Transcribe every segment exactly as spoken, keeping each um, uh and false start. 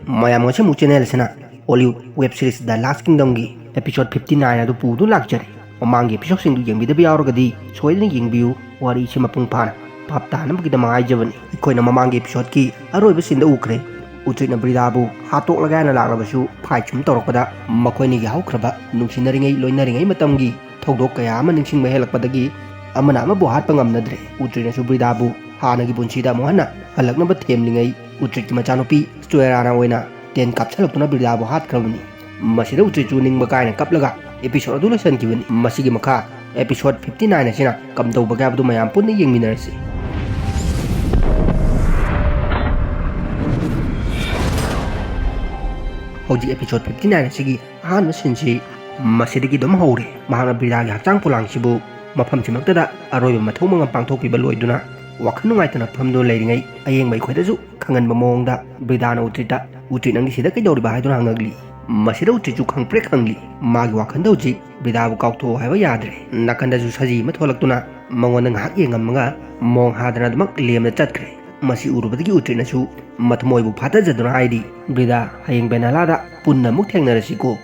ꯃꯌꯥꯝ, ꯉꯁꯤꯃꯨꯛ ꯆꯦꯅꯦꯜ ꯑꯁꯤꯅ Hollywood web series The Last Kingdomꯒꯤ episode fifty nine ꯑꯗꯨ ꯄꯨꯗꯨꯅ ꯂꯥꯛꯆꯔꯤ꯫ ꯃꯃꯥꯡꯒꯤ episodeꯁꯤꯡꯗꯨ ꯌꯦꯡꯕꯤꯗꯕ ꯌꯥꯎꯔꯒꯗꯤ ꯁꯣꯏꯗꯅ ꯌꯦꯡꯕꯤꯌꯨ꯫ ꯋꯥꯔꯤꯁꯤ ꯃꯄꯨꯡ ꯐꯥꯅ ꯚꯥꯞ ꯇꯥꯅꯕꯒꯤꯗꯃꯛ ꯍꯥꯏꯖꯕꯅꯤ꯫ ꯑꯩꯈꯣꯏꯅ ꯃꯃꯥꯡꯒꯤ episodeꯀꯤ ꯑꯔꯣꯏꯕ sceneꯗ ꯎꯈ꯭ꯔꯦ꯫ ꯎꯇ꯭ꯔꯤꯠꯅ ꯕ꯭ꯔꯤꯗꯥꯕꯨ ꯍꯥꯠꯇꯣꯛꯂꯒꯦ ꯍꯥꯏꯅ ꯂꯥꯛꯂꯕꯁꯨ fight ꯁꯨꯝ ꯇꯧꯔꯛꯄꯗ ꯃꯈꯣꯏꯅꯤꯒꯤ ꯍꯧꯈ꯭ꯔꯕ ꯅꯨꯡꯁꯤꯅꯔꯤꯉꯩ ꯂꯣꯏꯅꯔꯤꯉꯩ ꯃꯇꯝꯒꯤ ꯊꯧꯗꯣꯛ ꯀꯌꯥ ꯑꯃ ꯅꯤꯡꯁꯤꯡꯕ ꯍꯦꯜꯂꯛꯄꯗꯒꯤ ꯑꯃꯅ ꯑꯃꯕꯨ ꯍꯥꯠꯄ ꯉꯝꯅꯗ꯭ꯔꯦ꯫ ꯎꯇ꯭ꯔꯤꯠꯅꯁꯨ ꯕ꯭ꯔꯤꯗꯥꯕꯨ ꯍꯥꯟꯅꯒꯤ ꯄꯨꯟꯁꯤꯗ ꯑꯃꯨꯛ ꯍꯟꯅ ꯍꯜꯂꯛꯅꯕ ꯊꯦꯝꯂꯤꯉꯩ ꯎꯇ꯭ꯔꯤꯠꯀꯤ ꯃꯆꯥꯅꯨꯄꯤ ꯁ꯭ꯇꯨꯑꯦꯔꯥꯅ ꯑꯣꯏꯅ ꯇꯦꯟ ꯀꯥꯞꯁꯤꯜꯂꯛꯇꯨꯅ ꯕ꯭ꯔꯤꯗꯥꯕꯨ ꯍꯥꯠꯈ꯭ꯔꯕꯅꯤ꯫ ꯃꯁꯤꯗ ꯎꯇ꯭ꯔꯤꯠꯁꯨ ꯅꯤꯡꯕ ꯀꯥꯏꯅ ꯀꯞꯂꯒ episode ꯑꯗꯨ ꯂꯣꯏꯁꯤꯟꯈꯤꯕꯅꯤ꯫ ꯃꯁꯤꯒꯤ ꯃꯈꯥ episode fifty nine ꯑꯁꯤꯅ ꯀꯝꯗꯧꯕꯒꯦ ꯍꯥꯏꯕꯗꯨ ꯃꯌꯥꯝ ꯄꯨꯟꯅ ꯌꯦꯡꯃꯤꯟꯅꯔꯁꯤ꯫ ꯍꯧꯖꯤꯛ episode fifty nine ꯑꯁꯤꯒꯤ ꯑꯍꯥꯟꯕ sceneꯁꯤ ꯃꯁꯤꯗꯒꯤ ꯑꯗꯨꯝ ꯍꯧꯔꯦ꯫ ꯃꯍꯥꯛꯅ ꯕ꯭ꯔꯤꯗꯥꯒꯤ ꯍꯛꯆꯥꯡ ꯄꯣꯂꯥꯡꯁꯤꯕꯨ ꯃꯐꯝꯁꯤꯃꯛꯇꯗ ꯑꯔꯣꯏꯕ ꯃꯊꯧ ꯃꯉꯝ ꯄꯥꯡꯊꯣꯛꯄꯤꯕ ꯂꯣꯏꯗꯨꯅ ꯋꯥꯈꯜ ꯅꯨꯡꯉꯥꯏꯇꯅ ꯐꯝꯗꯨꯅ ꯂꯩꯔꯤꯉꯩ ꯑꯌꯦꯡꯕ ꯑꯩꯈꯣꯏꯗꯁꯨ ꯈꯪꯍꯟꯕ ꯃꯑꯣꯡꯗ ꯕ꯭ꯔꯤꯗꯥꯅ ꯎꯇ꯭ꯔꯤꯠꯇ, "ꯎꯇ꯭ꯔꯤꯠ, ꯅꯪꯗꯤ ꯁꯤꯗ ꯀꯩꯗꯧꯔꯤꯕ?" ꯍꯥꯏꯗꯨꯅ ꯍꯪꯉꯛꯂꯤ꯫ ꯃꯁꯤꯗ ꯎꯇ꯭ꯔꯤꯠꯁꯨ ꯈꯪꯄ꯭ꯔꯦꯛ ꯈꯪꯂꯤ꯫ ꯃꯥꯒꯤ ꯋꯥꯈꯜꯗ ꯍꯧꯖꯤꯛ ꯕ꯭ꯔꯤꯗꯥꯕꯨ ꯀꯥꯎꯊꯣꯛꯑꯣ ꯍꯥꯏꯕ ꯌꯥꯗ꯭ꯔꯦ꯫ ꯅꯥꯀꯟꯗꯁꯨ ꯁꯖꯤ ꯑꯃ ꯊꯣꯛꯂꯛꯇꯨꯅ ꯃꯉꯣꯟꯗ ꯉꯥꯏꯍꯥꯛ ꯌꯦꯡꯉꯝꯃꯒ ꯃꯣꯡ ꯍꯥꯗꯅ ꯑꯗꯨꯃꯛ ꯂꯦꯝꯅ ꯆꯠꯈ꯭ꯔꯦ꯫ ꯃꯁꯤ ꯎꯔꯨꯕꯗꯒꯤ ꯎꯇ꯭ꯔꯤꯠꯅꯁꯨ ꯃꯊꯃꯣꯏꯕꯨ ꯐꯥꯊꯖꯗꯨꯅ ꯍꯥꯏꯔꯤ, "ꯕ꯭ꯔꯤꯗꯥ, ꯍꯌꯦꯡ ꯕꯦꯅꯥꯂꯥꯗ ꯄꯨꯟꯅ ꯑꯃꯨꯛ ꯊꯦꯡꯅꯔꯁꯤꯀꯣ"꯫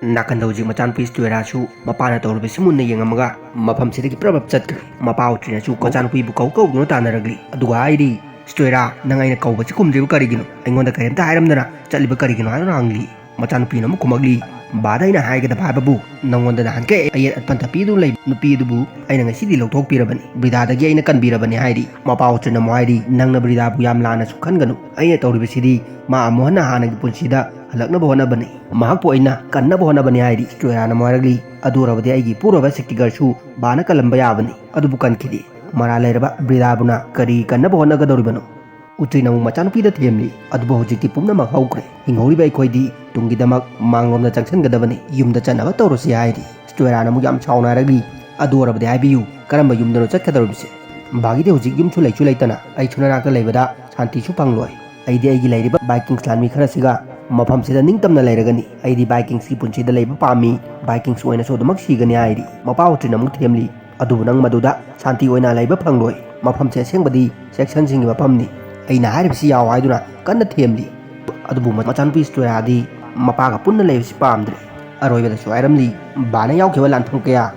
ꯅꯥꯀꯟꯗ ꯍꯧꯖꯤꯛ ꯃꯆꯥꯅꯨꯄꯤ ꯁ꯭ꯇꯨꯑꯦꯔꯥꯁꯨ ꯃꯄꯥꯅ ꯇꯧꯔꯤꯕꯁꯤ ꯃꯨꯟꯅ ꯌꯦꯡꯉꯝꯃꯒ ꯃꯐꯝꯁꯤꯗꯒꯤ ꯄ꯭ꯔꯞ ꯄ꯭ꯔꯞ ꯆꯠꯈ꯭ꯔꯦ꯫ ꯃꯄꯥ ꯎꯇ꯭ꯔꯤꯠꯅꯁꯨ ꯃꯆꯥꯅꯨꯄꯤꯕꯨ ꯀꯧ ꯀꯧꯗꯨꯅ ꯇꯥꯟꯅꯔꯛꯂꯤ꯫ ꯑꯗꯨꯒ ꯍꯥꯏꯔꯤ, "ꯁ꯭ꯇꯨꯑꯦꯔꯥ, ꯅꯪ ꯑꯩꯅ ꯀꯧꯕꯁꯤ ꯈꯨꯝꯗ꯭ꯔꯤꯕ ꯀꯔꯤꯒꯤꯅꯣ? ꯑꯩꯉꯣꯟꯗ ꯀꯔꯤꯝꯇ ꯍꯥꯏꯔꯝꯗꯅ ꯆꯠꯂꯤꯕ ꯀꯔꯤꯒꯤꯅꯣ?" ꯍꯥꯏꯗꯨꯅ ꯍꯪꯂꯤ꯫ ꯃꯆꯥꯅꯨꯄꯤꯅ ꯑꯃꯨꯛ ꯈꯨꯝꯃꯛꯂꯤ, "ꯕꯥꯗ ꯑꯩꯅ ꯍꯥꯏꯒꯗꯕ ꯍꯥꯏꯕꯕꯨ ꯅꯪꯉꯣꯟꯗ ꯅꯍꯥꯟꯈꯩ ꯑꯌꯦꯠ ꯑꯄꯟ ꯇꯥꯛꯄꯤꯗꯨꯅ ꯂꯩꯕ ꯅꯨꯄꯤ ꯑꯗꯨꯕꯨ ꯑꯩꯅ ꯉꯁꯤꯗꯤ ꯂꯧꯊꯣꯛꯄꯤꯔꯕꯅꯤ꯫ ꯕ꯭ꯔꯤꯗꯥꯗꯒꯤ ꯑꯩꯅ ꯀꯟꯕꯤꯔꯕꯅꯤ" ꯍꯥꯏꯔꯤ꯫ ꯃꯄꯥ ꯎꯇ꯭ꯔꯤꯠꯅ ꯑꯃꯨꯛ ꯍꯥꯏꯔꯤ, "ꯅꯪꯅ ꯕ꯭ꯔꯤꯗꯥꯕꯨ ꯌꯥꯝ ꯂꯥꯟꯅꯁꯨ ꯈꯟꯒꯅꯨ꯫ ꯑꯩꯅ ꯇꯧꯔꯤꯕꯁꯤꯗꯤ ꯃꯥ ꯑꯃꯨꯛ ꯍꯟꯅ ꯍꯥꯟꯅꯒꯤ ꯄꯨꯟꯁꯤꯗ ꯍꯜꯂꯛꯅꯕ ꯍꯣꯠꯅꯕꯅꯤ꯫ ꯃꯍꯥꯛꯄꯨ ꯑꯩꯅ ꯀꯟꯅꯕ ꯍꯣꯠꯅꯕꯅꯤ" ꯍꯥꯏꯔꯤ꯫ ꯁ꯭ꯇꯨꯑꯦꯔꯥꯅ ꯑꯃꯨꯛ ꯍꯥꯏꯔꯛꯂꯤ, "ꯑꯗꯨ ꯑꯣꯏꯔꯕꯗꯤ ꯑꯩꯒꯤ ꯏꯄꯨꯔꯣꯏꯕ ꯁꯤꯛꯇꯤꯒꯔꯁꯨ ꯕꯥꯅ ꯀꯜꯂꯝꯕ ꯌꯥꯕꯅꯤ, ꯑꯗꯨꯕꯨ ꯀꯟꯈꯤꯗꯦ꯫ ꯃꯔꯥꯜ ꯂꯩꯔꯕ ꯕ꯭ꯔꯤꯗꯥꯕꯨꯅ ꯀꯔꯤ ꯀꯟꯅꯕ ꯍꯣꯠꯅꯒꯗꯧꯔꯤꯕꯅꯣ?" ꯎꯇ꯭ꯔꯤꯠꯅ ꯑꯃꯨꯛ ꯃꯆꯥꯅꯨꯄꯤꯗ ꯊꯦꯝꯂꯤ꯫ "ꯑꯗꯨꯕꯨ ꯍꯧꯖꯤꯛꯇꯤ ꯄꯨꯝꯅꯃꯛ ꯍꯧꯈ꯭ꯔꯦ꯫ ꯍꯤꯡꯍꯧꯔꯤꯕ ꯑꯩꯈꯣꯏꯗꯤ ꯇꯨꯡꯒꯤꯗꯃꯛ ꯃꯥꯡꯂꯣꯝꯗ ꯆꯪꯁꯤꯟꯒꯗꯕꯅꯤ꯫ ꯌꯨꯝꯗ ꯆꯠꯅꯕ ꯇꯧꯔꯁꯤ" ꯍꯥꯏꯔꯤ꯫ ꯁ꯭ꯇꯨꯑꯦꯔꯥꯅ ꯑꯃꯨꯛ ꯌꯥꯝ ꯁꯥꯎꯅ ꯍꯥꯏꯔꯛꯂꯤ, "ꯑꯗꯨ ꯑꯣꯏꯔꯕꯗꯤ ꯍꯥꯏꯕꯤꯌꯨ, ꯀꯔꯝꯕ ꯌꯨꯝꯗꯅꯣ ꯆꯠꯀꯗꯧꯔꯤꯕꯁꯦ? ꯕꯥꯒꯤꯗꯤ ꯍꯧꯖꯤꯛ ꯌꯨꯝꯁꯨ ꯂꯩꯁꯨ ꯂꯩꯇꯅ ꯑꯩꯁꯨ ꯅꯅꯥꯛꯇ ꯂꯩꯕꯗ ꯁꯥꯟꯇꯤꯁꯨ ꯐꯪꯂꯣꯏ꯫ ꯑꯩꯗꯤ ꯑꯩꯒꯤ ꯂꯩꯔꯤꯕ ꯚꯥꯏꯀꯤꯡꯁ ꯂꯥꯟꯃꯤ ꯈꯔꯁꯤꯒ ꯃꯐꯝꯁꯤꯗ ꯅꯤꯡꯇꯝꯅ ꯂꯩꯔꯒꯅꯤ꯫ ꯑꯩꯗꯤ ꯚꯥꯏꯀꯤꯡꯁꯀꯤ ꯄꯨꯟꯁꯤꯗ ꯂꯩꯕ ꯄꯥꯝꯃꯤ꯫ ꯚꯥꯏꯀꯤꯡꯁ ꯑꯣꯏꯅꯁꯨ ꯑꯗꯨꯃꯛ ꯁꯤꯒꯅꯤ" ꯍꯥꯏꯔꯤ꯫ ꯃꯄꯥ ꯎꯇ꯭ꯔꯤꯠꯅ ꯑꯃꯨꯛ ꯊꯦꯝꯂꯤ, "ꯑꯗꯨꯕꯨ ꯅꯪ ꯃꯗꯨꯗ ꯁꯥꯟꯇꯤ ꯑꯣꯏꯅ ꯂꯩꯕ ꯐꯪꯂꯣꯏ꯫ ꯃꯐꯝꯁꯦ ꯑꯁꯦꯡꯕꯗꯤ ꯁꯦꯛꯁꯟꯁꯤꯡꯒꯤ ꯃꯐꯝꯅꯤ꯫ ꯑꯩꯅ ꯍꯥꯏꯔꯤꯕꯁꯤ ꯌꯥꯎ ꯍꯥꯏꯗꯨꯅ ꯀꯟꯅ ꯊꯦꯝꯂꯤ꯫ ꯑꯗꯨꯕꯨ ꯃꯆꯥꯅꯨꯄꯤ ꯁ꯭ꯇꯣꯌꯥꯗꯤ ꯃꯄꯥꯒ ꯄꯨꯟꯅ ꯂꯩꯕꯁꯤ ꯄꯥꯝꯗ꯭ꯔꯦ꯫ ꯑꯔꯣꯏꯕꯗꯁꯨ ꯍꯥꯏꯔꯝꯂꯤ, ꯕꯥꯅ ꯌꯥꯎꯈꯤꯕ ꯂꯥꯟꯐꯝ ꯀꯌꯥ,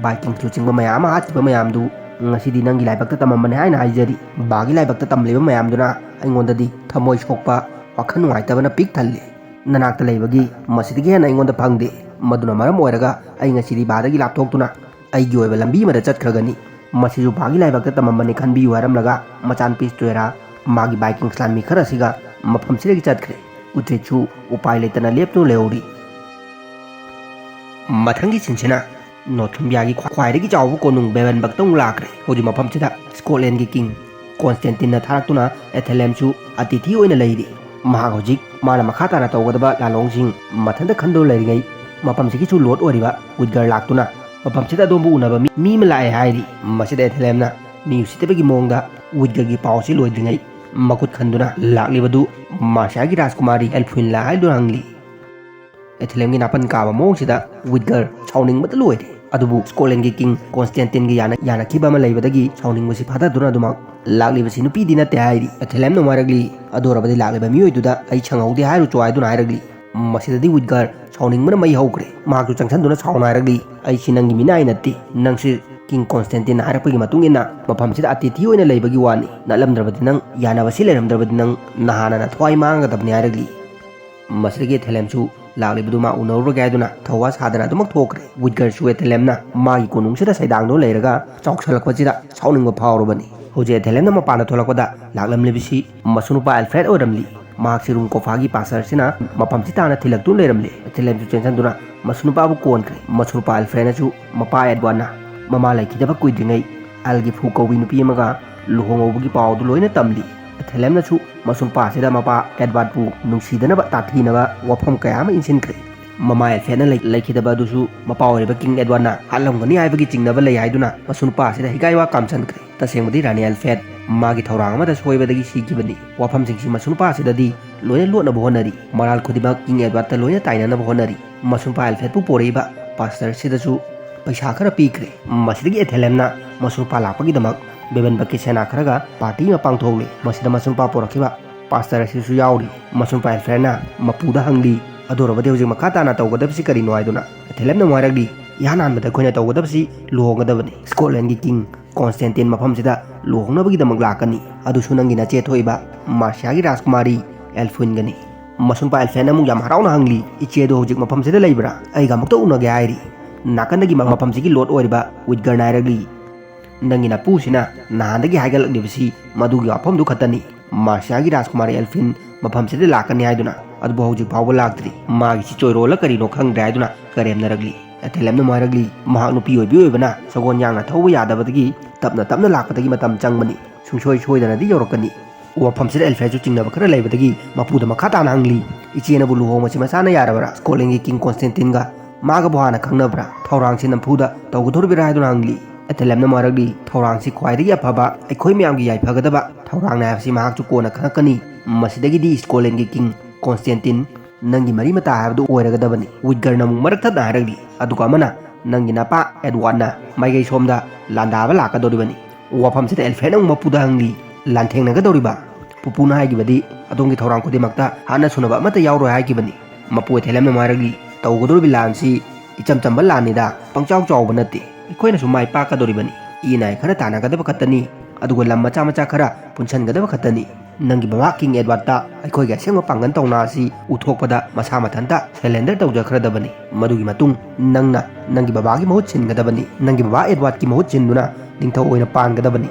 ꯚꯥꯏꯀꯤꯡ ꯂꯨꯆꯤꯡꯕ ꯃꯌꯥꯝ ꯑꯃ ꯍꯥꯠꯈꯤꯕ ꯃꯌꯥꯝꯗꯨ ꯉꯁꯤꯗꯤ ꯅꯪꯒꯤ ꯂꯥꯏꯕꯛꯇ ꯇꯝꯃꯝꯕꯅꯤ ꯍꯥꯏꯅ ꯍꯥꯏꯖꯔꯤ꯫ ꯕꯥꯒꯤ ꯂꯥꯏꯕꯛꯇ ꯇꯝꯂꯤꯕ ꯃꯌꯥꯝꯗꯨꯅ ꯑꯩꯉꯣꯟꯗꯗꯤ ꯊꯃꯣꯏ ꯁꯣꯛꯄ, ꯋꯥꯈꯜ ꯅꯨꯡꯉꯥꯏꯇꯕꯅ ꯄꯤꯛ ꯊꯜꯂꯤ꯫ ꯅꯅꯥꯛꯇ ꯂꯩꯕꯒꯤ ꯃꯁꯤꯗꯒꯤ ꯍꯦꯟꯅ ꯑꯩꯉꯣꯟꯗ ꯐꯪꯗꯦ꯫ ꯃꯗꯨꯅ ꯃꯔꯝ ꯑꯣꯏꯔꯒ ꯑꯩ ꯉꯁꯤꯗꯤ ꯕꯥꯗꯒꯤ ꯂꯥꯞꯊꯣꯛꯇꯨꯅ ꯑꯩꯒꯤ ꯑꯣꯏꯕ ꯂꯝꯕꯤ ꯑꯃꯗ ꯆꯠꯈ꯭ꯔꯒꯅꯤ꯫ ꯃꯁꯤꯁꯨ ꯕꯥꯒꯤ ꯂꯥꯏꯕꯛꯇ ꯇꯝꯃꯝꯕꯅꯤ ꯈꯟꯕꯤꯌꯨ ꯍꯥꯏꯔꯝꯂꯒ ꯃꯆꯥꯅꯨꯄꯤ ꯁ꯭ꯇꯣꯌꯥ ꯃꯥꯒꯤ ꯚꯥꯏꯀꯤꯡꯁ ꯂꯥꯟꯃꯤ ꯈꯔ ꯑꯁꯤꯒ ꯃꯐꯝꯁꯤꯗꯒꯤ ꯆꯠꯈ꯭ꯔꯦ꯫ ꯎꯗ꯭ꯔꯤꯠꯁꯨ ꯎꯄꯥꯏ ꯂꯩꯇꯅ ꯂꯦꯞꯇꯨꯅ ꯂꯩꯍꯧꯔꯤ꯫ ꯃꯊꯪꯒꯤ ꯁꯤꯟꯁꯤꯅ ꯅꯣꯔꯊ ꯏꯟꯗꯤꯌꯥꯒꯤ ꯈ꯭ꯋꯥꯏꯗꯒꯤ ꯆꯥꯎꯕ ꯀꯣꯅꯨꯡ ꯕꯦꯕꯟꯕꯛꯇ ꯑꯃꯨꯛ ꯂꯥꯛꯈ꯭ꯔꯦ꯫ ꯍꯧꯖꯤꯛ ꯃꯐꯝꯁꯤꯗ ꯁ꯭ꯀꯣꯠꯂꯦꯟꯒꯤ ꯀꯤꯡ ꯀꯣꯟꯁꯇꯦꯟꯇꯤꯟꯅ ꯊꯥꯔꯛꯇꯨꯅ ꯑꯦꯊꯦꯂꯦꯝꯁꯨ ꯑꯇꯤꯊꯤ ꯑꯣꯏꯅ ꯂꯩꯔꯤ꯫ ꯃꯍꯥꯛ ꯍꯧꯖꯤꯛ ꯃꯥꯅ ꯃꯈꯥ ꯇꯥꯅ ꯇꯧꯒꯗꯕ ꯂꯥꯜꯍꯧꯁꯤꯡ ꯃꯊꯟꯇ ꯈꯟꯗꯨꯅ ꯂꯩꯔꯤꯉꯩ, ꯃꯐꯝꯁꯤꯒꯤꯁꯨ ꯂꯣꯔꯗ ꯑꯣꯏꯔꯤꯕ ꯋꯤꯠꯒꯔ ꯂꯥꯛꯇꯨꯅ ꯃꯐꯝꯁꯤꯗ ꯑꯗꯣꯝꯕꯨ ꯎꯅꯕ ꯃꯤ, ꯃꯤ ꯑꯃ ꯂꯥꯛꯑꯦ ꯍꯥꯏꯔꯤ꯫ ꯃꯁꯤꯗ ꯑꯦꯊꯦꯂꯦꯝꯅ ꯃꯤ ꯎꯁꯤꯠꯇꯕꯒꯤ ꯃꯑꯣꯡꯗ ꯋꯤꯠꯒꯔꯒꯤ ꯄꯥꯎ ꯑꯁꯤ ꯂꯣꯏꯗ꯭ꯔꯤꯉꯩ ꯃꯈꯨꯠ ꯈꯟꯗꯨꯅ ꯂꯥꯛꯂꯤꯕꯗꯨ ꯃꯥꯔꯁꯤꯌꯥꯒꯤ ꯔꯥꯖꯀꯨꯃꯥꯔꯤ ꯑꯦꯜꯐ꯭ꯋꯤꯟꯂꯥ ꯍꯥꯏꯗꯨꯅ ꯍꯪꯂꯤ꯫ ꯑꯦꯊꯦꯂꯦꯝꯒꯤ ꯅꯥꯄꯟ ꯀꯥꯕ ꯃꯑꯣꯡꯁꯤꯗ ꯋꯤꯠꯒꯔ ꯁꯥꯎꯅꯤꯡꯕꯗ ꯂꯣꯏꯔꯦ꯫ ꯑꯗꯨꯕꯨ ꯁ꯭ꯀꯣꯠꯂꯦꯟꯒꯤ ꯀꯤꯡ ꯀꯣꯟꯁꯇꯦꯟꯇꯤꯟꯒ ꯌꯥꯅ-, ꯌꯥꯅꯈꯤꯕ ꯑꯃ ꯂꯩꯕꯗꯒꯤ ꯁꯥꯎꯅꯤꯡꯕꯁꯤ ꯐꯥꯊꯗꯨꯅ ꯑꯗꯨꯃꯛ ꯂꯥꯛꯂꯤꯕꯁꯤ ꯅꯨꯄꯤꯗꯤ ꯅꯠꯇꯦ ꯍꯥꯏꯔꯤ꯫ ꯑꯦꯊꯦꯂꯦꯝꯅ ꯑꯃꯨꯛ ꯍꯥꯏꯔꯛꯂꯤ, "ꯑꯗꯨ ꯑꯣꯏꯔꯕꯗꯤ ꯂꯥꯛꯂꯤꯕ ꯃꯤꯑꯣꯏꯗꯨꯗ ꯑꯩ ꯁꯪꯍꯧꯗꯦ ꯍꯥꯏꯔꯨꯆꯣ" ꯍꯥꯏꯗꯨꯅ ꯍꯥꯏꯔꯛꯂꯤ꯫ ꯃꯁꯤꯗꯗꯤ ꯋꯤꯠꯒꯔ ꯁꯥꯎꯅꯤꯡꯕꯅ ꯃꯩ ꯍꯧꯈ꯭ꯔꯦ꯫ ꯃꯍꯥꯛꯁꯨ ꯆꯪꯁꯤꯟꯗꯨꯅ ꯁꯥꯎꯅ ꯍꯥꯏꯔꯛꯂꯤ, "ꯑꯩꯁꯤ ꯅꯪꯒꯤ ꯃꯤꯅꯥꯏ ꯅꯠꯇꯦ꯫ ꯅꯪꯁꯤ ꯀꯤꯡ ꯀꯣꯟꯁꯇꯦꯟꯇꯤꯟꯅ ꯍꯥꯏꯔꯛꯄꯒꯤ ꯃꯇꯨꯡ ꯏꯟꯅ ꯃꯐꯝꯁꯤꯗ ꯑꯇꯤꯊꯤ ꯑꯣꯏꯅ ꯂꯩꯕꯒꯤ ꯋꯥꯅꯤ꯫ ꯅꯠꯂꯝꯗ꯭ꯔꯕꯗꯤ ꯅꯪ ꯌꯥꯅꯕꯁꯤ ꯂꯩꯔꯝꯗ꯭ꯔꯕꯗꯤ ꯅꯪ ꯅꯍꯥꯟꯅ ꯅꯊ꯭ꯋꯥꯏ ꯃꯥꯡꯒꯗꯕꯅꯤ" ꯍꯥꯏꯔꯛꯂꯤ꯫ ꯃꯁꯤꯗꯒꯤ ꯑꯦꯊꯦꯂꯦꯝꯁꯨ ꯂꯥꯛꯂꯤꯕꯗꯨ ꯃꯥ ꯎꯅꯔꯨꯔꯒꯦ ꯍꯥꯏꯗꯨꯅ ꯊꯧꯋꯥ ꯁꯥꯗꯅ ꯑꯗꯨꯃꯛ ꯊꯣꯛꯈ꯭ꯔꯦ꯫ ꯋꯤꯠꯒꯔꯁꯨ ꯑꯦꯊꯦꯂꯦꯝꯅ ꯃꯥꯒꯤ ꯀꯣꯅꯨꯡꯁꯤꯗ ꯁꯩꯗꯥꯡꯗꯨꯅ ꯂꯩꯔꯒ ꯆꯥꯎꯁꯜꯂꯛꯄꯁꯤꯗ ꯁꯥꯎꯅꯤꯡꯕ ꯐꯥꯎꯔꯕꯅꯤ꯫ ꯍꯧꯖꯤꯛ ꯑꯦꯊꯦꯂꯦꯝꯅ ꯃꯄꯥꯟꯗ ꯊꯣꯛꯂꯛꯄꯗ ꯂꯥꯛꯂꯝꯂꯤꯕꯁꯤ ꯃꯁꯨꯅꯨꯄꯥ ꯑꯦꯜꯐ꯭ꯔꯦꯗ ꯑꯣꯏꯔꯝꯂꯤ꯫ ꯃꯍꯥꯛꯁꯤ ꯔꯨꯝ ꯀꯣꯐꯥꯒꯤ ꯄꯥꯁꯇꯔꯁꯤꯅ ꯃꯐꯝꯁꯤ ꯇꯥꯅ ꯊꯤꯜꯂꯛꯇꯨꯅ ꯂꯩꯔꯝꯂꯦ꯫ ꯑꯦꯊꯦꯂꯦꯝꯁꯨ ꯆꯦꯟꯁꯤꯟꯗꯨꯅ ꯃꯁꯨꯅꯨꯄꯥꯕꯨ ꯀꯣꯟꯈ꯭ꯔꯦ꯫ ꯃꯁꯨꯅꯨꯄꯥ ꯑꯦꯜꯐ꯭ꯔꯦꯗꯅꯁꯨ ꯃꯄꯥ ꯑꯦꯗꯋꯥꯔꯗꯅ ꯃꯃꯥ ꯂꯩꯈꯤꯗꯕ ꯀꯨꯏꯗ꯭ꯔꯤꯉꯩ ꯑꯦꯜꯒꯤ ꯐꯨ ꯀꯧꯕꯤ ꯅꯨꯄꯤ ꯑꯃꯒ ꯂꯨꯍꯣꯡꯍꯧꯕꯒꯤ ꯄꯥꯎ ꯑꯗꯨ ꯂꯣꯏꯅ ꯇꯝꯂꯤ꯫ ꯑꯦꯊꯦꯂꯦꯝꯅꯁꯨ ꯃꯁꯨꯅꯨꯄꯥ ꯑꯁꯤꯗ ꯃꯄꯥ ꯑꯦꯗꯋꯥꯔꯗꯄꯨ ꯅꯨꯡꯁꯤꯗꯅꯕ ꯇꯥꯊꯤꯅꯕ ꯋꯥꯐꯝ ꯀꯌꯥ ꯑꯃ ꯏꯟꯁꯤꯟꯈ꯭ꯔꯦ꯫ ꯃꯃꯥ ꯑꯦꯜꯐ꯭ꯔꯦꯗꯅ ꯂꯩ-, ꯂꯩꯈꯤꯗꯕ ꯑꯗꯨꯁꯨ ꯃꯄꯥ ꯑꯣꯏꯔꯤꯕ ꯀꯤꯡ ꯑꯦꯗꯋꯥꯔꯗꯅ ꯍꯥꯠꯂꯝꯒꯅꯤ ꯍꯥꯏꯕꯒꯤ ꯆꯤꯡꯅꯕ ꯂꯩ ꯍꯥꯏꯗꯨꯅ ꯃꯁꯨꯅꯨꯄꯥ ꯑꯁꯤꯗ ꯍꯤꯒꯥꯏ ꯋꯥ ꯀꯥꯝꯁꯟꯈ꯭ꯔꯦ꯫ ꯇꯁꯦꯡꯕꯗꯤ ꯔꯥꯅꯤ ꯑꯦꯜꯐ꯭ꯔꯦꯗ ꯃꯥꯒꯤ ꯊꯧꯔꯥꯡ ꯑꯃꯗ ꯁꯣꯏꯕꯗꯒꯤ ꯁꯤꯈꯤꯕꯅꯤ꯫ ꯋꯥꯐꯝꯁꯤꯡꯁꯤ ꯃꯁꯨꯅꯨꯄꯥ ꯑꯁꯤꯗꯗꯤ ꯂꯣꯏꯅ ꯂꯣꯠꯅꯕ ꯍꯣꯠꯅꯔꯤ꯫ ꯃꯔꯥꯜ ꯈꯨꯗꯤꯡꯃꯛ ꯀꯤꯡ ꯑꯦꯗꯋꯥꯔꯗꯇ ꯂꯣꯏꯅ ꯇꯥꯏꯅꯅꯕ ꯍꯣꯠꯅꯔꯤ꯫ ꯃꯁꯨꯅꯨꯄꯥ ꯑꯦꯜꯐ꯭ꯔꯦꯗꯄꯨ ꯄꯣꯔꯛꯏꯕ ꯄꯥꯁꯇꯔꯁꯤꯗꯁꯨ ꯄꯩꯁꯥ ꯈꯔ ꯄꯤꯈ꯭ꯔꯦ꯫ ꯃꯁꯤꯗꯒꯤ ꯑꯦꯊꯦꯂꯦꯝꯅ ꯃꯁꯨꯅꯨꯄꯥ ꯂꯥꯛꯄꯒꯤꯗꯃꯛ ꯕꯦꯕꯟ ꯕꯀꯤ ꯁꯦꯅꯥ ꯈꯔꯒ ꯄꯥꯔꯇꯤ ꯑꯃ ꯄꯥꯡꯊꯣꯛꯂꯤ꯫ ꯃꯁꯤꯗ ꯃꯁꯨꯡꯄꯥ ꯄꯣꯔꯛꯈꯤꯕ ꯄꯥꯁꯇꯔ ꯑꯁꯤꯁꯨ ꯌꯥꯎꯔꯤ꯫ ꯃꯁꯨꯡꯄꯥ ꯑꯦꯜꯐ꯭ꯔꯦꯗꯅ ꯃꯄꯨꯗ ꯍꯪꯂꯤ, "ꯑꯗꯨ ꯑꯣꯏꯔꯕꯗꯤ ꯍꯧꯖꯤꯛ ꯃꯈꯥ ꯇꯥꯅ ꯇꯧꯒꯗꯕꯁꯤ ꯀꯔꯤꯅꯣ?" ꯍꯥꯏꯗꯨꯅ꯫ ꯑꯦꯊꯦꯂꯦꯝꯅ ꯑꯃꯨꯛ ꯍꯥꯏꯔꯛꯂꯤ, "ꯏꯍꯥꯟ ꯍꯥꯟꯕꯗ ꯑꯩꯈꯣꯏꯅ ꯇꯧꯒꯗꯕꯁꯤ ꯂꯨꯍꯣꯡꯒꯗꯕꯅꯤ꯫ ꯁ꯭ꯀꯣꯠꯂꯦꯟꯒꯤ ꯀꯤꯡ ꯀꯣꯟꯁꯇꯦꯟꯇꯤꯟ ꯃꯐꯝꯁꯤꯗ ꯂꯨꯍꯣꯡꯅꯕꯒꯤꯗꯃꯛ ꯂꯥꯛꯀꯅꯤ, ꯑꯗꯨꯁꯨ ꯅꯪꯒꯤ ꯅꯆꯦ ꯊꯣꯛꯏꯕ ꯃꯥꯔꯁꯤꯌꯥꯒꯤ ꯔꯥꯖꯀꯨꯃꯥꯔꯤ ꯑꯦꯜꯐ꯭ꯋꯤꯟꯒꯅꯤ꯫" ꯃꯁꯨꯡꯄꯥ ꯑꯦꯜꯐ꯭ꯔꯦꯗꯅ ꯑꯃꯨꯛ ꯌꯥꯝ ꯍꯔꯥꯎꯅ ꯍꯪꯂꯤ, "ꯏꯆꯦꯗꯣ ꯍꯧꯖꯤꯛ ꯃꯐꯝꯁꯤꯗ ꯂꯩꯕ꯭ꯔꯥ? ꯑꯩꯒ ꯑꯃꯨꯛꯇ ꯎꯅꯒꯦ ꯍꯥꯏꯔꯤ꯫" ꯅꯥꯀꯟꯗꯒꯤ ꯃ-, ꯃꯐꯝꯁꯤꯒꯤ ꯂꯣꯔꯗ ꯑꯣꯏꯔꯤꯕ ꯋꯤꯠꯒꯔꯅ ꯍꯥꯏꯔꯛꯂꯤ, "ꯅꯪꯒꯤ ꯅꯄꯨꯁꯤꯅ ꯅꯍꯥꯟꯗꯒꯤ ꯍꯥꯏꯒꯠꯂꯛꯂꯤꯕꯁꯤ ꯃꯗꯨꯒꯤ ꯋꯥꯐꯝꯗꯨ ꯈꯛꯇꯅꯤ꯫ ꯃꯥꯔꯁꯤꯌꯥꯒꯤ ꯔꯥꯖꯀꯨꯃꯥꯔꯤ ꯑꯦꯜꯐꯤꯟ ꯃꯐꯝꯁꯤꯗ ꯂꯥꯛꯀꯅꯤ ꯍꯥꯏꯗꯨꯅ, ꯑꯗꯨꯕꯨ ꯍꯧꯖꯤꯛ ꯐꯥꯎꯕ ꯂꯥꯛꯇ꯭ꯔꯤ꯫ ꯃꯥꯒꯤꯁꯤ ꯆꯣꯏꯔꯣꯜꯂ ꯀꯔꯤꯅꯣ ꯈꯪꯗ꯭ꯔꯦ" ꯍꯥꯏꯗꯨꯅ ꯀꯔꯦꯝꯅꯔꯛꯂꯤ꯫ ꯑꯦꯊꯦꯂꯦꯝꯅ ꯑꯃꯨꯛ ꯍꯥꯏꯔꯛꯂꯤ, "ꯃꯍꯥꯛ ꯅꯨꯄꯤ ꯑꯣꯏꯕꯤ ꯑꯣꯏꯕꯅ ꯁꯒꯣꯜ ꯌꯥꯡꯅ ꯊꯧꯕ ꯌꯥꯗꯕꯗꯒꯤ ꯇꯞꯅ ꯇꯞꯅ ꯂꯥꯛꯄꯗꯒꯤ ꯃꯇꯝ ꯆꯪꯕꯅꯤ꯫ ꯁꯨꯡꯁꯣꯏ ꯁꯣꯏꯗꯅꯗꯤ ꯌꯧꯔꯛꯀꯅꯤ꯫" ꯋꯥꯐꯝꯁꯤꯗ ꯑꯦꯜꯐ꯭ꯔꯦꯗꯁꯨ ꯆꯤꯡꯅꯕ ꯈꯔ ꯂꯩꯕꯗꯒꯤ ꯃꯄꯨꯗ ꯃꯈꯥ ꯇꯥꯅ ꯍꯪꯂꯤ, "ꯏꯆꯦꯅꯕꯨ ꯂꯨꯍꯣꯡꯕꯁꯤ ꯃꯁꯥꯅ ꯌꯥꯔꯕ꯭ꯔꯥ? ꯁ꯭ꯀꯣꯠꯂꯦꯟꯒꯤ ꯀꯤꯡ ꯀꯣꯟꯁꯇꯦꯟꯇꯤꯟꯒ ꯃꯥꯒꯕꯨ ꯍꯥꯟꯅ ꯈꯪꯅꯕ꯭ꯔꯥ? ꯊꯧꯔꯥꯡꯁꯤ ꯅꯝꯐꯨꯗ ꯇꯧꯒꯗꯧꯔꯤꯕ꯭ꯔꯥ?" ꯍꯥꯏꯗꯨꯅ ꯍꯪꯂꯤ꯫ ꯑꯦꯊꯦꯂꯦꯝꯅ ꯃꯔꯛꯂꯤ, "ꯊꯧꯔꯥꯡꯁꯤ ꯈ꯭ꯋꯥꯏꯗꯒꯤ ꯑꯐꯕ, ꯑꯩꯈꯣꯏ ꯃꯌꯥꯝꯒꯤ ꯌꯥꯏꯐꯒꯗꯕ ꯊꯧꯔꯥꯡꯅꯤ ꯍꯥꯏꯕꯁꯤ ꯃꯍꯥꯛꯁꯨ ꯀꯣꯟꯅ ꯈꯪꯉꯛꯀꯅꯤ꯫ ꯃꯁꯤꯗꯒꯤꯗꯤ ꯁ꯭ꯀꯣꯠꯂꯦꯟꯒꯤ ꯀꯤꯡ ꯀꯣꯟꯁꯇꯦꯟꯇꯤꯟ ꯅꯪꯒꯤ ꯃꯔꯤ ꯃꯇꯥ ꯍꯥꯏꯕꯗꯨ ꯑꯣꯏꯔꯒꯗꯕꯅꯤ꯫" ꯋꯤꯠꯒꯔꯅ ꯑꯃꯨꯛ ꯃꯔꯛ ꯊꯠꯅ ꯍꯥꯏꯔꯛꯂꯤ, "ꯑꯗꯨꯒ ꯑꯃꯅ ꯅꯪꯒꯤ ꯅꯄꯥ ꯑꯦꯗꯋꯥꯔꯗꯅ ꯃꯥꯏꯀꯩ ꯁꯣꯝꯗ ꯂꯥꯟꯗꯥꯕ ꯂꯥꯛꯀꯗꯧꯔꯤꯕꯅꯤ꯫" ꯋꯥꯐꯝꯁꯤꯗ ꯑꯦꯜꯐ꯭ꯔꯦꯗꯅ ꯑꯃꯨꯛ ꯃꯄꯨꯗ ꯍꯪꯂꯤ, "ꯂꯥꯟꯊꯦꯡꯅꯒꯗꯧꯔꯤꯕ? ꯄꯨꯄꯨꯅ ꯍꯥꯏꯈꯤꯕꯗꯤ ꯑꯗꯣꯝꯒꯤ ꯊꯧꯔꯥꯡ ꯈꯨꯗꯤꯡꯃꯛꯇ ꯍꯥꯠꯅ ꯁꯨꯅꯕ ꯑꯃꯠꯇ ꯌꯥꯎꯔꯣꯏ ꯍꯥꯏꯈꯤꯕꯅꯤ꯫" ꯃꯄꯨ ꯑꯦꯊꯦꯂꯦꯝꯅ ꯃꯥꯔꯛꯂꯤ, "ꯇꯧꯒꯗꯧꯔꯤꯕ ꯂꯥꯟꯁꯤ ꯏꯆꯝ ꯆꯝꯕ ꯂꯥꯟꯅꯤꯗ, ꯄꯪꯆꯥꯎ ꯆꯥꯎꯕ ꯅꯠꯇꯦ꯫ ꯑꯩꯈꯣꯏꯅꯁꯨ ꯃꯥꯏ ꯄꯥꯛꯀꯗꯧꯔꯤꯕꯅꯤ꯫ ꯏ ꯅꯥꯏ ꯈꯔ ꯇꯥꯟꯅꯒꯗꯕ ꯈꯛꯇꯅꯤ, ꯑꯗꯨꯒ ꯂꯝ ꯃꯆꯥ ꯃꯆꯥ ꯈꯔ ꯄꯨꯟꯁꯤꯟꯒꯗꯕ ꯈꯛꯇꯅꯤ꯫ ꯅꯪꯒꯤ ꯕꯕꯥ ꯀꯤꯡ ꯑꯦꯗꯋꯥꯔꯗꯇ ꯑꯩꯈꯣꯏꯒꯤ ꯑꯁꯦꯡꯕ ꯄꯥꯡꯒꯜ ꯇꯧꯅꯥ ꯑꯁꯤ ꯎꯠꯊꯣꯛꯄꯗ ꯃꯁꯥ ꯃꯊꯟꯇ ꯁꯔꯦꯟꯗꯔ ꯇꯧꯖꯈ꯭ꯔꯗꯕꯅꯤ꯫ ꯃꯗꯨꯒꯤ ꯃꯇꯨꯡ ꯅꯪꯅ ꯅꯪꯒꯤ ꯕꯕꯥꯒꯤ ꯃꯍꯨꯠ ꯁꯤꯟꯒꯗꯕꯅꯤ꯫ ꯅꯪꯒꯤ ꯕꯕꯥ ꯑꯦꯗꯋꯥꯔꯗꯀꯤ ꯃꯍꯨꯠ ꯁꯤꯟꯗꯨꯅ ꯅꯤꯡꯊꯧ ꯑꯣꯏꯅ ꯄꯥꯟꯒꯗꯕꯅꯤ꯫"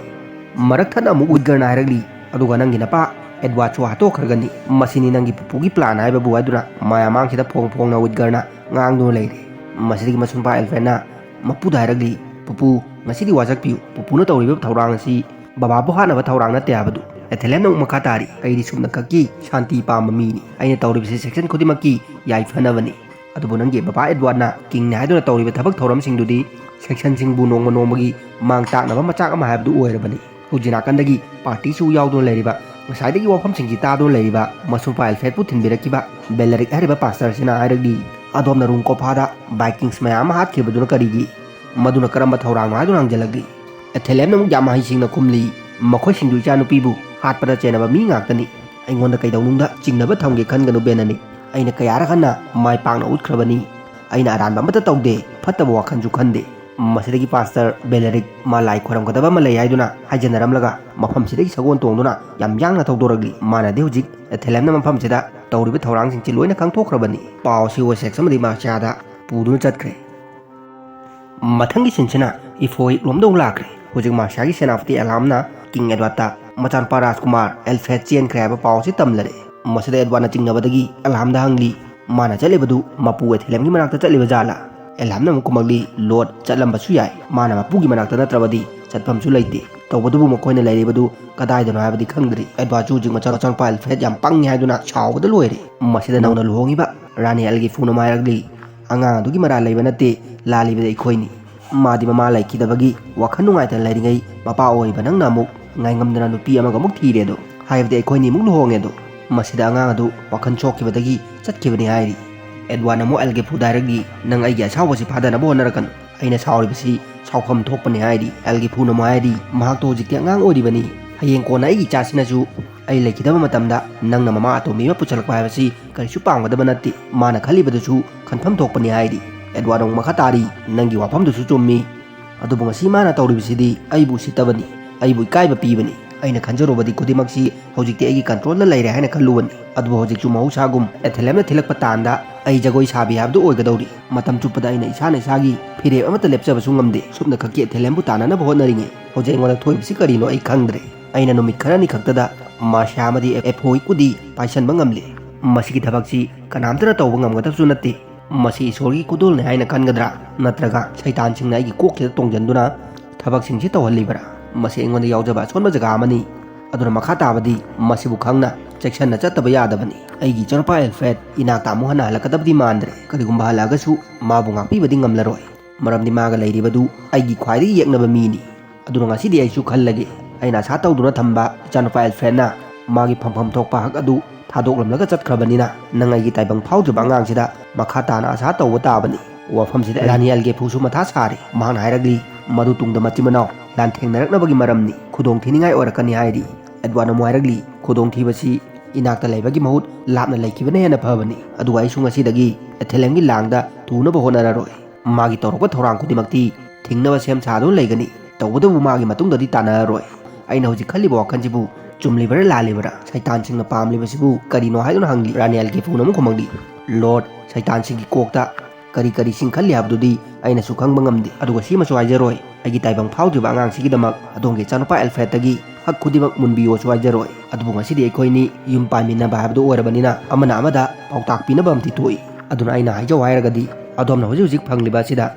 ꯃꯔꯛ ꯊꯠꯅ ꯑꯃꯨꯛ ꯋꯤꯠꯒꯔꯅ ꯍꯥꯏꯔꯛꯂꯤ, "ꯑꯗꯨꯒ ꯅꯪꯒꯤ ꯅꯄꯥ ꯑꯦꯗꯋꯥꯔꯗꯁꯨ ꯍꯥꯠꯇꯣꯛꯈ꯭ꯔꯒꯅꯤ꯫" "ꯃꯁꯤꯅꯤ ꯅꯪꯒꯤ ꯄꯨꯄꯨꯒꯤ ꯄ꯭ꯂꯥꯟ ꯍꯥꯏꯕꯕꯨ" ꯍꯥꯏꯗꯨꯅ ꯃꯌꯥꯝ ꯃꯥꯡꯁꯤꯗ ꯐꯣꯡ ꯐꯣꯡꯅ ꯋꯤꯠꯒꯔꯅ ꯉꯥꯡꯗꯨꯅ ꯂꯩꯔꯦ꯫ ꯃꯁꯤꯗꯒꯤ ꯃꯁꯨꯡꯄꯥ ꯑꯦꯜꯐ꯭ꯔꯦꯗꯅ ꯃꯄꯨꯗ ꯍꯥꯏꯔꯛꯂꯤ, "ꯄꯨꯄꯨ, ꯉꯁꯤꯗꯤ ꯋꯥꯁꯛꯄꯤꯌꯨ꯫ ꯄꯨꯄꯨꯅ ꯇꯧꯔꯤꯕ ꯊꯧꯔꯥꯡ ꯑꯁꯤ ꯕꯕꯥꯕꯨ ꯍꯥꯠꯅꯕ ꯊꯧꯔꯥꯡ ꯅꯠꯇꯦ" ꯍꯥꯏꯕꯗꯨ꯫ ꯑꯦꯊꯦꯂꯦꯝꯅ ꯑꯃꯨꯛ ꯃꯈꯥ ꯇꯥꯔꯤ, "ꯑꯩꯗꯤ ꯁꯨꯞꯅꯈꯛꯀꯤ ꯁꯥꯟꯇꯤ ꯄꯥꯝꯕ ꯃꯤꯅꯤ꯫ ꯑꯩꯅ ꯇꯧꯔꯤꯕꯁꯤ ꯁꯦꯛꯁꯟ ꯈꯨꯗꯤꯡꯃꯛꯀꯤ ꯌꯥꯏꯐꯅꯕꯅꯤ꯫ ꯑꯗꯨꯕꯨ ꯅꯪꯒꯤ ꯕꯕꯥ ꯑꯦꯗꯋꯥꯔꯗꯅ ꯀꯤꯡꯅꯤ ꯍꯥꯏꯗꯨꯅ ꯇꯧꯔꯤꯕ ꯊꯕꯛ ꯊꯧꯔꯝꯁꯤꯡꯗꯨꯗꯤ ꯁꯦꯛꯁꯟꯁꯤꯡꯕꯨ ꯅꯣꯡꯃ ꯅꯣꯡꯃꯒꯤ ꯃꯥꯡ ꯇꯥꯛꯅꯕ ꯃꯆꯥꯛ ꯑꯃ ꯍꯥꯏꯕꯗꯨ ꯑꯣꯏꯔꯕꯅꯤ꯫" ꯍꯧꯖꯤꯛ ꯅꯥꯀꯟꯗꯒꯤ ꯄꯥꯔꯇꯤꯁꯨ ꯌꯥꯎꯗꯨꯅ ꯂꯩꯔꯤꯕ, ꯉꯁꯥꯏꯗꯒꯤ ꯋꯥꯐꯝꯁꯤꯡꯁꯤ ꯇꯥꯗꯨꯅ ꯂꯩꯔꯤꯕ ꯃꯁꯨꯡꯄꯥ ꯑꯦꯜꯐ꯭ꯔꯦꯗꯄꯨ ꯊꯤꯟꯕꯤꯔꯛꯈꯤꯕ ꯕꯦꯂꯔꯤꯛ ꯍꯥꯏꯔꯤꯕ ꯄꯥꯁꯇꯔꯁꯤꯅ ꯍꯥꯏꯔꯛꯂꯤ, "ꯑꯗꯣꯝꯅ ꯔꯨꯝ ꯀꯣꯐꯥꯗ ꯚꯥꯏꯀꯤꯡꯁ ꯃꯌꯥꯝ ꯑꯃ ꯍꯥꯠꯈꯤꯕꯗꯨꯅ ꯀꯔꯤꯒꯤ? ꯃꯗꯨꯅ ꯀꯔꯝꯕ ꯊꯧꯔꯥꯡꯅꯣ?" ꯍꯥꯏꯗꯨꯅ ꯍꯪꯖꯜꯂꯛꯂꯤ꯫ ꯑꯦꯊꯦꯂꯦꯝꯅ ꯑꯃꯨꯛ ꯌꯥꯝ ꯍꯩꯁꯤꯡꯅ ꯈꯨꯝꯂꯤ, "ꯃꯈꯣꯏꯁꯤꯡꯗꯨ ꯏꯆꯥꯅꯨꯄꯤꯕꯨ ꯍꯥꯠꯄꯗ ꯆꯦꯟꯅꯕ ꯃꯤ ꯉꯥꯛꯇꯅꯤ꯫ ꯑꯩꯉꯣꯟꯗ ꯀꯩꯗꯧꯅꯨꯡꯗ ꯆꯤꯡꯅꯕ ꯊꯝꯒꯦ ꯈꯟꯒꯅꯨ, ꯕꯦꯅꯅꯤ꯫ ꯑꯩꯅ ꯀꯌꯥꯔꯛ ꯍꯟꯅ ꯃꯥꯏ ꯄꯥꯛꯅ ꯎꯠꯈ꯭ꯔꯕꯅꯤ꯫ ꯑꯩꯅ ꯑꯔꯥꯟꯕ ꯑꯃꯠꯇ ꯇꯧꯗꯦ, ꯐꯠꯇꯕ ꯋꯥꯈꯜꯁꯨ ꯈꯟꯗꯦ"꯫ ꯃꯁꯤꯗꯒꯤ ꯄꯥꯁꯇꯔ ꯕꯦꯂꯔꯤꯛ ꯃꯥ ꯂꯥꯏ ꯈꯣꯏꯔꯝꯒꯗꯕ ꯑꯃ ꯂꯩ ꯍꯥꯏꯗꯨꯅ ꯍꯥꯏꯖꯅꯔꯝꯂꯒ ꯃꯐꯝꯁꯤꯗꯒꯤ ꯁꯒꯣꯜ ꯇꯣꯡꯗꯨꯅ ꯌꯥꯝ ꯌꯥꯡꯅ ꯊꯧꯗꯣꯔꯛꯂꯤ꯫ ꯃꯥꯅꯗꯤ ꯍꯧꯖꯤꯛ ꯑꯦꯊꯦꯂꯦꯝꯅ ꯃꯐꯝꯁꯤꯗ ꯇꯧꯔꯤꯕ ꯊꯧꯔꯥꯡꯁꯤꯡꯁꯤ ꯂꯣꯏꯅ ꯈꯪꯊꯣꯛꯈ꯭ꯔꯕꯅꯤ꯫ ꯄꯥꯎ ꯑꯁꯤ ꯋꯦꯁꯦꯛꯁ ꯑꯃꯗꯤ ꯃꯥꯔꯁꯤꯌꯥꯗ ꯄꯨꯗꯨꯅ ꯆꯠꯈ꯭ꯔꯦ꯫ ꯃꯊꯪꯒꯤ ꯁꯤꯟꯁꯤꯅ ꯏꯐꯣꯏꯛ ꯂꯣꯝꯗ ꯑꯃꯨꯛ ꯂꯥꯛꯈ꯭ꯔꯦ꯫ ꯍꯧꯖꯤꯛ ꯃꯥꯔꯁꯤꯌꯥꯒꯤ ꯁꯦꯅꯥꯄꯇꯤ ꯑꯦꯂꯥꯝꯅ ꯀꯤꯡ ꯑꯦꯗꯋꯥꯔꯗꯇ ꯃꯆꯥꯅꯨꯄꯥ ꯔꯥꯖꯀꯨꯃꯥꯔ ꯑꯦꯜꯐ꯭ꯔꯦꯗ ꯆꯦꯟꯈ꯭ꯔꯦ ꯍꯥꯏꯕ ꯄꯥꯎ ꯑꯁꯤ ꯇꯝꯂꯔꯦ꯫ ꯃꯁꯤꯗ ꯑꯦꯗꯋꯥꯔꯗꯅ ꯆꯤꯡꯅꯕꯗꯒꯤ ꯑꯦꯂꯥꯝꯗ ꯍꯪꯂꯤ, ꯃꯥꯅ ꯆꯠꯂꯤꯕꯗꯨ ꯃꯄꯨ ꯑꯦꯊꯦꯂꯦꯝꯒꯤ ꯃꯅꯥꯛꯇ ꯆꯠꯂꯤꯕ ꯖꯥꯠꯂꯥ? ꯑꯦꯂꯥꯝꯅ ꯑꯃꯨꯛ ꯈꯨꯝꯃꯛꯂꯤ, "ꯂꯣꯔꯗ, ꯆꯠꯂꯝꯕꯁꯨ ꯌꯥꯏ꯫ ꯃꯥꯅ ꯃꯄꯨꯒꯤ ꯃꯅꯥꯛꯇ ꯅꯠꯇ꯭ꯔꯕꯗꯤ ꯆꯠꯐꯝꯁꯨ ꯂꯩꯇꯦ꯫ ꯇꯧꯕꯗꯨꯕꯨ ꯃꯈꯣꯏꯅ ꯂꯩꯔꯤꯕꯗꯨ ꯀꯗꯥꯏꯗꯅꯣ ꯍꯥꯏꯕꯗꯤ ꯈꯪꯗ꯭ꯔꯤ"꯫ ꯑꯦꯗꯋꯥꯔꯗꯁꯨ ꯍꯧꯖꯤꯛ ꯃꯆꯥ-, ꯃꯆꯥꯅꯨꯄꯥ ꯑꯦꯜꯐ꯭ꯔꯦꯗ ꯌꯥꯝ ꯄꯪꯉꯤ ꯍꯥꯏꯗꯨꯅ ꯁꯥꯎꯕꯗ ꯂꯣꯏꯔꯦ꯫ ꯃꯁꯤꯗ ꯅꯧꯅ ꯂꯨꯍꯣꯡꯉꯤꯕ ꯔꯥꯅꯤ ꯑꯦꯜꯒꯤꯐꯨꯅ ꯑꯃꯨꯛ ꯍꯥꯏꯔꯛꯂꯤ, "ꯑꯉꯥꯡ ꯑꯗꯨꯒꯤ ꯃꯔꯥꯜ ꯂꯩꯕ ꯅꯠꯇꯦ, ꯂꯥꯜꯂꯤꯕꯗꯤ ꯑꯩꯈꯣꯏꯅꯤ꯫ ꯃꯥꯗꯤ ꯃꯃꯥ ꯂꯩꯈꯤꯗꯕꯒꯤ ꯋꯥꯈꯜ ꯅꯨꯡꯉꯥꯏꯇꯅ ꯂꯩꯔꯤꯉꯩ ꯃꯄꯥ ꯑꯣꯏꯔꯤꯕ ꯅꯪꯅ ꯑꯃꯨꯛ ꯉꯥꯏꯉꯝꯗꯅ ꯅꯨꯄꯤ ꯑꯃꯒ ꯑꯃꯨꯛ ꯊꯤꯔꯦ ꯑꯗꯣ꯫ ꯍꯥꯏꯕꯗꯤ ꯑꯩꯈꯣꯏꯅꯤꯃꯨꯛ ꯂꯨꯍꯣꯡꯉꯦ ꯑꯗꯣ"꯫ ꯃꯁꯤꯗ ꯑꯉꯥꯡ ꯑꯗꯨ ꯋꯥꯈꯜ ꯁꯣꯛꯈꯤꯕꯗꯒꯤ ꯆꯠꯈꯤꯕꯅꯤ ꯍꯥꯏꯔꯤ꯫ ꯑꯦꯗꯋꯥꯔꯗꯅ ꯑꯃꯨꯛ ꯑꯦꯜꯒꯤꯐꯨꯗ ꯍꯥꯏꯔꯛꯂꯤ, "ꯅꯪ ꯑꯩꯒꯤ ꯑꯁꯥꯎꯕꯁꯤ ꯐꯥꯗꯅꯕ ꯍꯣꯠꯅꯔꯛꯀꯅꯨ꯫ ꯑꯩꯅ ꯁꯥꯎꯔꯤꯕꯁꯤ ꯁꯥꯎꯐꯝ ꯊꯣꯛꯄꯅꯤ" ꯍꯥꯏꯔꯤ꯫ ꯑꯦꯜꯒꯤꯐꯨꯅ ꯑꯃꯨꯛ ꯍꯥꯏꯔꯤ, "ꯃꯍꯥꯛꯇꯣ ꯍꯧꯖꯤꯛꯇꯤ ꯑꯉꯥꯡ ꯑꯣꯏꯔꯤꯕꯅꯤ꯫ ꯍꯌꯦꯡ ꯀꯣꯟꯅ ꯑꯩꯒꯤ ꯏꯆꯥꯁꯤꯅꯁꯨ ꯑꯩ ꯂꯩꯈꯤꯗꯕ ꯃꯇꯝꯗ ꯅꯪꯅ ꯃꯃꯥ ꯑꯇꯣꯝꯕꯤ ꯑꯃ ꯄꯨꯁꯜꯂꯛꯄ ꯍꯥꯏꯕꯁꯤ ꯀꯔꯤꯁꯨ ꯄꯥꯝꯒꯗꯕ ꯅꯠꯇꯦ꯫ ꯃꯥꯅ ꯈꯜꯂꯤꯕꯗꯨꯁꯨ ꯈꯟꯐꯝ ꯊꯣꯛꯄꯅꯤ" ꯍꯥꯏꯔꯤ꯫ ꯑꯦꯗꯋꯥꯔꯗ ꯑꯃꯨꯛ ꯃꯈꯥ ꯇꯥꯔꯤ, "ꯅꯪꯒꯤ ꯋꯥꯐꯝꯗꯨꯁꯨ ꯆꯨꯝꯃꯤ꯫ ꯑꯗꯨꯕꯨ ꯉꯁꯤ ꯃꯥꯅ ꯇꯧꯔꯤꯕꯁꯤꯗꯤ ꯑꯩꯕꯨ ꯎꯁꯤꯠꯇꯕꯅꯤ, ꯑꯩꯕꯨ ꯏꯀꯥꯏꯕ ꯄꯤꯕꯅꯤ꯫ ꯑꯩꯅ ꯈꯟꯖꯔꯨꯕꯗꯤ ꯈꯨꯗꯤꯡꯃꯛꯁꯤ ꯍꯧꯖꯤꯛꯇꯤ ꯑꯩꯒꯤ ꯀꯟꯇ꯭ꯔꯣꯜꯗ ꯂꯩꯔꯦ ꯍꯥꯏꯅ ꯈꯜꯂꯨꯕꯅꯤ꯫ ꯑꯗꯨꯕꯨ ꯍꯧꯖꯤꯛꯁꯨ ꯃꯍꯧꯁꯥꯒꯨꯝ ꯑꯦꯊꯦꯂꯦꯝꯅ ꯊꯤꯜꯂꯛꯄ ꯇꯥꯟꯗ ꯑꯩ ꯖꯒꯣꯏ ꯁꯥꯕꯤ ꯍꯥꯏꯕꯗꯨ ꯑꯣꯏꯒꯗꯧꯔꯤ꯫ ꯃꯇꯝ ꯆꯨꯞꯄꯗ ꯑꯩꯅ ꯏꯁꯥꯅ ꯏꯁꯥꯒꯤ ꯐꯤꯔꯦꯞ ꯑꯃꯠꯇ ꯂꯦꯞꯆꯕꯁꯨ ꯉꯝꯗꯦ꯫ ꯁꯨꯞꯅꯈꯛꯀꯤ ꯑꯦꯊꯦꯂꯦꯝꯕꯨ ꯇꯥꯟꯅꯅꯕ ꯍꯣꯠꯅꯔꯤꯉꯩ ꯍꯧꯖꯤꯛ ꯑꯩꯉꯣꯟꯗ ꯊꯣꯛꯏꯕꯁꯤ ꯀꯔꯤꯅꯣ ꯑꯩ ꯈꯪꯗ꯭ꯔꯦ꯫ ꯑꯩꯅ ꯅꯨꯃꯤꯠ ꯈꯔꯅꯤ ꯈꯛꯇꯗ ꯃꯥꯔꯁꯤꯌꯥ ꯑꯃꯗꯤ ꯑꯦꯐꯣꯏꯛꯄꯨꯗꯤ ꯄꯥꯏꯁꯟꯕ ꯉꯝꯂꯦ꯫ ꯃꯁꯤꯒꯤ ꯊꯕꯛꯁꯤ ꯀꯅꯥꯝꯇꯅ ꯇꯧꯕ ꯉꯝꯒꯗꯕꯁꯨ ꯅꯠꯇꯦ꯫ ꯃꯁꯤ ꯏꯁꯣꯔꯒꯤ ꯈꯨꯗꯣꯜꯅꯤ ꯍꯥꯏꯅ ꯈꯟꯒꯗ꯭ꯔꯥ? ꯅꯠꯇ꯭ꯔꯒ ꯁꯩꯇꯥꯟꯁꯤꯡꯅ ꯑꯩꯒꯤ ꯀꯣꯛꯁꯤꯗ ꯇꯣꯡꯁꯤꯟꯗꯨꯅ ꯊꯕꯛꯁꯤꯡꯁꯤ ꯇꯧꯍꯜꯂꯤꯕ꯭ꯔꯥ? ꯃꯁꯤ ꯑꯩꯉꯣꯟꯗ ꯌꯥꯎꯖꯕ ꯑꯁꯣꯟꯕ ꯖꯒꯥ ꯑꯃꯅꯤ꯫ ꯑꯗꯨꯅ ꯃꯈꯥ ꯇꯥꯕꯗꯤ ꯃꯁꯤꯕꯨ ꯈꯪꯅ ꯆꯦꯛꯁꯤꯟꯅ ꯆꯠꯇꯕ ꯌꯥꯗꯕꯅꯤ꯫ ꯑꯩꯒꯤ ꯏꯆꯥꯅꯨꯄꯥ ꯑꯦꯜꯐ꯭ꯔꯦꯗ ꯏꯅꯥꯛꯇ ꯑꯃꯨꯛ ꯍꯟꯅ ꯍꯜꯂꯛꯀꯗꯕꯗꯤ ꯃꯥꯟꯗ꯭ꯔꯦ꯫ ꯀꯔꯤꯒꯨꯝꯕ ꯍꯜꯂꯛꯑꯒꯁꯨ ꯃꯥꯕꯨ ꯉꯥꯛꯄꯤꯕꯗꯤ ꯉꯝꯂꯔꯣꯏ꯫ ꯃꯔꯝꯗꯤ ꯃꯥꯒ ꯂꯩꯔꯤꯕꯗꯨ ꯑꯩꯒꯤ ꯈ꯭ꯋꯥꯏꯗꯒꯤ ꯌꯦꯛꯅꯕ ꯃꯤꯅꯤ꯫ ꯑꯗꯨꯅ ꯉꯁꯤꯗꯤ ꯑꯩꯁꯨ ꯈꯜꯂꯒꯦ, ꯑꯩꯅ ꯑꯁꯥ ꯇꯧꯗꯨꯅ ꯊꯝꯕ ꯏꯆꯥꯅꯨꯄꯥ ꯑꯦꯜꯐ꯭ꯔꯦꯗꯅ ꯃꯥꯒꯤ ꯐꯪꯐꯝ ꯊꯣꯛꯄ ꯍꯛ ꯑꯗꯨ ꯊꯥꯗꯣꯛꯂꯝꯂꯒ ꯆꯠꯈ꯭ꯔꯕꯅꯤꯅ, ꯅꯪ ꯑꯩꯒꯤ ꯇꯥꯏꯕꯪ ꯐꯥꯎꯗ꯭ꯔꯤꯕ ꯑꯉꯥꯡꯁꯤꯗ ꯃꯈꯥ ꯇꯥꯅ ꯑꯁꯥ ꯇꯧꯕ ꯇꯥꯕꯅꯤ꯫ ꯋꯥꯐꯝꯁꯤꯗ ꯔꯥꯅꯤ ꯑꯦꯜꯒꯦꯐꯨꯁꯨ ꯃꯊꯥ ꯁꯥꯔꯤ꯫ ꯃꯍꯥꯛꯅ ꯍꯥꯏꯔꯛꯂꯤ, "ꯃꯗꯨ ꯇꯨꯡꯗ ꯃꯆꯤꯟ ꯃꯅꯥꯎ ꯂꯥꯟꯊꯦꯡꯅꯔꯛꯅꯕꯒꯤ ꯃꯔꯝꯅꯤ, ꯈꯨꯗꯣꯡ ꯊꯤꯅꯤꯡꯉꯥꯏ ꯑꯣꯏꯔꯛꯀꯅꯤ ꯍꯥꯏꯔꯤ꯫ ꯑꯦꯗꯋꯥꯔꯗꯅ ꯑꯃꯨꯛ ꯍꯥꯏꯔꯛꯂꯤ, "ꯈꯨꯗꯣꯡꯊꯤꯕꯁꯤ ꯏꯅꯥꯛꯇ ꯂꯩꯕꯒꯤ ꯃꯍꯨꯠ ꯂꯥꯞꯅ ꯂꯩꯈꯤꯕꯅ ꯍꯦꯟꯅ ꯐꯕꯅꯤ꯫ ꯑꯗꯨꯒ ꯑꯩꯁꯨ ꯉꯁꯤꯗꯒꯤ ꯑꯦꯊꯦꯂꯦꯝꯒꯤ ꯂꯥꯡꯗ ꯇꯨꯅꯕ ꯍꯣꯠꯅꯔꯔꯣꯏ꯫ ꯃꯥꯒꯤ ꯇꯧꯔꯛꯄ ꯊꯧꯔꯥꯡ ꯈꯨꯗꯤꯡꯃꯛꯇꯤ ꯊꯤꯡꯅꯕ ꯁꯦꯝ ꯁꯥꯗꯨꯅ ꯂꯩꯒꯅꯤ꯫ ꯇꯧꯕꯇꯕꯨ ꯃꯥꯒꯤ ꯃꯇꯨꯡꯗꯗꯤ ꯇꯥꯟꯅꯔꯔꯣꯏ꯫ ꯑꯩꯅ ꯍꯧꯖꯤꯛ ꯈꯜꯂꯤꯕ ꯋꯥꯈꯜꯁꯤꯕꯨ ꯆꯨꯝꯂꯤꯕꯔꯥ ꯂꯥꯜꯂꯤꯕꯔꯥ? ꯁꯩꯇꯥꯟꯁꯤꯡꯅ ꯄꯥꯝꯂꯤꯕꯁꯤꯕꯨ ꯀꯔꯤꯅꯣ?" ꯍꯥꯏꯗꯨꯅ ꯍꯪꯂꯤ꯫ ꯔꯥꯅꯤ ꯑꯦꯜꯒꯤꯐꯨꯅ ꯑꯃꯨꯛ ꯈꯨꯝꯃꯛꯂꯤ, "ꯂꯣꯔꯗ, ꯁꯩꯇꯥꯟꯁꯤꯡꯒꯤ ꯀꯣꯛꯇ ꯀꯔꯤ ꯀꯔꯤ ꯆꯤꯡꯈꯠꯂꯤ ꯍꯥꯏꯕꯗꯨꯗꯤ ꯑꯩꯅꯁꯨ ꯈꯪꯕ ꯉꯝꯗꯦ꯫ ꯑꯗꯨꯒ ꯁꯤꯃꯁꯨ ꯍꯥꯏꯖꯔꯣꯏ, ꯑꯩꯒꯤ ꯇꯥꯏꯕꯪ ꯐꯥꯎꯗ꯭ꯔꯤꯕ ꯑꯉꯥꯡꯁꯤꯒꯤꯗꯃꯛ ꯑꯗꯣꯝꯒꯤ ꯏꯆꯥꯅꯨꯄꯥ ꯑꯦꯜꯐ꯭ꯔꯦꯗꯇꯒꯤ ꯍꯛ ꯈꯨꯗꯤꯡꯃꯛ ꯃꯨꯟꯕꯤꯌꯣꯁꯨ ꯍꯥꯏꯖꯔꯣꯏ꯫ ꯑꯗꯨꯕꯨ ꯉꯁꯤꯗꯤ ꯑꯩꯈꯣꯏꯅꯤ ꯌꯨꯝ ꯄꯥꯟꯃꯤꯟꯅꯕ ꯍꯥꯏꯕꯗꯨ ꯑꯣꯏꯔꯕꯅꯤꯅ ꯑꯃꯅ ꯑꯃꯗ ꯄꯥꯎꯇꯥꯛ ꯄꯤꯅꯕ ꯑꯃꯗꯤ ꯊꯣꯛꯏ꯫ ꯑꯗꯨꯅ ꯑꯩꯅ ꯍꯥꯏꯖꯧ ꯍꯥꯏꯔꯒꯗꯤ ꯑꯗꯣꯝꯅ ꯍꯧꯖꯤꯛ ꯍꯧꯖꯤꯛ ꯐꯪꯂꯤꯕ ꯑꯁꯤꯗ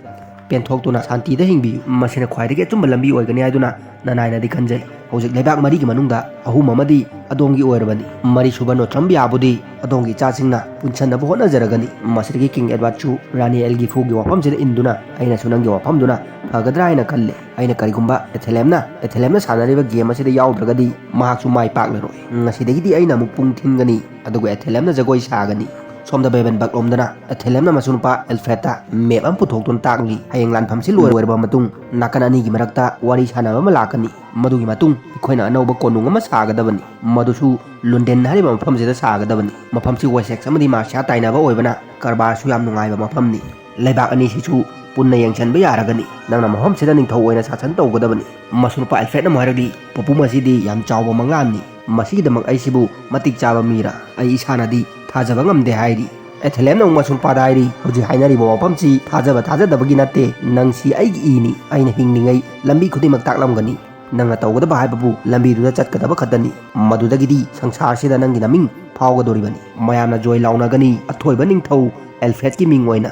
ꯄꯦꯟꯊꯣꯛꯇꯨꯅ ꯁꯥꯟꯇꯤꯗ ꯍꯤꯡꯕꯤꯌꯨ꯫ ꯃꯁꯤꯅ ꯈ꯭ꯋꯥꯏꯗꯒꯤ ꯑꯆꯨꯝꯕ ꯂꯝꯕꯤ ꯑꯣꯏꯒꯅꯤ ꯍꯥꯏꯗꯨꯅ ꯅꯅꯥꯏꯅꯗꯤ ꯈꯟꯖꯩ꯫ ꯍꯧꯖꯤꯛ ꯂꯩꯕꯥꯛ ꯃꯔꯤꯒꯤ ꯃꯅꯨꯡꯗ ꯑꯍꯨꯝ ꯑꯃꯗꯤ ꯑꯗꯣꯝꯒꯤ ꯑꯣꯏꯔꯕꯅꯤ꯫ ꯃꯔꯤꯁꯨꯕ ꯅꯣꯇ꯭ꯔꯝꯕꯤꯌꯥꯕꯨꯗꯤ ꯑꯗꯣꯝꯒꯤ ꯏꯆꯥꯁꯤꯡꯅ ꯄꯨꯟꯁꯟꯅꯕ ꯍꯣꯠꯅꯖꯔꯒꯅꯤ꯫ ꯃꯁꯤꯗꯒꯤ ꯀꯤꯡ ꯑꯦꯗꯋꯥꯔꯗꯁꯨ ꯔꯥꯅꯤ ꯑꯦꯜꯒꯤꯐꯨꯒꯤ ꯋꯥꯐꯝꯁꯤꯗ ꯏꯟꯗꯨꯅ ꯑꯩꯅꯁꯨ ꯅꯪꯒꯤ ꯋꯥꯐꯝꯗꯨꯅ ꯐꯒꯗ꯭ꯔꯥ ꯍꯥꯏꯅ ꯈꯜꯂꯦ꯫ ꯑꯩꯅ ꯀꯔꯤꯒꯨꯝꯕ ꯑꯦꯊꯦꯂꯦꯝꯅ, ꯑꯦꯊꯦꯂꯦꯝꯅ ꯁꯥꯟꯅꯔꯤꯕ ꯒꯦꯝ ꯑꯁꯤꯗ ꯌꯥꯎꯗ꯭ꯔꯒꯗꯤ ꯃꯍꯥꯛꯁꯨ ꯃꯥꯏ ꯄꯥꯛꯂꯔꯣꯏ꯫ ꯉꯁꯤꯗꯒꯤꯗꯤ ꯑꯩꯅ ꯑꯃꯨꯛ ꯄꯨꯡ ꯊꯤꯟꯒꯅꯤ, ꯑꯗꯨꯒ ꯑꯦꯊꯦꯂꯦꯝꯅ ꯖꯒꯣꯏ ꯁꯥꯒꯅꯤ꯫ ꯁꯣꯝꯗ ꯕꯦꯕꯟꯕꯛ ꯂꯣꯝꯗꯅ ꯑꯦꯊꯦꯂꯦꯝꯅ ꯃꯁꯨ ꯅꯨꯄꯥ ꯑꯦꯜꯐ꯭ꯔꯦꯗꯇ ꯃꯦꯞ ꯑꯃ ꯄꯨꯊꯣꯛꯇꯨꯅ ꯇꯥꯛꯂꯤ꯫ ꯍꯌꯦꯡ ꯂꯥꯟꯐꯝꯁꯤ ꯂꯣꯏꯔꯕ ꯃꯇꯨꯡ ꯅꯥꯀꯟ ꯑꯅꯤꯒꯤ ꯃꯔꯛꯇ ꯋꯥꯔꯤ ꯁꯥꯟꯅꯕ ꯑꯃ ꯂꯥꯛꯀꯅꯤ꯫ ꯃꯗꯨꯒꯤ ꯃꯇꯨꯡ ꯑꯩꯈꯣꯏꯅ ꯑꯅꯧꯕ ꯀꯣꯅꯨꯡ ꯑꯃ ꯁꯥꯒꯗꯕꯅꯤ꯫ ꯃꯗꯨꯁꯨ ꯂꯨꯟꯗꯦꯟ ꯍꯥꯏꯔꯤꯕ ꯃꯐꯝꯁꯤꯗ ꯁꯥꯒꯗꯕꯅꯤ꯫ ꯃꯐꯝꯁꯤ ꯋꯦꯁꯦꯛꯁ ꯑꯃꯗꯤ ꯃꯥꯔꯁꯤꯌꯥ ꯇꯥꯏꯅꯕ ꯑꯣꯏꯕꯅ ꯀꯔꯕꯥꯔꯁꯨ ꯌꯥꯝ ꯅꯨꯡꯉꯥꯏꯕ ꯃꯐꯝꯅꯤ꯫ ꯂꯩꯕꯥꯛ ꯑꯅꯤꯁꯤꯁꯨ ꯄꯨꯟꯅ ꯌꯦꯡꯁꯤꯟꯕ ꯌꯥꯔꯒꯅꯤ꯫ ꯅꯪꯅ ꯃꯐꯝꯁꯤꯗ ꯅꯤꯡꯊꯧ ꯑꯣꯏꯅ ꯁꯥꯁꯟ ꯇꯧꯒꯗꯕꯅꯤ꯫ ꯃꯁꯨ ꯅꯨꯄꯥ ꯑꯦꯜꯐ꯭ꯔꯦꯗꯅ ꯑꯃꯨꯛ ꯍꯥꯏꯔꯛꯂꯤ, "ꯄꯨꯄꯨ, ꯃꯁꯤꯗꯤ ꯌꯥꯝ ꯆꯥꯎꯕ ꯃꯪꯂꯥꯟꯅꯤ꯫ ꯃꯁꯤꯒꯤꯗꯃꯛ ꯑꯩꯁꯤꯕꯨ ꯃꯇꯤꯛ ꯆꯥꯕ ꯃꯤꯔꯥ? ꯑꯩ ꯏꯁꯥꯅꯗꯤ ꯊꯥꯖꯕ ꯉꯝꯗꯦ" ꯍꯥꯏꯔꯤ꯫ ꯑꯦꯊꯦꯂꯦꯝꯅ ꯑꯃꯨꯛ ꯃꯁꯨ ꯅꯨꯄꯥꯗ ꯍꯥꯏꯔꯤ, "ꯍꯧꯖꯤꯛ ꯍꯥꯏꯅꯔꯤꯕ ꯋꯥꯐꯝꯁꯤ ꯊꯥꯖꯕ ꯊꯥꯖꯗꯕꯒꯤ ꯅꯠꯇꯦ꯫ ꯅꯪꯁꯤ ꯑꯩꯒꯤ ꯏꯅꯤ꯫ ꯑꯩꯅ ꯍꯤꯡꯂꯤꯉꯩ ꯂꯝꯕꯤ ꯈꯨꯗꯤꯡꯃꯛ ꯇꯥꯛꯂꯝꯒꯅꯤ꯫ ꯅꯪꯅ ꯇꯧꯒꯗꯕ ꯍꯥꯏꯕꯕꯨ ꯂꯝꯕꯤꯗꯨꯗ ꯆꯠꯀꯗꯕ ꯈꯛꯇꯅꯤ꯫ ꯃꯗꯨꯗꯒꯤꯗꯤ ꯁꯪꯁꯥꯔꯁꯤꯗ ꯅꯪꯒꯤ ꯅꯃꯤꯡ ꯐꯥꯎꯒꯗꯧꯔꯤꯕꯅꯤ꯫ ꯃꯌꯥꯝꯅ ꯖꯣꯏ ꯂꯥꯎꯅꯒꯅꯤ, ꯑꯊꯣꯏꯕ ꯅꯤꯡꯊꯧ ꯑꯦꯜꯐ꯭ꯔꯦꯗꯀꯤ ꯃꯤꯡ ꯑꯣꯏꯅ꯫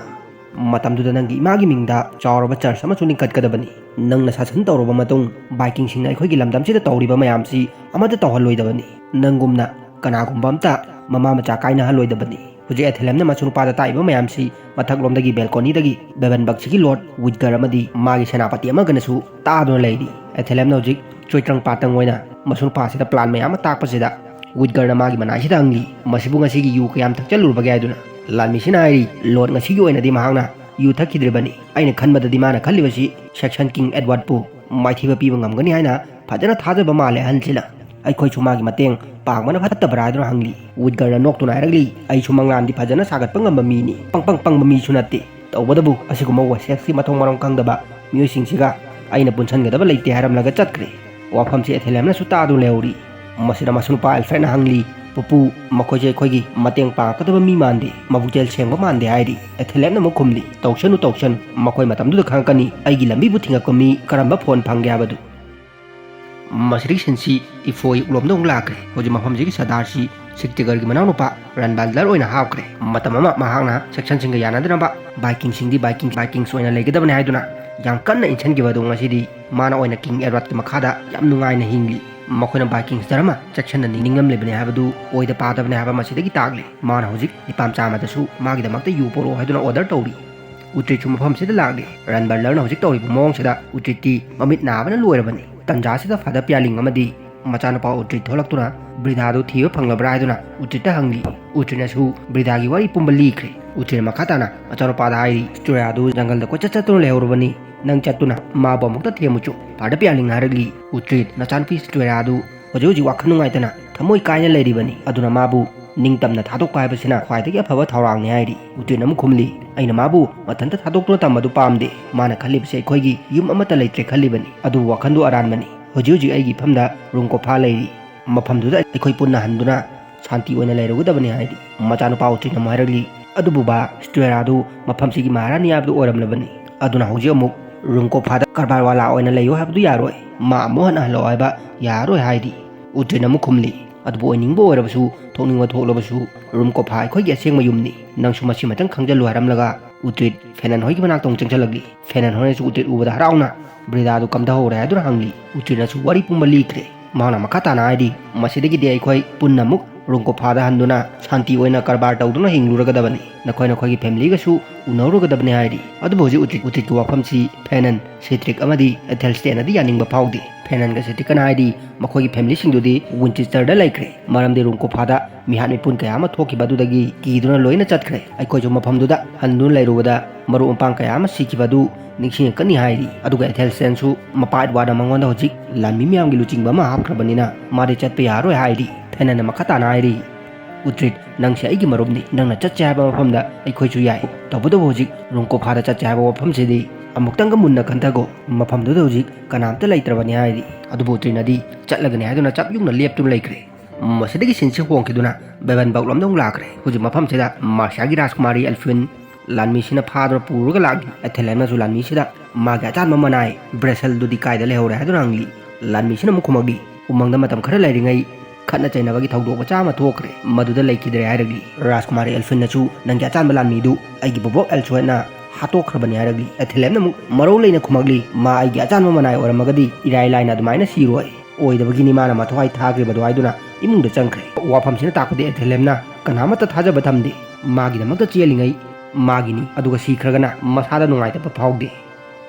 ꯃꯇꯝꯗꯨꯗ ꯅꯪꯒꯤ ꯏꯃꯥꯒꯤ ꯃꯤꯡꯗ ꯆꯥꯎꯔꯕ ꯆꯔꯆ ꯑꯃꯁꯨ ꯂꯤꯡꯈꯠꯀꯗꯕꯅꯤ꯫ ꯅꯪꯅ ꯁꯥꯁꯟ ꯇꯧꯔꯕ ꯃꯇꯨꯡ ꯚꯥꯏꯀꯤꯡꯁꯤꯡꯅ ꯑꯩꯈꯣꯏꯒꯤ ꯂꯝꯗꯝꯁꯤꯗ ꯇꯧꯔꯤꯕ ꯃꯌꯥꯝꯁꯤ ꯑꯃꯠꯇ ꯇꯧꯍꯜꯂꯣꯏꯗꯕꯅꯤ꯫ ꯅꯪꯒꯨꯝꯅ ꯀꯅꯥꯒꯨꯝꯕ ꯑꯝꯇ ꯃꯃꯥ ꯃꯆꯥ ꯀꯥꯏꯅꯍꯜꯂꯣꯏꯗꯕꯅꯤ"꯫ ꯍꯧꯖꯤꯛ ꯑꯦꯊꯦꯂꯦꯝꯅ ꯃꯁꯨ ꯅꯨꯄꯥꯗ ꯇꯥꯛꯏꯕ ꯃꯌꯥꯝꯁꯤ ꯃꯊꯛꯂꯣꯝꯗꯒꯤ ꯕꯦꯜꯀꯣꯅꯤꯗꯒꯤ ꯕꯦꯕꯟꯕꯛꯁꯤꯒꯤ ꯂꯣꯔꯗ ꯋꯤꯠꯒꯔ ꯑꯃꯗꯤ ꯃꯥꯒꯤ ꯁꯦꯅꯥꯄꯇꯤ ꯑꯃꯒꯅꯁꯨ ꯇꯥꯗꯨꯅ ꯂꯩꯔꯤ꯫ ꯑꯦꯊꯦꯂꯦꯝꯅ ꯍꯧꯖꯤꯛ ꯆꯣꯏꯇ꯭ꯔꯪ ꯄꯥꯇꯪ ꯑꯣꯏꯅ ꯃꯁꯨ ꯅꯨꯄꯥꯁꯤꯗ ꯄ꯭ꯂꯥꯟ ꯃꯌꯥꯝ ꯑꯃ ꯇꯥꯛꯄꯁꯤꯗ ꯋꯤꯠꯒꯔꯅ ꯃꯥꯒꯤ ꯃꯅꯥꯏꯁꯤꯗ ꯍꯪꯂꯤ, "ꯃꯁꯤꯕꯨ ꯉꯁꯤꯒꯤ ꯌꯨ ꯀꯌꯥꯝ ꯊꯛꯆꯜꯂꯨꯔꯕꯒꯦ?" ꯍꯥꯏꯗꯨꯅ꯫ ꯂꯥꯟꯃꯤꯁꯤꯅ ꯍꯥꯏꯔꯤ, "ꯂꯣꯔꯗ, ꯉꯁꯤꯒꯤ ꯑꯣꯏꯅꯗꯤ ꯃꯍꯥꯛꯅ ꯌꯨ ꯊꯛꯈꯤꯗ꯭ꯔꯤꯕꯅꯤ꯫ ꯑꯩꯅ ꯈꯟꯕꯗꯗꯤ ꯃꯥꯅ ꯈꯜꯂꯤꯕꯁꯤ ꯁꯦꯛꯁꯟ ꯀꯤꯡ ꯑꯦꯗꯋꯥꯔꯗꯄꯨ ꯃꯥꯏꯊꯤꯕ ꯄꯤꯕ ꯉꯝꯒꯅꯤ ꯍꯥꯏꯅ ꯐꯖꯅ ꯊꯥꯖꯕ ꯃꯥꯜꯂꯦ ꯑꯍꯜꯁꯤꯅ꯫ ꯑꯩꯈꯣꯏꯁꯨ ꯃꯥꯒꯤ ꯃꯇꯦꯡ ꯄꯥꯡꯕꯅ ꯐꯠꯇꯕ꯭ꯔꯥ ꯍꯥꯏꯗꯨꯅ ꯍꯪꯂꯤ꯫ ꯋꯨꯗꯒꯔꯅ ꯅꯣꯛꯇꯨꯅ ꯍꯥꯏꯔꯛꯂꯤ, "ꯑꯩꯁꯨ ꯃꯪꯂꯥꯟꯗꯤ ꯐꯖꯅ ꯁꯥꯒꯠꯄ ꯉꯝꯕ ꯃꯤꯅꯤ꯫ ꯄꯪ ꯄꯪ ꯄꯪꯕ ꯃꯤꯁꯨ ꯅꯠꯇꯦ꯫ ꯇꯧꯕꯇꯕꯨ ꯑꯁꯤꯒꯨꯝꯕ ꯋꯦꯁꯦꯛꯁꯀꯤ ꯃꯊꯣꯡ ꯃꯔꯝ ꯈꯪꯗꯕ ꯃꯤꯑꯣꯏꯁꯤꯡꯁꯤꯒ ꯑꯩꯅ ꯄꯨꯟꯁꯤꯟꯒꯗꯕ ꯂꯩꯇꯦ" ꯍꯥꯏꯔꯝꯂꯒ ꯆꯠꯈ꯭ꯔꯦ꯫ ꯋꯥꯐꯝꯁꯤ ꯑꯦꯊꯦꯂꯦꯝꯅꯁꯨ ꯇꯥꯗꯨꯅ ꯂꯩꯍꯧꯔꯤ꯫ ꯃꯁꯤꯗ ꯃꯁꯨꯅꯨꯄꯥ ꯑꯦꯜꯐ꯭ꯔꯦꯗꯅ ꯍꯪꯂꯤ, "ꯄꯨꯄꯨ, ꯃꯈꯣꯏꯁꯦ ꯑꯩꯈꯣꯏꯒꯤ ꯃꯇꯦꯡ ꯄꯥꯡꯉꯛꯀꯗꯕ ꯃꯤ ꯃꯥꯟꯗꯦ, ꯃꯕꯨꯛꯆꯦꯜ ꯁꯦꯡꯕ ꯃꯥꯟꯗꯦ" ꯍꯥꯏꯔꯤ꯫ ꯑꯦꯊꯦꯂꯦꯠꯅ ꯑꯃꯨꯛ ꯈꯨꯝꯂꯤ, "ꯇꯧꯁꯅꯨ, ꯇꯧꯁꯅꯨ, ꯃꯈꯣꯏ ꯃꯇꯝꯗꯨꯗ ꯈꯪꯉꯛꯀꯅꯤ ꯑꯩꯒꯤ ꯂꯝꯕꯤꯕꯨ ꯊꯤꯡꯉꯛꯄ ꯃꯤ ꯀꯔꯝꯕ ꯐꯣꯟ ꯐꯪꯒꯦ ꯍꯥꯏꯕꯗꯨ"꯫ ꯃꯁꯤꯗꯒꯤ ꯁꯤꯟꯁꯤ ꯏꯐꯣ ꯏꯛꯂꯣꯝꯗ ꯑꯃꯨꯛ ꯂꯥꯛꯈ꯭ꯔꯦ꯫ ꯍꯧꯖꯤꯛ ꯃꯐꯝꯁꯤꯒꯤ ꯁꯔꯗꯥꯔꯁꯤ ꯁꯤꯛꯇꯤꯒꯔꯒꯤ ꯃꯅꯥꯎꯅꯨꯄꯥ ꯔꯟꯕꯥꯜꯗꯔ ꯑꯣꯏꯅ ꯍꯥꯞꯈ꯭ꯔꯦ꯫ ꯃꯇꯝ ꯑꯃ ꯃꯍꯥꯛꯅ ꯁꯦꯛꯁꯟꯁꯤꯡꯒ ꯌꯥꯅꯗꯅꯕ ꯕꯥꯏꯀꯤꯡꯁꯤꯡꯗꯤ ꯕꯥꯏꯀꯤꯡ, ꯕꯥꯏꯀꯤꯡꯁ ꯑꯣꯏꯅ ꯂꯩꯒꯗꯕꯅꯤ ꯍꯥꯏꯗꯨꯅ ꯌꯥꯝ ꯀꯟꯅ ꯏꯟꯁꯤꯟꯈꯤꯕ ꯑꯗꯨ ꯉꯁꯤꯗꯤ ꯃꯥꯅ ꯑꯣꯏꯅ ꯀꯤꯡ ꯑꯦꯗꯋꯥꯔꯗꯀꯤ ꯃꯈꯥꯗ ꯌꯥꯝ ꯅꯨꯡꯉꯥꯏꯅ ꯍꯤꯡꯂꯤ꯫ ꯃꯈꯣꯏꯅ ꯕꯥꯏꯀꯤꯡꯁ ꯙꯔꯃ ꯆꯦꯛꯁꯤꯟꯅ ꯅꯤꯡꯂꯝꯂꯤꯕꯅꯤ ꯍꯥꯏꯕꯗꯨ ꯑꯣꯏꯗ ꯄꯥꯗꯕꯅꯤ ꯍꯥꯏꯕ ꯃꯁꯤꯗꯒꯤ ꯇꯥꯛꯂꯤ꯫ ꯃꯥꯅ ꯍꯧꯖꯤꯛ ꯅꯤꯄꯥꯝ ꯆꯥꯝꯃꯗꯁꯨ ꯃꯥꯒꯤꯗꯃꯛꯇ ꯌꯨ ꯄꯣꯔꯛꯑꯣ ꯍꯥꯏꯗꯨꯅ ꯑꯣꯔꯗꯔ ꯇꯧꯔꯤ꯫ ꯎꯇ꯭ꯔꯤꯠꯁꯨ ꯃꯐꯝꯁꯤꯗ ꯂꯥꯛꯂꯤ꯫ ꯔꯟꯕꯔꯂꯔꯅ ꯍꯧꯖꯤꯛ ꯇꯧꯔꯤꯕ ꯃꯑꯣꯡꯁꯤꯗ ꯎꯇ꯭ꯔꯤꯠꯇꯤ ꯃꯃꯤꯠ ꯅꯥꯕꯅ ꯂꯣꯏꯔꯕꯅꯤ꯫ ꯇꯟꯖꯥꯁꯤꯗ ꯐꯥꯗꯔ ꯄꯤꯌꯥꯂꯤꯡ ꯑꯃꯗꯤ ꯃꯆꯥꯅꯨꯄꯥ ꯎꯇ꯭ꯔꯤꯠ ꯊꯣꯛꯂꯛꯇꯨꯅ ꯕ꯭ꯔꯤꯗꯥꯗꯨ ꯊꯤꯕ ꯐꯪꯂꯕ꯭ꯔꯥ ꯍꯥꯏꯗꯨꯅ ꯎꯇ꯭ꯔꯤꯠꯇ ꯍꯪꯂꯤ꯫ ꯎꯇ꯭ꯔꯤꯠꯅꯁꯨ ꯕ꯭ꯔꯤꯗꯥꯒꯤ ꯋꯥꯔꯤ ꯄꯨꯝꯕ ꯂꯤꯈ꯭ꯔꯦ꯫ ꯎꯇ꯭ꯔꯤꯠꯅ ꯃꯈꯥ ꯇꯥꯅ ꯃꯆꯥꯅꯨꯄꯥꯗ ꯍꯥꯏꯔꯤ, "ꯁ꯭ꯇꯨꯔꯥꯗꯨ ꯖꯪꯒꯜꯗ ꯀꯣꯏꯆꯠ ꯆꯠꯇꯨꯅ ꯂꯩꯍꯧꯔꯕꯅꯤ꯫ ꯅꯪ ꯆꯠꯇꯨꯅ ꯃꯥꯕꯨ ꯑꯃꯨꯛꯇ ꯊꯦꯝꯃꯨꯆꯣ꯫" ꯐꯥꯗꯔ ꯄꯤꯌꯥꯂꯤꯡꯅ ꯍꯥꯏꯔꯛꯂꯤ, "ꯎꯇ꯭ꯔꯤꯠ, ꯅꯆꯥꯅꯨꯄꯤ ꯁ꯭ꯇꯨꯔꯥꯗꯨ ꯍꯧꯖꯤꯛ ꯍꯧꯖꯤꯛ ꯋꯥꯈꯜ ꯅꯨꯡꯉꯥꯏꯇꯅ ꯊꯃꯣꯏ ꯀꯥꯏꯅ ꯂꯩꯔꯤꯕꯅꯤ꯫ ꯑꯗꯨꯅ ꯃꯥꯕꯨ ꯅꯤꯡꯇꯝꯅ ꯊꯥꯗꯣꯛꯄ ꯍꯥꯏꯕꯁꯤꯅ ꯈ꯭ꯋꯥꯏꯗꯒꯤ ꯑꯐꯕ ꯊꯧꯔꯥꯡꯅꯤ" ꯍꯥꯏꯔꯤ꯫ ꯎꯇ꯭ꯔꯤꯠꯅ ꯑꯃꯨꯛ ꯈꯨꯝꯂꯤ, "ꯑꯩꯅ ꯃꯥꯕꯨ ꯃꯊꯟꯇ ꯊꯥꯗꯣꯛꯇꯨꯅ ꯊꯝꯕꯗꯨ ꯄꯥꯝꯗꯦ꯫ ꯃꯥꯅ ꯈꯜꯂꯤꯕꯁꯤ ꯑꯩꯈꯣꯏꯒꯤ ꯌꯨꯝ ꯑꯃꯠꯇ ꯂꯩꯇ꯭ꯔꯦ ꯈꯜꯂꯤꯕꯅꯤ꯫ ꯑꯗꯨꯕꯨ ꯋꯥꯈꯜꯗꯨ ꯑꯔꯥꯟꯕꯅꯤ꯫ ꯍꯧꯖꯤꯛ ꯍꯧꯖꯤꯛ ꯑꯩꯒꯤ ꯏꯐꯝꯗ ꯔꯨꯝ ꯀꯣꯐꯥ ꯂꯩꯔꯤ꯫ ꯃꯐꯝꯗꯨꯗ ꯑꯩꯈꯣꯏ ꯄꯨꯟꯅ ꯍꯟꯗꯨꯅ ꯁꯥꯟꯇꯤ ꯑꯣꯏꯅ ꯂꯩꯔꯨꯒꯗꯕꯅꯤ" ꯍꯥꯏꯔꯤ꯫ ꯃꯆꯥꯅꯨꯄꯥ ꯎꯇ꯭ꯔꯤꯠꯅ ꯑꯃꯨꯛ ꯍꯥꯏꯔꯛꯂꯤ, "ꯑꯗꯨꯕꯨ ꯕꯥ, ꯁ꯭ꯇꯨꯑꯦꯔꯥꯗꯨ ꯃꯐꯝꯁꯤꯒꯤ ꯃꯍꯥꯔꯥꯅꯤ ꯍꯥꯏꯕꯗꯨ ꯑꯣꯏꯔꯝꯂꯕꯅꯤ꯫ ꯑꯗꯨꯅ ꯍꯧꯖꯤꯛ ꯑꯃꯨꯛ ꯔꯨꯝ ꯀꯣꯐꯥꯗ ꯀꯔꯕꯥꯔ ꯋꯥꯂꯥ ꯑꯣꯏꯅ ꯂꯩꯌꯨ ꯍꯥꯏꯕꯗꯨ ꯌꯥꯔꯣꯏ꯫ ꯃꯥ ꯑꯃꯨꯛ ꯍꯟꯅ ꯍꯜꯂꯛꯑꯣ ꯍꯥꯏꯕ ꯌꯥꯔꯣꯏ" ꯍꯥꯏꯔꯤ꯫ ꯎꯇ꯭ꯔꯤꯠꯅ ꯑꯃꯨꯛ ꯈꯨꯝꯂꯤ, "ꯑꯗꯨꯕꯨ ꯑꯣꯏꯅꯤꯡꯕ ꯑꯣꯏꯔꯕꯁꯨ, ꯊꯣꯛꯅꯤꯡꯕ ꯊꯣꯛꯂꯕꯁꯨ, ꯔꯨꯝ ꯀꯣꯐꯥ ꯑꯩꯈꯣꯏꯒꯤ ꯑꯁꯦꯡꯕ ꯌꯨꯝꯅꯤ꯫ ꯅꯪꯁꯨ ꯃꯁꯤꯃꯇꯪ ꯈꯪꯖꯜꯂꯨ" ꯍꯥꯏꯔꯝꯂꯒ ꯎꯇ꯭ꯔꯤꯠ ꯐꯦꯅꯟ ꯍꯣꯏꯒꯤ ꯃꯅꯥꯛꯇ ꯑꯃꯨꯛ ꯆꯪꯁꯤꯜꯂꯛꯂꯤ꯫ ꯐꯦꯅꯟ ꯍꯣꯏꯅꯁꯨ ꯎꯇ꯭ꯔꯤꯠ ꯎꯕꯗ ꯍꯔꯥꯎꯅ ꯕ꯭ꯔꯤꯗꯥꯗꯨ ꯀꯝꯗꯍꯧꯔꯦ ꯍꯥꯏꯗꯨꯅ ꯍꯪꯂꯤ꯫ ꯎꯇ꯭ꯔꯤꯠꯅꯁꯨ ꯋꯥꯔꯤ ꯄꯨꯝꯕ ꯂꯤꯈ꯭ꯔꯦ꯫ ꯃꯍꯥꯛꯅ ꯃꯈꯥ ꯇꯥꯅ ꯍꯥꯏꯔꯤ, "ꯃꯁꯤꯗꯒꯤꯗꯤ ꯑꯩꯈꯣꯏ ꯄꯨꯟꯅ ꯑꯃꯨꯛ ꯔꯨꯝ ꯀꯣꯐꯥꯗ ꯍꯟꯗꯨꯅ ꯁꯥꯟꯇꯤ ꯑꯣꯏꯅ ꯀꯔꯕꯥꯔ ꯇꯧꯗꯨꯅ ꯍꯤꯡꯂꯨꯔꯒꯗꯕꯅꯤ꯫ ꯅꯈꯣꯏ ꯅꯈꯣꯏꯒꯤ ꯐꯦꯃꯤꯂꯤꯒꯁꯨ ꯎꯅꯔꯨꯒꯗꯕꯅꯤ" ꯍꯥꯏꯔꯤ꯫ ꯑꯗꯨꯕꯨ ꯍꯧꯖꯤꯛ ꯎꯇ꯭ꯔꯤꯠ, ꯎꯇ꯭ꯔꯤꯠꯀꯤ ꯋꯥꯐꯝꯁꯤ ꯐꯦꯅꯟ, ꯁꯤꯇ꯭ꯔꯤꯛ ꯑꯃꯗꯤ ꯑꯦꯊꯦꯜꯁꯇꯦꯟꯅꯗꯤ ꯌꯥꯅꯤꯡꯕ ꯐꯥꯎꯗꯦ꯫ ꯍꯦꯅꯟꯒ ꯁꯦꯇꯤꯀꯅ ꯍꯥꯏꯔꯤ, ꯃꯈꯣꯏꯒꯤ ꯐꯦꯃꯤꯂꯤꯁꯤꯡꯗꯨꯗꯤ ꯋꯤꯟꯆꯦꯁꯇꯔꯗ ꯂꯩꯈ꯭ꯔꯦ, ꯃꯔꯝꯗꯤ ꯔꯨꯡꯀꯣꯐꯥꯗ ꯃꯤꯍꯥꯠ ꯃꯤꯄꯨꯟ ꯀꯌꯥ ꯑꯃ ꯊꯣꯛꯈꯤꯕ ꯑꯗꯨꯗꯒꯤ ꯀꯤꯗꯨꯅ ꯂꯣꯏꯅ ꯆꯠꯈ꯭ꯔꯦ꯫ ꯑꯩꯈꯣꯏꯁꯨ ꯃꯐꯝꯗꯨꯗ ꯍꯟꯗꯨꯅ ꯂꯩꯔꯨꯕꯗ ꯃꯔꯨꯞ ꯃꯄꯥꯡ ꯀꯌꯥ ꯑꯃ ꯁꯤꯈꯤꯕ ꯑꯗꯨ ꯅꯤꯡꯁꯤꯡꯉꯛꯀꯅꯤ ꯍꯥꯏꯔꯤ꯫ ꯑꯗꯨꯒ ꯑꯦꯊꯦꯜꯁꯇꯦꯟꯁꯨ ꯃꯄꯥ ꯑꯦꯗꯋꯥꯔꯗꯅ ꯃꯉꯣꯟꯗ ꯍꯧꯖꯤꯛ ꯂꯥꯟꯃꯤ ꯃꯌꯥꯝꯒꯤ ꯂꯨꯆꯤꯡꯕ ꯑꯃ ꯍꯥꯞꯈ꯭ꯔꯕꯅꯤꯅ ꯃꯥꯗꯤ ꯆꯠꯄ ꯌꯥꯔꯣꯏ ꯍꯥꯏꯔꯤ꯫ ꯊꯦꯅꯟꯅ ꯃꯈꯥ ꯇꯥꯅ ꯍꯥꯏꯔꯤ, "ꯎꯇ꯭ꯔꯤꯠ, ꯅꯪꯁꯦ ꯑꯩꯒꯤ ꯃꯔꯨꯞꯅꯤ, ꯅꯪꯅ ꯆꯠꯁꯦ ꯍꯥꯏꯕ ꯃꯐꯝꯗ ꯑꯩꯈꯣꯏꯁꯨ ꯌꯥꯏ꯫ ꯇꯧꯕꯇꯕꯨ ꯍꯧꯖꯤꯛ ꯔꯨꯡꯀꯣꯐꯥꯗ ꯆꯠꯁꯦ ꯍꯥꯏꯕ ꯋꯥꯐꯝꯁꯤꯗꯤ ꯑꯃꯨꯛꯇꯪꯒ ꯃꯨꯟꯅ ꯈꯟꯊꯒꯣ, ꯃꯐꯝꯗꯨꯗ ꯍꯧꯖꯤꯛ ꯀꯅꯥꯝꯇ ꯂꯩꯇ꯭ꯔꯕꯅꯤ" ꯍꯥꯏꯔꯤ꯫ ꯑꯗꯨꯕꯨ ꯎꯇ꯭ꯔꯤꯠꯅꯗꯤ ꯆꯠꯂꯒꯅꯤ ꯍꯥꯏꯗꯨꯅ ꯆꯞ ꯌꯨꯡꯅ ꯂꯦꯞꯇꯨꯅ ꯂꯩꯈ꯭ꯔꯦ꯫ ꯃꯁꯤꯗꯒꯤ ꯁꯤꯟꯁꯤ ꯍꯣꯡꯈꯤꯗꯨꯅ ꯕꯦꯕꯟꯕꯛꯂꯣꯝꯗ ꯑꯃꯨꯛ ꯂꯥꯛꯈ꯭ꯔꯦ꯫ ꯍꯧꯖꯤꯛ ꯃꯐꯝꯁꯤꯗ ꯃꯥꯔꯁꯤꯌꯥꯒꯤ ꯔꯥꯖꯀꯨꯃꯥꯔꯤ ꯑꯦꯜꯐꯤꯟ ꯂꯥꯟꯃꯤꯁꯤꯅ ꯐꯥꯗꯨꯅ ꯄꯨꯔꯒ ꯂꯥꯛꯂꯤ꯫ ꯑꯦꯊꯦꯂꯦꯝꯅꯁꯨ ꯂꯥꯟꯃꯤꯁꯤꯗ ꯃꯥꯒꯤ ꯑꯆꯥꯟꯕ ꯃꯅꯥꯏ ꯕ꯭ꯔꯦꯁꯦꯜꯗꯨꯗꯤ ꯀꯥꯏꯗ ꯂꯩꯍꯧꯔꯦ ꯍꯥꯏꯗꯨꯅ ꯍꯪꯂꯤ꯫ ꯂꯥꯟꯃꯤꯁꯤꯅ ꯑꯃꯨꯛ ꯈꯨꯝꯃꯛꯂꯤ, "ꯎꯃꯪꯗ ꯃꯇꯝ ꯈꯔ ꯂꯩꯔꯤꯉꯩ ꯈꯠꯅ ꯆꯩꯅꯕꯒꯤ ꯊꯧꯗꯣꯛ ꯃꯆꯥ ꯑꯃ ꯊꯣꯛꯈ꯭ꯔꯦ, ꯃꯗꯨꯗ ꯂꯩꯈꯤꯗ꯭ꯔꯦ" ꯍꯥꯏꯔꯛꯂꯤ꯫ ꯔꯥꯖꯀꯨꯃꯥꯔꯤ ꯑꯦꯜꯐꯤꯟꯅꯁꯨ "ꯅꯪꯒꯤ ꯑꯆꯥꯟꯕ ꯂꯥꯟꯃꯤꯗꯨ ꯑꯩꯒꯤ ꯕꯣꯕꯣꯛ ꯑꯦꯜꯁꯋꯦꯠꯅ ꯍꯥꯠꯇꯣꯛꯈ꯭ꯔꯕꯅꯤ" ꯍꯥꯏꯔꯛꯂꯤ꯫ ꯑꯦꯊꯦꯂꯦꯝꯅ ꯑꯃꯨꯛ ꯃꯔꯧ ꯂꯩꯅ ꯈꯨꯝꯃꯛꯂꯤ, "ꯃꯥ ꯑꯩꯒꯤ ꯑꯆꯥꯟꯕ ꯃꯅꯥꯏ ꯑꯣꯏꯔꯝꯃꯒꯗꯤ ꯏꯔꯥꯏ ꯂꯥꯏꯅ ꯑꯗꯨꯃꯥꯏꯅ ꯁꯤꯔꯣꯏ꯫ ꯑꯣꯏꯗꯕꯒꯤꯅꯤ ꯃꯥꯅ ꯃꯊ꯭ꯋꯥꯏ ꯊꯥꯈ꯭ꯔꯤꯕꯗꯣ" ꯍꯥꯏꯗꯨꯅ ꯏꯃꯨꯡꯗ ꯆꯪꯈ꯭ꯔꯦ꯫ ꯋꯥꯐꯝꯁꯤꯅ ꯇꯥꯛꯄꯗꯤ ꯑꯦꯊꯦꯂꯦꯝꯅ ꯀꯅꯥꯃꯠꯇ ꯊꯥꯖꯕ ꯊꯝꯗꯦ꯫ ꯃꯥꯒꯤꯗꯃꯛꯇ ꯆꯦꯜꯂꯤꯉꯩ ꯃꯥꯒꯤꯅꯤ, ꯑꯗꯨꯒ ꯁꯤꯈ꯭ꯔꯒꯅ ꯃꯁꯥꯗ ꯅꯨꯡꯉꯥꯏꯇꯕ ꯐꯥꯎꯗꯦ꯫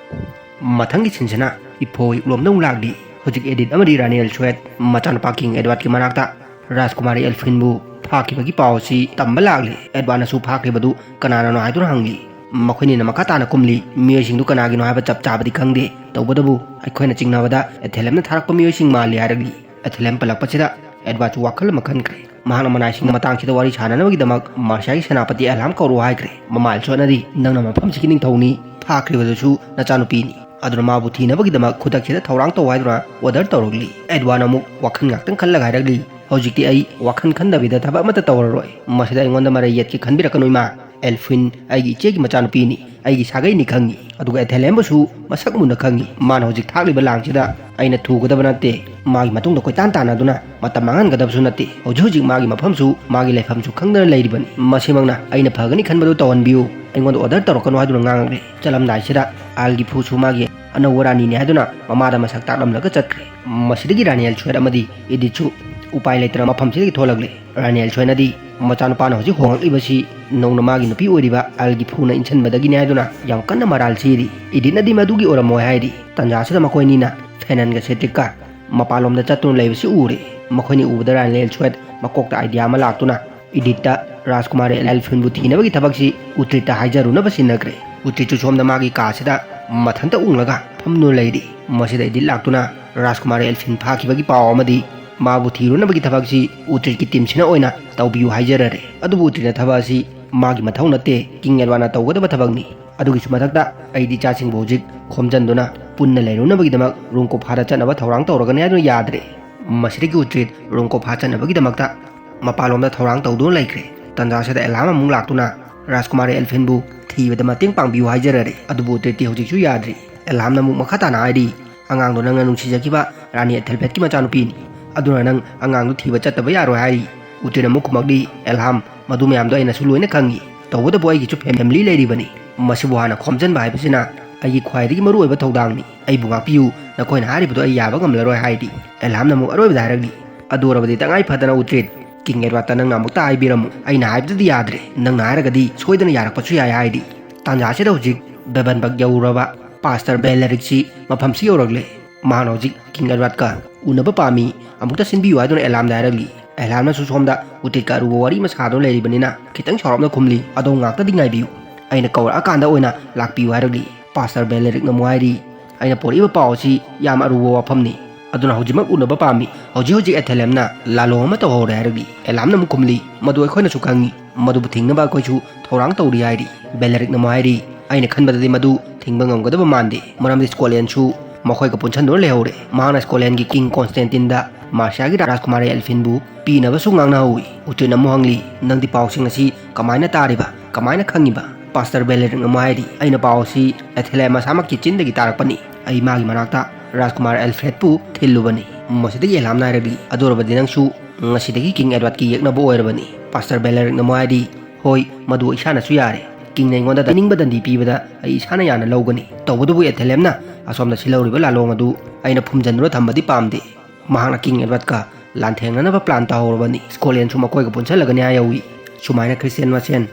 ꯃꯊꯪꯒꯤ ꯁꯤꯟꯁꯤꯅ ꯏꯐꯣ ꯏꯛꯂꯣꯝꯗ ꯑꯃꯨꯛ ꯂꯥꯛꯂꯤ꯫ ꯍꯧꯖꯤꯛ ꯑꯦꯗꯤꯠ ꯑꯃꯗꯤ ꯔꯥꯅꯤ ꯑꯦꯜꯁꯋꯦꯠ ꯃꯆꯥꯅꯨꯄꯥ ꯀꯤꯡ ꯑꯦꯗꯋꯥꯔꯗꯀꯤ ꯃꯅꯥꯛꯇ ꯔꯥꯖꯀꯨꯃꯥꯔꯤ ꯑꯦꯜꯐꯤꯟꯕꯨ ꯐꯥꯈꯤꯕꯒꯤ ꯄꯥꯎ ꯑꯁꯤ ꯇꯝꯕ ꯂꯥꯛꯂꯤ꯫ ꯑꯦꯗꯋꯥꯔꯗꯅꯁꯨ ꯐꯥꯈ꯭ꯔꯤꯕꯗꯨ ꯀꯅꯥꯅꯅꯣ ꯍꯥꯏꯗꯨꯅ ꯍꯪꯂꯤ꯫ ꯃꯈꯣꯏꯅꯤꯅ ꯃꯈꯥ ꯇꯥꯅ ꯀꯨꯝꯂꯤ꯫ ꯃꯤꯑꯣꯏꯁꯤꯡꯗꯨ ꯀꯅꯥꯒꯤꯅꯣ ꯍꯥꯏꯕ ꯆꯞ ꯆꯥꯕꯗꯤ ꯈꯪꯗꯦ, ꯇꯧꯕꯇꯕꯨ ꯑꯩꯈꯣꯏꯅ ꯆꯤꯡꯅꯕꯗ ꯑꯦꯊꯦꯂꯦꯝꯅ ꯊꯥꯔꯛꯄ ꯃꯤꯑꯣꯏꯁꯤꯡ ꯃꯥꯜꯂꯤ ꯍꯥꯏꯔꯛꯂꯤ꯫ ꯑꯦꯊꯦꯂꯦꯝ ꯄꯜꯂꯛꯄꯁꯤꯗ ꯑꯦꯗꯋꯥꯔꯗꯁꯨ ꯋꯥꯈꯜ ꯑꯃ ꯈꯟꯈ꯭ꯔꯦ꯫ ꯃꯍꯥꯛꯅ ꯃꯅꯥꯏꯁꯤꯡꯒꯤ ꯃꯇꯥꯡꯁꯤꯗ ꯋꯥꯔꯤ ꯁꯥꯟꯅꯅꯕꯒꯤꯗꯃꯛ ꯃꯥꯔꯁꯤꯌꯥꯒꯤ ꯁꯦꯅꯥꯄꯇꯤ ꯑꯦꯂꯥꯝ ꯀꯧꯔꯨ ꯍꯥꯏꯈ꯭ꯔꯦ꯫ ꯃꯃꯥ ꯑꯦꯜꯁꯋꯦꯠꯅꯗꯤ, "ꯅꯪꯅ ꯃꯐꯝꯁꯤꯒꯤ ꯅꯤꯡꯊꯧꯅꯤ, ꯐꯥꯈ꯭ꯔꯤꯕꯗꯨꯁꯨ ꯅꯆꯥꯅꯨꯄꯤꯅꯤ, ꯑꯗꯨꯅ ꯃꯥꯕꯨ ꯊꯤꯅꯕꯒꯤꯗꯃꯛ ꯈꯨꯗꯛꯁꯤꯗ ꯊꯧꯔꯥꯡ ꯇꯧ" ꯍꯥꯏꯗꯨꯅ ꯑꯣꯔꯗꯔ ꯇꯧꯔꯛꯂꯤ꯫ ꯑꯦꯗꯋꯥꯔꯗꯅ ꯑꯃꯨꯛ ꯋꯥꯈꯜ ꯉꯥꯛꯇꯪ ꯈꯜꯂꯒ ꯍꯥꯏꯔꯛꯂꯤ, "ꯍꯧꯖꯤꯛꯇꯤ ꯑꯩ ꯋꯥꯈꯜ ꯈꯟꯗꯕꯤꯗ ꯊꯕꯛ ꯑꯃꯠꯇ ꯇꯧꯔꯔꯣꯏ꯫ ꯃꯁꯤꯗ ꯑꯩꯉꯣꯟꯗ ꯃꯔꯩ ꯌꯦꯠꯀꯦ ꯈꯟꯕꯤꯔꯛꯀꯅꯨ, ꯏꯃꯥ꯫ ꯑꯦꯜꯐꯤꯟ ꯑꯩꯒꯤ ꯏꯆꯦꯒꯤ ꯃꯆꯥꯅꯨꯄꯤꯅꯤ, ꯑꯩꯒꯤ ꯁꯥꯒꯩꯅꯤ ꯈꯪꯉꯤ, ꯑꯗꯨꯒ ꯑꯦꯊꯦꯂꯦꯝꯕꯨꯁꯨ ꯃꯁꯛ ꯃꯨꯟꯅ ꯈꯪꯉꯤ꯫ ꯃꯥꯅ ꯍꯧꯖꯤꯛ ꯊꯥꯛꯂꯤꯕ ꯂꯥꯡꯁꯤꯗ ꯑꯩꯅ ꯊꯨꯒꯗꯕ ꯅꯠꯇꯦ꯫ ꯃꯥꯒꯤ ꯃꯇꯨꯡꯗ ꯀꯣꯏꯇꯥꯟ ꯇꯥꯟꯅꯗꯨꯅ ꯃꯇꯝ ꯃꯥꯡꯍꯟꯒꯗꯕꯁꯨ ꯅꯠꯇꯦ꯫ ꯍꯧꯖꯤꯛ ꯍꯧꯖꯤꯛ ꯃꯥꯒꯤ ꯃꯐꯝꯁꯨ ꯃꯥꯒꯤ ꯂꯩꯐꯝꯁꯨ ꯈꯪꯗꯅ ꯂꯩꯔꯤꯕꯅꯤ꯫ ꯃꯁꯤꯃꯛꯅ ꯑꯩꯅ ꯐꯒꯅꯤ ꯈꯟꯕꯗꯨ ꯇꯧꯍꯟꯕꯤꯌꯨ꯫ ꯑꯩꯉꯣꯟꯗ ꯑꯣꯔꯗꯔ ꯇꯧꯔꯛꯀꯅꯨ" ꯍꯥꯏꯗꯨꯅ ꯉꯥꯡꯂꯛꯂꯦ꯫ ꯆꯠꯂꯝꯗꯥꯏꯁꯤꯗ ꯑꯥꯜꯒꯤ ꯐꯨꯁꯨ ꯃꯥꯒꯤ ꯑꯅꯧꯕ ꯔꯥꯅꯤꯅꯤ ꯍꯥꯏꯗꯨꯅ ꯃꯃꯥꯗ ꯃꯁꯛ ꯇꯥꯛꯂꯝꯂꯒ ꯆꯠꯈ꯭ꯔꯦ꯫ ꯃꯁꯤꯗꯒꯤ ꯔꯥꯅꯤ ꯑꯦꯜꯁꯋꯦꯠ ꯑꯃꯗꯤ ꯏꯗꯤꯠꯁꯨ ꯎꯄꯥꯏ ꯂꯩꯇꯅ ꯃꯐꯝꯁꯤꯗꯒꯤ ꯊꯣꯛꯂꯛꯂꯦ꯫ ꯔꯥꯅꯤ ꯑꯦꯜꯁꯣꯏꯅꯗꯤ ꯃꯆꯥꯅꯨꯄꯥꯅ ꯍꯧꯖꯤꯛ ꯍꯣꯡꯂꯛꯂꯤꯕꯁꯤ ꯅꯧꯅ ꯃꯥꯒꯤ ꯅꯨꯄꯤ ꯑꯣꯏꯔꯤꯕ ꯑꯜꯒꯤ ꯐꯨꯅ ꯏꯟꯁꯤꯟꯕꯗꯒꯤꯅꯤ ꯍꯥꯏꯗꯨꯅ ꯌꯥꯝ ꯀꯟꯅ ꯃꯔꯥꯜ ꯁꯤꯔꯤ꯫ ꯏꯗꯤꯠꯅꯗꯤ ꯃꯗꯨꯒꯤ ꯑꯣꯏꯔꯝꯃꯣꯏ ꯍꯥꯏꯔꯤ꯫ ꯇꯟꯖꯥꯁꯤꯗ ꯃꯈꯣꯏꯅꯤꯅ ꯐꯦꯅꯟꯒ ꯁꯦꯇ꯭ꯔꯤꯛꯀ ꯃꯄꯥꯟꯂꯣꯝꯗ ꯆꯠꯇꯨꯅ ꯂꯩꯕꯁꯤ ꯎꯔꯦ꯫ ꯃꯈꯣꯏꯅꯤ ꯎꯕꯗ ꯔꯥꯅꯤ ꯑꯦꯜꯁꯣꯏꯠ ꯃꯀꯣꯛꯇ ꯑꯥꯏꯗꯤꯌꯥ ꯑꯃ ꯂꯥꯛꯇꯨꯅ ꯏꯗꯤꯠꯇ ꯔꯥꯖꯀꯨꯃꯥꯔꯤ ꯑꯦꯜꯐꯤꯟꯕꯨ ꯊꯤꯅꯕꯒꯤ ꯊꯕꯛꯁꯤ ꯎꯇ꯭ꯔꯤꯠꯇ ꯍꯥꯏꯖꯔꯨꯅꯕ ꯁꯤꯟꯅꯈ꯭ꯔꯦ꯫ ꯎꯇ꯭ꯔꯤꯠꯁꯨ ꯁꯣꯝꯗ ꯃꯥꯒꯤ ꯀꯥꯁꯤꯗ ꯃꯊꯟꯇ ꯎꯪꯂꯒ ꯐꯝꯗꯨꯅ ꯂꯩꯔꯤ꯫ ꯃꯁꯤꯗ ꯏꯗꯤꯠ ꯂꯥꯛꯇꯨꯅ ꯔꯥꯖꯀꯨꯃꯥꯔꯤ ꯑꯦꯜꯐꯤꯟ ꯐꯥꯈꯤꯕꯒꯤ ꯄꯥꯎ ꯑꯃꯗꯤ ꯃꯥꯕꯨ ꯊꯤꯔꯨꯅꯕꯒꯤ ꯊꯕꯛꯁꯤ ꯎꯇ꯭ꯔꯤꯠꯀꯤ ꯇꯤꯝꯁꯤꯅ ꯑꯣꯏꯅ ꯇꯧꯕꯤꯌꯨ ꯍꯥꯏꯖꯔꯔꯦ꯫ ꯑꯗꯨꯕꯨ ꯎꯇ꯭ꯔꯤꯠꯅ ꯊꯕꯛ ꯑꯁꯤ ꯃꯥꯒꯤ ꯃꯊꯧ ꯅꯠꯇꯦ, ꯀꯤꯡ ꯑꯦꯗꯋꯥꯔꯗꯅ ꯇꯧꯒꯗꯕ ꯊꯕꯛꯅꯤ꯫ ꯑꯗꯨꯒꯤꯁꯨ ꯃꯊꯛꯇ ꯑꯩꯗꯤ ꯏꯆꯥꯁꯤꯡꯕꯨ ꯍꯧꯖꯤꯛ ꯈꯣꯝꯖꯤꯟꯗꯨꯅ ꯄꯨꯟꯅ ꯂꯩꯔꯨꯅꯕꯒꯤꯗꯃꯛ ꯔꯨꯝ ꯀꯣꯐꯥꯗ ꯆꯠꯅꯕ ꯊꯧꯔꯥꯡ ꯇꯧꯔꯒꯅꯤ ꯍꯥꯏꯗꯨꯅ ꯌꯥꯗ꯭ꯔꯦ꯫ ꯃꯁꯤꯗꯒꯤ ꯎꯇ꯭ꯔꯤꯠ ꯔꯨꯝ ꯀꯣꯐꯥ ꯆꯠꯅꯕꯒꯤꯗꯃꯛꯇ ꯃꯄꯥꯟꯂꯣꯝꯗ ꯊꯧꯔꯥꯡ ꯇꯧꯗꯨꯅ ꯂꯩꯈ꯭ꯔꯦ꯫ ꯇꯟꯖꯥꯁꯤꯗ ꯑꯦꯂꯥꯝ ꯑꯃꯨꯛ ꯂꯥꯛꯇꯨꯅ ꯔꯥꯖꯀꯨꯃꯥꯔꯤ ꯑꯦꯜꯐꯤꯟꯕꯨ ꯊꯤꯕꯗ ꯃꯇꯦꯡ ꯄꯥꯡꯕꯤꯌꯨ ꯍꯥꯏꯖꯔꯔꯦ꯫ ꯑꯗꯨꯕꯨ ꯎꯇ꯭ꯔꯤꯠꯇꯤ ꯍꯧꯖꯤꯛꯁꯨ ꯌꯥꯗ꯭ꯔꯤ꯫ ꯑꯦꯂꯥꯝꯅ ꯑꯃꯨꯛ ꯃꯈꯥ ꯇꯥꯅ ꯍꯥꯏꯔꯤ, "ꯑꯉꯥꯡꯗꯣ ꯅꯪꯅ ꯅꯨꯡꯁꯤꯖꯈꯤꯕ ꯔꯥꯅꯤ ꯑꯦꯊꯦꯜꯕꯦꯠꯀꯤ ꯃꯆꯥꯅꯨꯄꯤꯅꯤ꯫ ꯑꯗꯨꯅ ꯅꯪ ꯑꯉꯥꯡꯗꯨ ꯊꯤꯕ ꯆꯠꯇꯕ ꯌꯥꯔꯣꯏ" ꯍꯥꯏꯔꯤ꯫ ꯎꯇ꯭ꯔꯤꯠꯅ ꯑꯃꯨꯛ ꯈꯨꯝꯃꯛꯂꯤ, "ꯑꯦꯜꯍꯥꯝ, ꯃꯗꯨ ꯃꯌꯥꯝꯗꯣ ꯑꯩꯅꯁꯨ ꯂꯣꯏꯅ ꯈꯪꯉꯤ꯫ ꯇꯧꯕꯇꯕꯨ ꯑꯩꯒꯤꯁꯨ ꯐꯦꯃꯤꯂꯤ ꯂꯩꯔꯤꯕꯅꯤ꯫ ꯃꯁꯤꯕꯨ ꯍꯥꯟꯅ ꯈꯣꯝꯖꯤꯟꯕ ꯍꯥꯏꯕꯁꯤꯅ ꯑꯩꯒꯤ ꯈ꯭ꯋꯥꯏꯗꯒꯤ ꯃꯔꯨꯑꯣꯏꯕ ꯊꯧꯗꯥꯡꯅꯤ꯫ ꯑꯩꯕꯨ ꯉꯥꯛꯄꯤꯌꯨ, ꯅꯈꯣꯏꯅ ꯍꯥꯏꯔꯤꯕꯗꯣ ꯑꯩ ꯌꯥꯕ ꯉꯝꯂꯔꯣꯏ" ꯍꯥꯏꯔꯤ꯫ ꯑꯦꯜꯍꯥꯝꯅ ꯑꯃꯨꯛ ꯑꯔꯣꯏꯕꯗ ꯍꯥꯏꯔꯛꯂꯤ, "ꯑꯗꯨ ꯑꯣꯏꯔꯕꯗꯤ ꯇꯉꯥꯏ ꯐꯗꯅ ꯎꯇ꯭ꯔꯤꯠ, ꯀꯤꯡ ꯑꯦꯗꯋꯥꯔꯗꯇ ꯅꯪꯅ ꯑꯃꯨꯛꯇ ꯍꯥꯏꯕꯤꯔꯝꯃꯨ꯫ ꯑꯩꯅ ꯍꯥꯏꯕꯗꯨꯗꯤ ꯌꯥꯗ꯭ꯔꯦ꯫ ꯅꯪꯅ ꯍꯥꯏꯔꯒꯗꯤ ꯁꯣꯏꯗꯅ ꯌꯥꯔꯛꯄꯁꯨ ꯌꯥꯏ" ꯍꯥꯏꯔꯤ꯫ ꯇꯥꯟꯖꯥꯁꯤꯗ ꯍꯧꯖꯤꯛ ꯕꯦꯕꯟꯕꯛ ꯌꯧꯔꯨꯔꯕ ꯄꯥꯁꯇꯔ ꯕꯦꯂꯦꯔꯤꯛꯁꯤ ꯃꯐꯝꯁꯤ ꯌꯧꯔꯛꯂꯦ꯫ ꯃꯍꯥꯛꯅ ꯍꯧꯖꯤꯛ ꯀꯤꯡ ꯑꯦꯗꯋꯥꯔꯗꯀ ꯎꯅꯕ ꯄꯥꯝꯃꯤ, ꯑꯃꯨꯛꯇ ꯁꯤꯟꯕꯤꯌꯨ ꯍꯥꯏꯗꯨꯅ ꯑꯦꯂꯥꯝꯗ ꯍꯥꯏꯔꯛꯂꯤ꯫ ꯑꯦꯂꯥꯝꯅꯁꯨ ꯁꯣꯝꯗ ꯎꯇ꯭ꯔꯤꯠꯀ ꯑꯔꯨꯕ ꯋꯥꯔꯤ ꯑꯃ ꯁꯥꯗꯨꯅ ꯂꯩꯔꯤꯕꯅꯤꯅ ꯈꯤꯇꯪ ꯁꯥꯎꯔꯞꯅ ꯈꯨꯝꯂꯤ, "ꯑꯗꯣꯝ ꯉꯥꯛꯇꯗꯤ ꯉꯥꯏꯕꯤꯌꯨ, ꯑꯩꯅ ꯀꯧꯔꯛꯑꯀꯥꯟꯗ ꯑꯣꯏꯅ ꯂꯥꯛꯄꯤꯌꯨ" ꯍꯥꯏꯔꯛꯂꯤ꯫ ꯄꯥꯁꯇꯔ ꯕꯦꯂꯦꯔꯤꯛꯅ ꯑꯃꯨꯛ ꯍꯥꯏꯔꯤ, "ꯑꯩꯅ ꯄꯣꯔꯛꯏꯕ ꯄꯥꯎ ꯑꯁꯤ ꯌꯥꯝ ꯑꯔꯨꯕ ꯋꯥꯐꯝꯅꯤ, ꯑꯗꯨꯅ ꯍꯧꯖꯤꯛꯃꯛ ꯎꯅꯕ ꯄꯥꯝꯃꯤ꯫ ꯍꯧꯖꯤꯛ ꯍꯧꯖꯤꯛ ꯑꯦꯊꯦꯂꯦꯝꯅ ꯂꯥꯂꯣꯡ ꯑꯃ ꯇꯧꯍꯧꯔꯦ" ꯍꯥꯏꯔꯛꯂꯤ꯫ ꯑꯦꯂꯥꯝꯅ ꯑꯃꯨꯛ ꯈꯨꯝꯂꯤ, "ꯃꯗꯨ ꯑꯩꯈꯣꯏꯅꯁꯨ ꯈꯪꯉꯤ, ꯃꯗꯨꯕꯨ ꯊꯤꯡꯅꯕ ꯑꯩꯈꯣꯏꯁꯨ ꯊꯧꯔꯥꯡ ꯇꯧꯔꯤ" ꯍꯥꯏꯔꯤ꯫ ꯕꯦꯂꯦꯔꯤꯛꯅ ꯑꯃꯨꯛ ꯍꯥꯏꯔꯤ, "ꯑꯩꯅ ꯈꯟꯕꯗꯗꯤ ꯃꯗꯨ ꯊꯤꯡꯕ ꯉꯝꯒꯗꯕ ꯃꯥꯟꯗꯦ, ꯃꯔꯝꯗꯤ ꯁ꯭ꯀꯣꯠꯂꯦꯟꯁꯨ ꯃꯈꯣꯏꯒ ꯄꯨꯟꯁꯤꯟꯗꯨꯅ ꯂꯩꯍꯧꯔꯦ꯫ ꯃꯍꯥꯛꯅ ꯁ꯭ꯀꯣꯠꯂꯦꯟꯒꯤ ꯀꯤꯡ ꯀꯣꯟꯁꯇꯦꯟꯇꯤꯟꯗ ꯃꯥꯔꯁꯤꯌꯥꯒꯤ ꯔꯥꯖꯀꯨꯃꯥꯔꯤ ꯑꯦꯜꯐꯤꯟꯕꯨ ꯄꯤꯅꯕꯁꯨ ꯉꯥꯡꯅꯍꯧꯏ꯫" ꯎꯇ꯭ꯔꯤꯠꯅ ꯑꯃꯨꯛ ꯍꯪꯂꯤ, "ꯅꯪꯗꯤ ꯄꯥꯎꯁꯤꯡ ꯑꯁꯤ ꯀꯃꯥꯏꯅ ꯇꯥꯔꯤꯕ? ꯀꯃꯥꯏꯅ ꯈꯪꯉꯤꯕ?" ꯄꯥꯁꯇꯔ ꯕꯦꯂꯦꯔꯤꯛꯅ ꯑꯃꯨꯛ ꯍꯥꯏꯔꯤ, "ꯑꯩꯅ ꯄꯥꯎ ꯑꯁꯤ ꯑꯦꯊꯦꯂꯦ ꯃꯁꯥꯃꯛꯀꯤ ꯆꯤꯟꯗꯒꯤ ꯇꯥꯔꯛꯄꯅꯤ꯫ ꯑꯩ ꯃꯥꯒꯤ ꯃꯅꯥꯛꯇ ꯔꯥꯖꯀꯨꯃꯥꯔ ꯑꯦꯜꯐ꯭ꯔꯦꯗꯄꯨ ꯊꯤꯜꯂꯨꯕꯅꯤ꯫" ꯃꯁꯤꯗꯒꯤ ꯑꯦꯂꯥꯝꯅ ꯍꯥꯏꯔꯛꯂꯤ, "ꯑꯗꯨ ꯑꯣꯏꯔꯕꯗꯤ ꯅꯪꯁꯨ ꯉꯁꯤꯗꯒꯤ ꯀꯤꯡ ꯑꯦꯗꯋꯥꯔꯗꯀꯤ ꯌꯦꯛꯅꯕ ꯑꯣꯏꯔꯕꯅꯤ꯫" ꯄꯥꯁꯇꯔ ꯕꯦꯂꯦꯔꯤꯛꯅ ꯑꯃꯨꯛ ꯍꯥꯏꯔꯤ, "ꯍꯣꯏ, ꯃꯗꯨ ꯏꯁꯥꯅꯁꯨ ꯌꯥꯔꯦ꯫ ꯀꯤꯡꯅ ꯑꯩꯉꯣꯟꯗ ꯄꯤꯅꯤꯡꯕ ꯗꯟꯗꯤ ꯄꯤꯕꯗ ꯑꯩ ꯏꯁꯥꯅ ꯌꯥꯅ ꯂꯧꯒꯅꯤ꯫ ꯇꯧꯕꯇꯕꯨ ꯑꯦꯊꯦꯂꯦꯝꯅ ꯑꯁꯣꯝꯗ ꯁꯤꯜꯍꯧꯔꯤꯕ ꯂꯥꯂꯣꯡ ꯑꯗꯨ ꯑꯩꯅ ꯐꯨꯝꯖꯤꯟꯗꯨꯅ ꯊꯝꯕꯗꯤ ꯄꯥꯝꯗꯦ꯫ ꯃꯍꯥꯛꯅ ꯀꯤꯡ ꯑꯦꯗꯋꯥꯔꯗꯀ ꯂꯥꯟꯊꯦꯡꯅꯅꯕ ꯄ꯭ꯂꯥꯟ ꯇꯧꯍꯧꯔꯕꯅꯤ꯫ ꯁ꯭ꯀꯣꯠꯂꯦꯟꯁꯨ ꯃꯈꯣꯏꯒ ꯄꯨꯟꯁꯤꯜꯂꯒꯅꯤ ꯍꯥꯏꯍꯧꯏ꯫ ꯁꯨꯃꯥꯏꯅ ꯈ꯭ꯔꯤꯁꯇꯤꯌꯥꯟ ꯃꯁꯦꯟ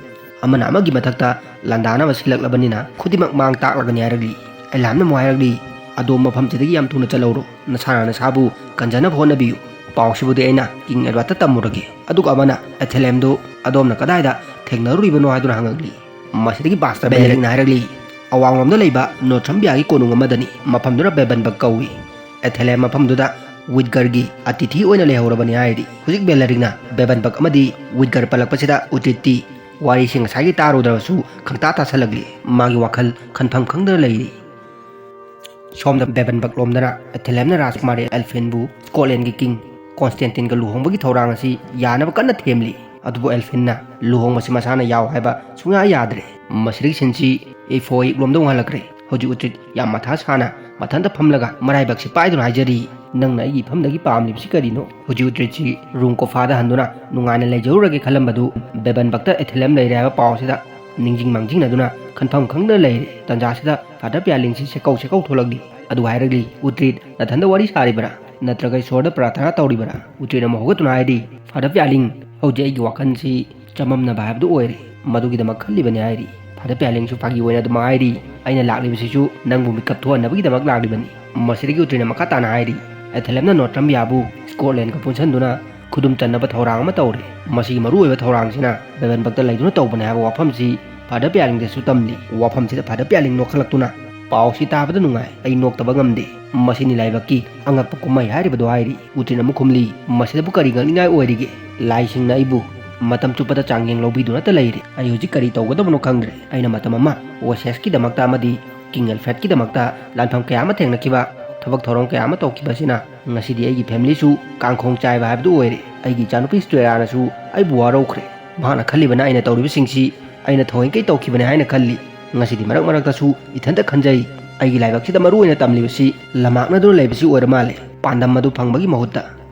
ꯑꯃꯅ ꯑꯃꯒꯤ ꯃꯊꯛꯇ ꯂꯥꯟꯗꯥꯅꯕ ꯁꯤꯜꯂꯛꯂꯕꯅꯤꯅ ꯈꯨꯗꯤꯡꯃꯛ ꯃꯥꯡ ꯇꯥꯛꯂꯒꯅꯤ ꯍꯥꯏꯔꯛꯂꯤ꯫ ꯑꯦꯂꯥꯝꯅ ꯑꯃꯨꯛ ꯍꯥꯏꯔꯛꯂꯤ, "ꯑꯗꯣꯝ ꯃꯐꯝꯁꯤꯗꯒꯤ ꯌꯥꯝ ꯊꯨꯅ ꯆꯠꯍꯧꯔꯣ, ꯅꯁꯥꯅ ꯅꯁꯥꯕꯨ ꯀꯟꯖꯅꯕ ꯍꯣꯠꯅꯕꯤꯌꯨ꯫ ꯄꯥꯎꯁꯤꯕꯨꯗꯤ ꯑꯩꯅ ꯀꯤꯡ ꯑꯦꯗꯋꯥꯔꯗꯇ ꯇꯝꯃꯨꯔꯒꯦ, ꯑꯗꯨꯒ ꯑꯃꯅ ꯑꯦꯊꯦꯂꯦꯝꯗꯨ ꯑꯗꯣꯝꯅ ꯀꯗꯥꯏꯗ ꯊꯦꯡꯅꯔꯨꯔꯤꯕꯅꯣ ꯍꯥꯏꯗꯨꯅ ꯍꯪꯉꯛꯂꯤ꯫" ꯃꯁꯤꯗꯒꯤ ꯕꯥꯁꯇ ꯕꯦꯂꯦꯔꯤꯛꯅ ꯍꯥꯏꯔꯛꯂꯤ, "ꯑꯋꯥꯡꯂꯣꯝꯗ ꯂꯩꯕ ꯅꯣꯊ꯭ꯔꯝꯕꯤꯌꯥꯒꯤ ꯀꯣꯅꯨꯡ ꯑꯃꯗꯅꯤ, ꯃꯐꯝꯗꯨꯅ ꯕꯦꯕꯟꯕꯛ ꯀꯧꯏ꯫ ꯑꯦꯊꯦꯂꯦꯝ ꯃꯐꯝꯗꯨꯗ ꯋꯤꯠꯒꯔꯒꯤ ꯑꯇꯤꯊꯤ ꯑꯣꯏꯅ ꯂꯩꯍꯧꯔꯕꯅꯤ" ꯍꯥꯏꯔꯤ꯫ ꯍꯧꯖꯤꯛ ꯕꯦꯂꯦꯔꯤꯛꯅ ꯕꯦꯕꯟꯕꯛ ꯑꯃꯗꯤ ꯋꯤꯠꯒꯔ ꯄꯜꯂꯛꯄꯁꯤꯗ ꯎꯇ꯭ꯔꯤꯠꯇꯤ ꯋꯥꯔꯤꯁꯤ ꯉꯁꯥꯏꯒꯤ ꯇꯥꯔꯨꯗ꯭ꯔꯕꯁꯨ ꯈꯪꯇꯥ ꯇꯥꯁꯜꯂꯛꯂꯤ꯫ ꯃꯥꯒꯤ ꯋꯥꯈꯜ ꯈꯟꯐꯝ ꯈꯪꯗꯅ ꯂꯩꯔꯤ꯫ ꯁꯣꯝꯗ ꯕꯦꯕꯟꯕꯛ ꯂꯣꯝꯗꯅ ꯑꯦꯊꯦꯂꯦꯝꯅ ꯔꯥꯖꯀꯨꯃꯥꯔꯤ ꯑꯦꯜꯐꯤꯟꯕꯨ ꯁ꯭ꯀꯣꯠꯂꯦꯟꯒꯤ ꯀꯤꯡ ꯀꯣꯟꯁꯇꯦꯟꯇꯤꯟꯒ ꯂꯨꯍꯣꯡꯕꯒꯤ ꯊꯧꯔꯥꯡ ꯑꯁꯤ ꯌꯥꯅꯕ ꯀꯟꯅ ꯊꯦꯝꯂꯤ꯫ ꯑꯗꯨꯕꯨ ꯑꯦꯜꯐꯤꯟꯅ ꯂꯨꯍꯣꯡꯕꯁꯤ ꯃꯁꯥꯅ ꯌꯥꯎ ꯍꯥꯏꯕ ꯁꯨꯡꯌꯥ ꯌꯥꯗ꯭ꯔꯦ꯫ ꯃꯁꯤꯗꯒꯤ ꯁꯤꯟꯁꯤ ꯏꯐꯣꯏꯛ ꯂꯣꯝꯗ ꯑꯣꯟꯍꯜꯂꯛꯈ꯭ꯔꯦ꯫ ꯍꯧꯖꯤꯛ ꯎꯇ꯭ꯔꯤꯠ ꯌꯥꯝ ꯃꯊꯥ ꯁꯥꯅ ꯃꯊꯟꯇ ꯐꯝꯂꯒ ꯃꯔꯥꯏꯕꯛꯁꯤ ꯄꯥꯏꯗꯨꯅ ꯍꯥꯏꯖꯔꯤ, "ꯅꯪꯅ ꯑꯩꯒꯤ ꯏꯐꯝꯗꯒꯤ ꯄꯥꯝꯂꯤꯕꯁꯤ ꯀꯔꯤꯅꯣ?" ꯍꯧꯖꯤꯛ ꯎꯇ꯭ꯔꯤꯠꯁꯤ ꯔꯨꯝ ꯀꯣꯐꯥꯗ ꯍꯟꯗꯨꯅ ꯅꯨꯡꯉꯥꯏꯅ ꯂꯩꯖꯔꯨꯔꯒꯦ ꯈꯜꯂꯝꯕꯗꯨ ꯕꯦꯕꯟꯕꯛꯇ ꯑꯦꯊꯦꯂꯦꯝ ꯂꯩꯔꯦ ꯍꯥꯏꯕ ꯄꯥꯎ ꯑꯁꯤꯗ ꯅꯤꯡꯁꯤꯡ ꯃꯥꯡꯖꯤꯡꯅꯗꯨꯅ ꯈꯟꯐꯝ ꯈꯪꯗꯅ ꯂꯩꯔꯦ꯫ ꯇꯟꯖꯥꯁꯤꯗ ꯐꯥꯗꯔ ꯄꯤꯌꯥꯂꯤꯡꯁꯤ ꯁꯦꯀꯧ ꯁꯦꯀꯧ ꯊꯣꯛꯂꯛꯂꯤ꯫ ꯑꯗꯨꯒ ꯍꯥꯏꯔꯛꯂꯤ, "ꯎꯇ꯭ꯔꯤꯠ, ꯅꯊꯟꯗ ꯋꯥꯔꯤ ꯁꯥꯔꯤꯕꯔꯥ? ꯅꯠꯇ꯭ꯔꯒ ꯏꯁꯣꯔꯗ ꯄ꯭ꯔꯥꯔꯊꯅꯥ ꯇꯧꯔꯤꯕꯔꯥ?" ꯎꯇ꯭ꯔꯤꯠ ꯑꯃꯨꯛ ꯍꯧꯒꯠꯇꯨꯅ ꯍꯥꯏꯔꯤ, "ꯐꯥꯗꯔ ꯄꯤꯌꯥꯂꯤꯡ, ꯍꯧꯖꯤꯛ ꯑꯩꯒꯤ ꯋꯥꯈꯜꯁꯤ ꯆꯃꯝꯅꯕ ꯍꯥꯏꯕꯗꯨ ꯑꯣꯏꯔꯦ꯫ ꯃꯗꯨꯒꯤꯗꯃꯛ ꯈꯜꯂꯤꯕꯅꯤ" ꯍꯥꯏꯔꯤ꯫ ꯐꯥꯗꯔ ꯄꯤꯌꯥꯂꯤꯡꯁꯨ ꯐꯥꯒꯤ ꯑꯣꯏꯅ ꯑꯗꯨꯃꯛ ꯍꯥꯏꯔꯤ, "ꯑꯩꯅ ꯂꯥꯛꯂꯤꯕꯁꯤꯁꯨ ꯅꯪꯕꯨ ꯃꯤꯀꯞ ꯊꯣꯛꯍꯟꯅꯕꯒꯤꯗꯃꯛ ꯂꯥꯛꯂꯤꯕꯅꯤ꯫" ꯃꯁꯤꯗꯒꯤ ꯎꯇ꯭ꯔꯤꯠꯅ ꯃꯈꯥ ꯇꯥꯅ ꯍꯥꯏꯔꯤ, "ꯑꯦꯊꯦꯂꯦꯝꯅ ꯅꯣꯇ꯭ꯔꯝꯕꯤꯌꯥꯕꯨ ꯁ꯭ꯀꯣꯠꯂꯦꯟꯒ ꯄꯨꯟꯁꯤꯟꯗꯨꯅ ꯈꯨꯗꯨꯝ ꯆꯟꯅꯕ ꯊꯧꯔꯥꯡ ꯑꯃ ꯇꯧꯔꯦ꯫ ꯃꯁꯤꯒꯤ ꯃꯔꯨꯑꯣꯏꯕ ꯊꯧꯔꯥꯡꯁꯤꯅ ꯕꯦꯕꯟꯕꯛꯇ ꯂꯩꯗꯨꯅ ꯇꯧꯕꯅꯦ ꯍꯥꯏꯕ ꯋꯥꯐꯝꯁꯤ ꯐꯥꯗꯔ ꯄꯤꯌꯥꯂꯤꯡꯗꯁꯨ ꯇꯝꯂꯤ꯫" ꯋꯥꯐꯝꯁꯤꯗ ꯐꯥꯗꯔ ꯄꯤꯌꯥꯂꯤꯡ ꯅꯣꯛꯈꯠꯂꯛꯇꯨꯅ, "ꯄꯥꯎꯁꯤ ꯇꯥꯕꯗ ꯅꯨꯡꯉꯥꯏ, ꯑꯩ ꯅꯣꯛꯇꯕ ꯉꯝꯗꯦ꯫ ꯃꯁꯤꯅꯤ ꯂꯥꯏꯕꯛꯀꯤ ꯑꯉꯛꯄ ꯀꯨꯝꯍꯩ ꯍꯥꯏꯔꯤꯕꯗꯨ" ꯍꯥꯏꯔꯤ꯫ ꯎꯇ꯭ꯔꯤꯠꯅ ꯑꯃꯨꯛ ꯈꯨꯝꯂꯤ, "ꯃꯁꯤꯗꯕꯨ ꯀꯔꯤ ꯉꯛꯅꯤꯡꯉꯥꯏ ꯑꯣꯏꯔꯤꯒꯦ? ꯂꯥꯏꯁꯤꯡꯅ ꯑꯩꯕꯨ ꯃꯇꯝ ꯆꯨꯞꯄꯗ ꯆꯥꯡꯌꯦꯡ ꯂꯧꯕꯤꯗꯨꯅꯇ ꯂꯩꯔꯦ꯫ ꯑꯩ ꯍꯧꯖꯤꯛ ꯀꯔꯤ ꯇꯧꯒꯗꯕꯅꯣ ꯈꯪꯗ꯭ꯔꯦ꯫ ꯑꯩꯅ ꯃꯇꯝ ꯑꯃ ꯋꯦꯁꯦꯁꯀꯤꯗꯃꯛꯇ ꯑꯃꯗꯤ ꯀꯤꯡ ꯑꯦꯜꯐ꯭ꯔꯦꯗꯀꯤꯗꯃꯛꯇ ꯂꯥꯟꯐꯝ ꯀꯌꯥ ꯑꯃ ꯊꯦꯡꯅꯈꯤꯕ, ꯊꯕꯛ ꯊꯧꯔꯝ ꯀꯌꯥ ꯑꯃ ꯇꯧꯈꯤꯕ ꯑꯁꯤꯅ ꯉꯁꯤꯗꯤ ꯑꯩꯒꯤ ꯐꯦꯃꯤꯂꯤꯁꯨ ꯀꯥꯡꯈꯣꯡ ꯆꯥꯏꯕ ꯍꯥꯏꯕꯗꯨ ꯑꯣꯏꯔꯦ꯫ ꯑꯩꯒꯤ ꯏꯆꯥꯅꯨꯄꯤ ꯁ꯭ꯇꯦꯔꯥꯅꯁꯨ ꯑꯩꯕꯨ ꯋꯥꯔꯧꯈ꯭ꯔꯦ꯫ ꯃꯍꯥꯛꯅ ꯈꯜꯂꯤꯕꯅ ꯑꯩꯅ ꯇꯧꯔꯤꯕꯁꯤꯡꯁꯤ ꯑꯩꯅ ꯊꯑꯣꯏꯡꯀꯩ ꯇꯧꯈꯤꯕꯅꯤ ꯍꯥꯏꯅ ꯈꯜꯂꯤ꯫ ꯉꯁꯤꯗꯤ ꯃꯔꯛ ꯃꯔꯛꯇꯁꯨ ꯏꯊꯟꯇ ꯈꯟꯖꯩ, ꯑꯩꯒꯤ ꯂꯥꯏꯕꯛꯁꯤꯗ ꯃꯔꯨ ꯑꯣꯏꯅ ꯇꯝꯂꯤꯕꯁꯤ ꯂꯝꯃꯥꯛꯅꯗꯨꯅ ꯂꯩꯕꯁꯤ ꯑꯣꯏꯔ ꯃꯥꯜꯂꯦ, ꯄꯥꯟꯗꯝ ꯑꯗꯨ ꯐꯪꯕꯒꯤ ꯃꯍꯨꯠꯇ꯫"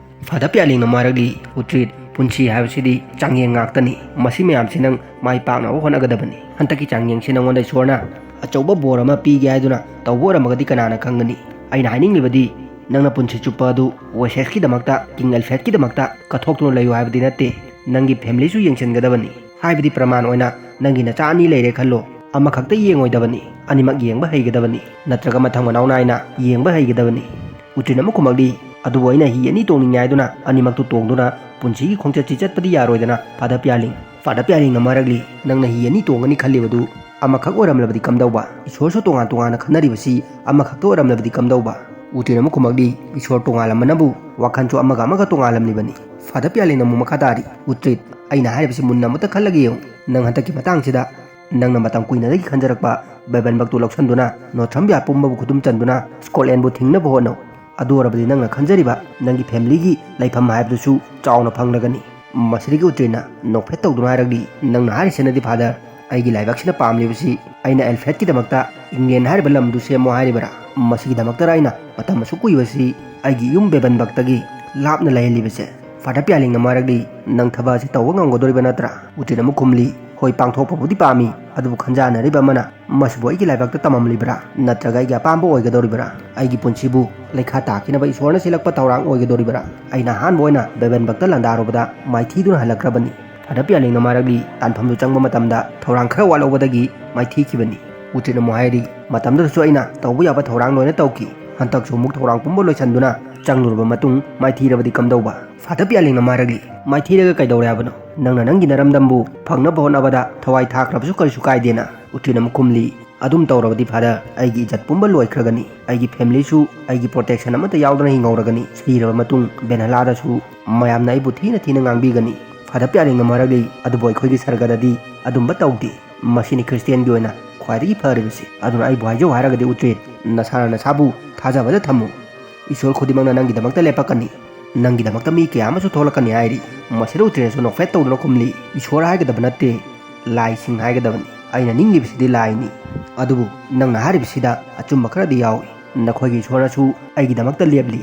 ꯐꯥꯗꯔ ꯄꯤꯌꯥꯂꯤꯡꯅ ꯃꯥꯏꯔꯛꯂꯤ, "ꯎꯇ꯭ꯔꯤꯠ, ꯄꯨꯟꯁꯤ ꯍꯥꯏꯕꯁꯤꯗꯤ ꯆꯥꯡꯌꯦꯡ ꯉꯥꯛꯇꯅꯤ꯫ ꯃꯁꯤ ꯃꯌꯥꯝꯁꯤ ꯅꯪ ꯃꯥꯏ ꯄꯥꯛꯅꯕ ꯍꯣꯠꯅꯒꯗꯕꯅꯤ꯫ ꯍꯟꯗꯛꯀꯤ ꯆꯥꯡꯌꯦꯡꯁꯤ ꯅꯉꯣꯟꯗ ꯏꯁꯣꯔꯅ ꯑꯆꯧꯕ ꯕꯣꯔ ꯑꯃ ꯄꯤꯒꯦ ꯍꯥꯏꯗꯨꯅ ꯇꯧꯕ ꯑꯣꯏꯔꯝꯃꯒꯗꯤ ꯀꯅꯥꯅ ꯈꯪꯒꯅꯤ? ꯑꯩꯅ ꯍꯥꯏꯅꯤꯡꯂꯤꯕꯗꯤ ꯅꯪꯅ ꯄꯨꯟꯁꯤ ꯆꯨꯞꯄ ꯑꯗꯨ ꯋꯦꯁꯦꯁꯀꯤꯗꯃꯛꯇ, ꯀꯤꯡ ꯑꯦꯜꯐ꯭ꯔꯦꯗꯀꯤꯗꯃꯛꯇ ꯀꯠꯊꯣꯛꯇꯨꯅ ꯂꯩꯌꯨ ꯍꯥꯏꯕꯗꯤ ꯅꯠꯇꯦ꯫ ꯅꯪꯒꯤ ꯐꯦꯃꯤꯂꯤꯁꯨ ꯌꯦꯡꯁꯤꯟꯒꯗꯕꯅꯤ꯫ ꯍꯥꯏꯕꯗꯤ ꯄ꯭ꯔꯃꯥꯟ ꯑꯣꯏꯅ ꯅꯪꯒꯤ ꯅꯆꯥ ꯑꯅꯤ ꯂꯩꯔꯦ ꯈꯜꯂꯣ, ꯑꯃꯈꯛꯇ ꯌꯦꯡꯉꯣꯏꯗꯕꯅꯤ, ꯑꯅꯤꯃꯛ ꯌꯦꯡꯕ ꯍꯩꯒꯗꯕꯅꯤ, ꯅꯠꯇ꯭ꯔꯒ ꯃꯊꯪ ꯃꯅꯥꯎ ꯅꯥꯏꯅ ꯌꯦꯡꯕ ꯍꯩꯒꯗꯕꯅꯤ꯫ ꯎꯇ꯭ꯔꯤꯟ ꯑꯃꯨꯛ ꯈꯨꯝꯃꯛꯂꯤ, "ꯑꯗꯨꯕꯨ ꯑꯩꯅ ꯍꯤ ꯑꯅꯤ ꯇꯣꯡꯅꯤꯡꯉꯦ ꯍꯥꯏꯗꯨꯅ ꯑꯅꯤꯃꯛꯇꯨ ꯇꯣꯡꯗꯨꯅ ꯄꯨꯟꯁꯤꯒꯤ ꯈꯣꯡꯆꯠꯁꯤ ꯆꯠꯄꯗꯤ ꯌꯥꯔꯣꯏꯗꯅ, ꯐꯥꯗꯔ ꯄꯤꯌꯥꯂꯤꯡ?" ꯐꯥꯗꯔ ꯄꯤꯌꯥꯂꯤꯡꯅ ꯃꯔꯛꯂꯤ, "ꯅꯪꯅ ꯍꯤ ꯑꯅꯤ ꯇꯣꯡꯒꯅꯤ ꯈꯜꯂꯤꯕꯗꯨ ꯑꯃꯈꯛ ꯑꯣꯏꯔꯝꯂꯕꯗꯤ ꯀꯝꯗꯧꯕ? ꯏꯁꯣꯔꯁꯨ ꯇꯣꯉꯥꯟ ꯇꯣꯉꯥꯟꯅ ꯈꯟꯅꯔꯤꯕꯁꯤ ꯑꯃꯈꯛꯇ ꯑꯣꯏꯔꯝꯂꯕꯗꯤ ꯀꯝꯗꯧꯕ?" ꯎꯇ꯭ꯔꯤꯟ ꯑꯃꯨꯛ ꯈꯨꯝꯃꯛꯂꯤ, "ꯏꯁꯣꯔ ꯇꯣꯉꯥꯜꯂꯝꯕꯅꯕꯨ ꯋꯥꯈꯜꯁꯨ ꯑꯃꯒ ꯑꯃꯒ ꯇꯣꯉꯥꯜꯂꯝꯂꯤꯕꯅꯤ꯫" ꯐꯥꯗꯔ ꯄꯤꯌꯥꯂꯤꯡꯅ ꯑꯃꯨꯛ ꯃꯈꯥ ꯇꯥꯔꯤ, "ꯎꯇ꯭ꯔꯤꯟ, ꯑꯩꯅ ꯍꯥꯏꯔꯤꯕꯁꯤ ꯃꯨꯟꯅ ꯑꯃꯨꯛꯇ ꯈꯜꯂꯒ ꯌꯦꯡꯉꯨ꯫ ꯅꯪ ꯍꯟꯗꯛꯀꯤ ꯃꯇꯥꯡꯁꯤꯗ ꯅꯪꯅ ꯃꯇꯝ ꯀꯨꯏꯅꯗꯒꯤ ꯈꯟꯖꯔꯛꯄ ꯕꯦꯕꯟꯕꯛꯇꯨ ꯂꯧꯁꯤꯟꯗꯨꯅ ꯅꯣꯊ꯭ꯔꯝꯕꯤꯌꯥ ꯄꯨꯝꯕꯕꯨ ꯈꯨꯗꯨꯝ ꯆꯟꯗꯨꯅ ꯁ꯭ꯀꯣꯠꯂꯦꯟꯕꯨ ꯊꯤꯡꯅꯕ ꯍꯣꯠꯅꯧ꯫ ꯑꯗꯨ ꯑꯣꯏꯔꯕꯗꯤ ꯅꯪꯅ ꯈꯟꯖꯔꯤꯕ ꯅꯪꯒꯤ ꯐꯦꯃꯤꯂꯤꯒꯤ ꯂꯩꯐꯝ ꯍꯥꯏꯕꯗꯨꯁꯨ ꯆꯥꯎꯅ ꯐꯪꯂꯒꯅꯤ꯫" ꯃꯁꯤꯗꯒꯤ ꯎꯇ꯭ꯔꯤꯟꯅ ꯅꯣꯛꯐꯦꯠ ꯇꯧꯗꯨꯅ ꯍꯥꯏꯔꯛꯂꯤ, "ꯅꯪꯅ ꯍꯥꯏꯔꯤꯁꯤꯅꯗꯤ ꯐꯥꯗꯔ, ꯑꯩꯒꯤ ꯂꯥꯏꯕꯛꯁꯤꯅ ꯄꯥꯝꯂꯤꯕꯁꯤ ꯑꯩꯅ ꯑꯦꯜꯐ꯭ꯔꯦꯗꯀꯤꯗꯃꯛꯇ ꯏꯪꯂꯦꯟ ꯍꯥꯏꯔꯤꯕ ꯂꯝꯗꯨ ꯁꯦꯝꯃꯣ ꯍꯥꯏꯔꯤꯕꯔꯥ? ꯃꯁꯤꯒꯤꯗꯃꯛꯇꯔ ꯑꯩꯅ ꯃꯇꯝ ꯑꯁꯨꯛ ꯀꯨꯏꯕꯁꯤ ꯑꯩꯒꯤ ꯌꯨꯝ ꯕꯦꯕꯟꯕꯛꯇꯒꯤ ꯂꯥꯞꯅ ꯂꯩꯍꯜꯂꯤꯕꯁꯦ?" ꯐꯥꯗꯔ ꯄꯤꯌꯥꯂꯤꯡꯅ ꯃꯥꯔꯛꯂꯤ, "ꯅꯪ ꯊꯕꯛ ꯑꯁꯤ ꯇꯧꯕ ꯉꯝꯒꯗꯣꯔꯤꯕ ꯅꯠꯇ꯭ꯔꯥ?" ꯎꯇ꯭ꯔꯤꯟ ꯑꯃꯨꯛ ꯈꯨꯝꯂꯤ, "ꯍꯣꯏ, ꯄꯥꯡꯊꯣꯛꯄꯕꯨꯗꯤ ꯄꯥꯝꯃꯤ, ꯑꯗꯨꯕꯨ ꯈꯟꯖꯥꯟꯅꯔꯤꯕ ꯑꯃꯅ ꯃꯁꯤꯕꯨ ꯑꯩꯒꯤ ꯂꯥꯏꯕꯛꯇ ꯇꯝꯃꯝꯂꯤꯕ꯭ꯔꯥ? ꯅꯠꯇ꯭ꯔꯒ ꯑꯩꯒꯤ ꯑꯄꯥꯝꯕ ꯑꯣꯏꯒꯗꯧꯔꯤꯕ꯭ꯔꯥ? ꯑꯩꯒꯤ ꯄꯨꯟꯁꯤꯕꯨ ꯂꯩꯈꯥ ꯇꯥꯈꯤꯅꯕ ꯏꯁꯣꯔꯅ ꯁꯤꯜꯂꯛꯄ ꯊꯧꯔꯥꯡ ꯑꯣꯏꯒꯗꯧꯔꯤꯕ꯭ꯔꯥ? ꯑꯩꯅ ꯑꯍꯥꯟꯕ ꯑꯣꯏꯅ ꯕꯦꯕꯟꯕꯛꯇ ꯂꯥꯟꯗꯥꯔꯨꯕꯗ ꯃꯥꯏꯊꯤꯗꯨꯅ ꯍꯜꯂꯛꯈ꯭ꯔꯕꯅꯤ꯫" ꯐꯥꯗꯔ ꯄꯤꯌꯥꯂꯤꯡꯅ ꯃꯥꯔꯛꯂꯤ, "ꯇꯥꯟꯐꯝꯗꯨ ꯆꯪꯕ ꯃꯇꯝꯗ ꯊꯧꯔꯥꯡ ꯈꯔ ꯋꯥꯠꯍꯧꯕꯗꯒꯤ ꯃꯥꯏꯊꯤꯈꯤꯕꯅꯤ꯫" ꯎꯇ꯭ꯔꯤꯟ ꯑꯃꯨꯛ ꯍꯥꯏꯔꯤ, "ꯃꯇꯝꯗꯨꯗꯁꯨ ꯑꯩꯅ ꯇꯧꯕ ꯌꯥꯕ ꯊꯧꯔꯥꯡ ꯂꯣꯏꯅ ꯇꯧꯈꯤ꯫ ꯍꯟꯗꯛꯁꯨ ꯑꯃꯨꯛ ꯊꯧꯔꯥꯡ ꯄꯨꯝꯕ ꯂꯣꯏꯁꯤꯟꯗꯨꯅ ꯆꯪꯂꯨꯔꯕ ꯃꯇꯨꯡ ꯃꯥꯏꯊꯤꯔꯕꯗꯤ ꯀꯝꯗꯧꯕ?" ꯐꯥꯗꯔ ꯄꯤꯌꯥꯂꯤꯡꯅ ꯃꯥꯔꯛꯂꯤ, "ꯃꯥꯏꯊꯤꯔꯒ ꯀꯩꯗꯧꯔꯦ ꯍꯥꯏꯕꯅꯣ? ꯅꯪꯅ ꯅꯪꯒꯤ ꯅꯔꯝꯗꯝꯕꯨ ꯐꯪꯅꯕ ꯍꯣꯠꯅꯕꯗ ꯊꯋꯥꯏ ꯊꯥꯈ꯭ꯔꯕꯁꯨ ꯀꯔꯤꯁꯨ ꯀꯥꯏꯗꯦꯅ꯫" ꯎꯇ꯭ꯔꯤꯟ ꯑꯃꯨꯛ ꯈꯨꯝꯂꯤ, "ꯑꯗꯨꯝ ꯇꯧꯔꯕꯗꯤ ꯐꯥꯗꯔ, ꯑꯩꯒꯤ ꯏꯖꯠ ꯄꯨꯝꯕ ꯂꯣꯏꯈ꯭ꯔꯒꯅꯤ꯫ ꯑꯩꯒꯤ ꯐꯦꯃꯤꯂꯤꯁꯨ ꯑꯩꯒꯤ ꯄ꯭ꯔꯣꯇꯦꯛꯁꯟ ꯑꯃꯠꯇ ꯌꯥꯎꯗꯅ ꯍꯤꯡꯍꯧꯔꯒꯅꯤ꯫ ꯁꯤꯔꯕ ꯃꯇꯨꯡ ꯕꯦꯟꯍꯂꯥꯗꯁꯨ ꯃꯌꯥꯝꯅ ꯑꯩꯕꯨ ꯊꯤꯅ ꯊꯤꯅ ꯉꯥꯡꯕꯤꯒꯅꯤ꯫" ꯐꯥꯗꯔ ꯄꯤꯌꯥꯂꯤꯡꯅ ꯃꯥꯔꯛꯂꯤ, "ꯑꯗꯨꯕꯨ ꯑꯩꯈꯣꯏꯒꯤ ꯁꯔꯒꯗꯗꯤ ꯑꯗꯨꯝꯕ ꯇꯧꯗꯦ꯫ ꯃꯁꯤꯅꯤ ꯈ꯭ꯔꯤꯁꯇꯤꯌꯥꯟꯒꯤ ꯑꯣꯏꯅ ꯈ꯭ꯋꯥꯏꯗꯒꯤ ꯐꯔꯤꯕꯁꯤ꯫ ꯑꯗꯨꯅ ꯑꯩꯕꯨ ꯍꯥꯏꯖꯧ ꯍꯥꯏꯔꯒꯗꯤ ꯎꯇ꯭ꯔꯤꯟ, ꯅꯁꯥꯅ ꯅꯁꯥꯕꯨ ꯊꯥꯖꯕꯗ ꯊꯝꯃꯨ꯫ ꯏꯁꯣꯔ ꯈꯨꯗꯤꯡꯃꯛꯅ ꯅꯪꯒꯤꯗꯃꯛꯇ ꯂꯦꯞꯄꯛꯀꯅꯤ꯫ ꯅꯪꯒꯤꯗꯃꯛꯇ ꯃꯤ ꯀꯌꯥ ꯑꯃꯁꯨ ꯊꯣꯛꯂꯛꯀꯅꯤ" ꯍꯥꯏꯔꯤ꯫ ꯃꯁꯤꯗ ꯎꯇ꯭ꯔꯤꯟꯅꯁꯨ ꯅꯣꯛꯐꯦꯠ ꯇꯧꯗꯨꯅ ꯈꯨꯝꯂꯤ, "ꯏꯁꯣꯔ ꯍꯥꯏꯒꯗꯕ ꯅꯠꯇꯦ, ꯂꯥꯏꯁꯤꯡ ꯍꯥꯏꯒꯗꯕꯅꯤ꯫ ꯑꯩꯅ ꯅꯤꯡꯂꯤꯕꯁꯤꯗꯤ ꯂꯥꯏꯅꯤ꯫ ꯑꯗꯨꯕꯨ ꯅꯪꯅ ꯍꯥꯏꯔꯤꯕꯁꯤꯗ ꯑꯆꯨꯝꯕ ꯈꯔꯗꯤ ꯌꯥꯎꯏ꯫ ꯅꯈꯣꯏꯒꯤ ꯏꯁꯣꯔꯅꯁꯨ ꯑꯩꯒꯤꯗꯃꯛꯇ ꯂꯦꯞꯂꯤ꯫"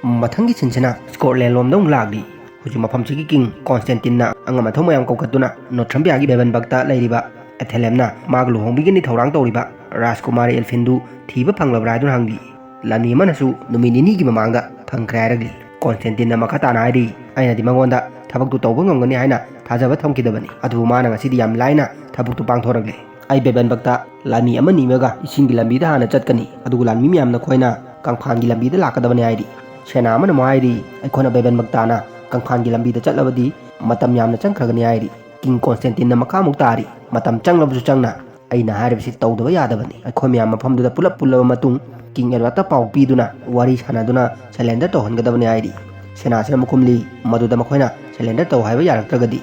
ꯃꯊꯪꯒꯤ ꯁꯤꯟꯁꯤꯅ ꯁ꯭ꯀꯣꯠꯂꯦꯟ ꯂꯣꯝꯗ ꯑꯃꯨꯛ ꯂꯥꯛꯂꯤ꯫ ꯍꯧꯖꯤꯛ ꯃꯐꯝꯁꯤꯒꯤ ꯀꯤꯡ ꯀꯣꯟꯁꯇꯦꯟꯇꯤꯟꯅ ꯑꯉꯝ ꯑꯊꯧ ꯃꯌꯥꯝ ꯀꯧꯈꯠꯇꯨꯅ ꯅꯣꯊ꯭ꯔꯝꯕꯤꯌꯥꯒꯤ ꯕꯦꯕꯟꯕꯛꯇ ꯂꯩꯔꯤꯕ ꯑꯦꯊꯦꯂꯦꯝꯅ ꯃꯥꯒ ꯂꯨꯍꯣꯡꯕꯤꯒꯅꯤ ꯊꯧꯔꯥꯡ ꯇꯧꯔꯤꯕ ꯔꯥꯖꯀꯨꯃꯥꯔꯤ ꯑꯦꯜꯐꯤꯟꯗꯨ ꯊꯤꯕ ꯐꯪꯂꯕ꯭ꯔꯥ ꯍꯥꯏꯗꯨꯅ ꯍꯪꯂꯤ꯫ ꯂꯥꯟꯃꯤ ꯑꯃꯅꯁꯨ ꯅꯨꯃꯤꯠ ꯅꯤꯅꯤꯒꯤ ꯃꯃꯥꯡꯗ ꯐꯪꯈ꯭ꯔꯦ ꯍꯥꯏꯔꯛꯂꯤ꯫ ꯀꯣꯟꯁꯇꯦꯟꯇꯤꯟꯅ ꯃꯈꯥ ꯇꯥꯅ ꯍꯥꯏꯔꯤ, ꯑꯩꯅꯗꯤ ꯃꯉꯣꯟꯗ ꯊꯕꯛꯇꯨ ꯇꯧꯕ ꯉꯝꯒꯅꯤ ꯍꯥꯏꯅ ꯊꯥꯖꯕ ꯊꯝꯈꯤꯗꯕꯅꯤ, ꯑꯗꯨꯕꯨ ꯃꯥꯅ ꯉꯁꯤꯗꯤ ꯌꯥꯝ ꯂꯥꯏꯅ ꯊꯕꯛꯇꯨ ꯄꯥꯡꯊꯣꯔꯛꯂꯦ꯫ ꯑꯩ ꯕꯦꯕꯟꯕꯛꯇ ꯂꯥꯟꯃꯤ ꯑꯃ ꯅꯤꯃꯒ ꯏꯁꯤꯡꯒꯤ ꯂꯝꯕꯤꯗ ꯍꯥꯟꯅ ꯆꯠꯀꯅꯤ, ꯑꯗꯨꯒ ꯂꯥꯟꯃꯤ ꯃꯌꯥꯝ ꯅꯈꯣꯏꯅ ꯀꯪꯐꯥꯟꯒꯤ ꯂꯝꯕꯤꯗ ꯂꯥꯛꯀꯗꯕꯅꯤ ꯍꯥꯏꯔꯤ꯫ ꯁꯦꯅꯥ ꯑꯃꯅ ꯑꯃꯨꯛ ꯍꯥꯏꯔꯤ, ꯑꯩꯈꯣꯏꯅ ꯕꯦꯕꯟꯕꯛꯇꯥꯅ ꯀꯪꯐꯥꯟꯒꯤ ꯂꯝꯕꯤꯗ ꯆꯠꯂꯕꯗꯤ ꯃꯇꯝ ꯌꯥꯝꯅ ꯆꯪꯈ꯭ꯔꯒꯅꯤ ꯍꯥꯏꯔꯤ꯫ ꯀꯤꯡ ꯀꯣꯟꯁꯇꯦꯟꯇꯤꯟꯅ ꯃꯈꯥ ꯑꯃꯨꯛ ꯇꯥꯔꯤ, ꯃꯇꯝ ꯆꯪꯂꯕꯁꯨ ꯆꯪꯅ ꯑꯩꯅ ꯍꯥꯏꯔꯤꯕꯁꯤ ꯇꯧꯗꯕ ꯌꯥꯗꯕꯅꯤ꯫ ꯑꯩꯈꯣꯏ ꯃꯌꯥꯝ ꯃꯐꯝꯗꯨꯗ ꯄꯨꯂꯞ ꯄꯨꯜꯂꯕ ꯃꯇꯨꯡ ꯀꯤꯡ ꯑꯦꯗꯋꯥꯔꯗꯇ ꯄꯥꯎ ꯄꯤꯗꯨꯅ ꯋꯥꯔꯤ ꯁꯥꯟꯅꯗꯨꯅ ꯁꯔꯦꯟꯗꯔ ꯇꯧꯍꯟꯒꯗꯕꯅꯤ ꯍꯥꯏꯔꯤ꯫ ꯁꯦꯅꯥꯁꯤꯅ ꯑꯃꯨꯛ ꯈꯨꯝꯂꯤ, ꯃꯗꯨꯗ ꯃꯈꯣꯏꯅ ꯁꯔꯦꯟꯗꯔ ꯇꯧ ꯍꯥꯏꯕ ꯌꯥꯔꯛꯇ꯭ꯔꯒꯗꯤ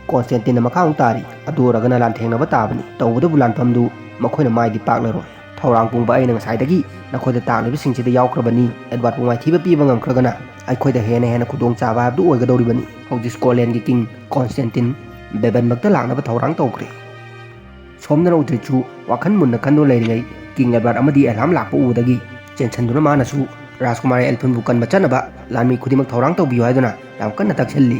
ꯀꯣꯟꯁꯇꯦꯟꯇꯤꯟꯅ ꯃꯈꯥ ꯑꯃꯨꯛ ꯇꯥꯔꯤ, ꯑꯗꯨ ꯑꯣꯏꯔꯒꯅ ꯂꯥꯟꯊꯦꯡꯅꯕ ꯇꯥꯕꯅꯤ꯫ ꯇꯧꯕꯇꯕꯨ ꯂꯥꯟꯐꯝꯗꯨ ꯃꯈꯣꯏꯅ ꯃꯥꯏꯗꯤ ꯄꯥꯛꯂꯔꯣꯏ꯫ ꯊꯧꯔꯥꯡ ꯄꯨꯝꯕ ꯑꯩꯅ ꯉꯁꯥꯏꯗꯒꯤ ꯅꯈꯣꯏꯗ ꯇꯥꯛꯂꯤꯕꯁꯤꯡꯁꯤꯗ ꯌꯥꯎꯈ꯭ꯔꯕꯅꯤ꯫ ꯑꯦꯗꯋꯥꯔꯗꯄꯨ ꯃꯥꯏꯊꯤꯕ ꯄꯤꯕ ꯉꯝꯈ꯭ꯔꯒꯅ ꯑꯩꯈꯣꯏꯗ ꯍꯦꯟꯅ ꯍꯦꯟꯅ ꯈꯨꯗꯣꯡꯆꯥꯕ ꯍꯥꯏꯕꯗꯨ ꯑꯣꯏꯒꯗꯧꯔꯤꯕꯅꯤ꯫ ꯍꯧꯖꯤꯛ ꯁ꯭ꯀꯣꯠꯂꯦꯟꯒꯤ ꯀꯤꯡ ꯀꯣꯟꯁꯇꯦꯟꯇꯤꯟ ꯕꯦꯕꯟꯕꯛꯇ ꯂꯥꯛꯅꯕ ꯊꯧꯔꯥꯡ ꯇꯧꯈ꯭ꯔꯦ꯫ ꯁꯣꯝꯗꯅ ꯎꯇ꯭ꯔꯤꯠꯁꯨ ꯋꯥꯈꯜ ꯃꯨꯟꯅ ꯈꯟꯗꯨꯅ ꯂꯩꯔꯤꯉꯩ, ꯀꯤꯡ ꯑꯦꯗꯋꯥꯔꯗ ꯑꯃꯗꯤ ꯑꯦꯜꯍꯥꯝ ꯂꯥꯛꯄ ꯎꯕꯗꯒꯤ ꯆꯦꯟꯁꯤꯟꯗꯨꯅ ꯃꯥꯅꯁꯨ ꯔꯥꯖꯀꯨꯃꯥꯔꯤ ꯑꯦꯜꯐꯤꯟꯕꯨ ꯀꯟꯕ ꯆꯠꯅꯕ ꯂꯥꯟꯃꯤ ꯈꯨꯗꯤꯡꯃꯛ ꯊꯧꯔꯥꯡ ꯇꯧꯕꯤꯌꯨ ꯍꯥꯏꯗꯨꯅ ꯌꯥꯝ ꯀꯟꯅ ꯇꯛꯁꯤꯜꯂꯤ꯫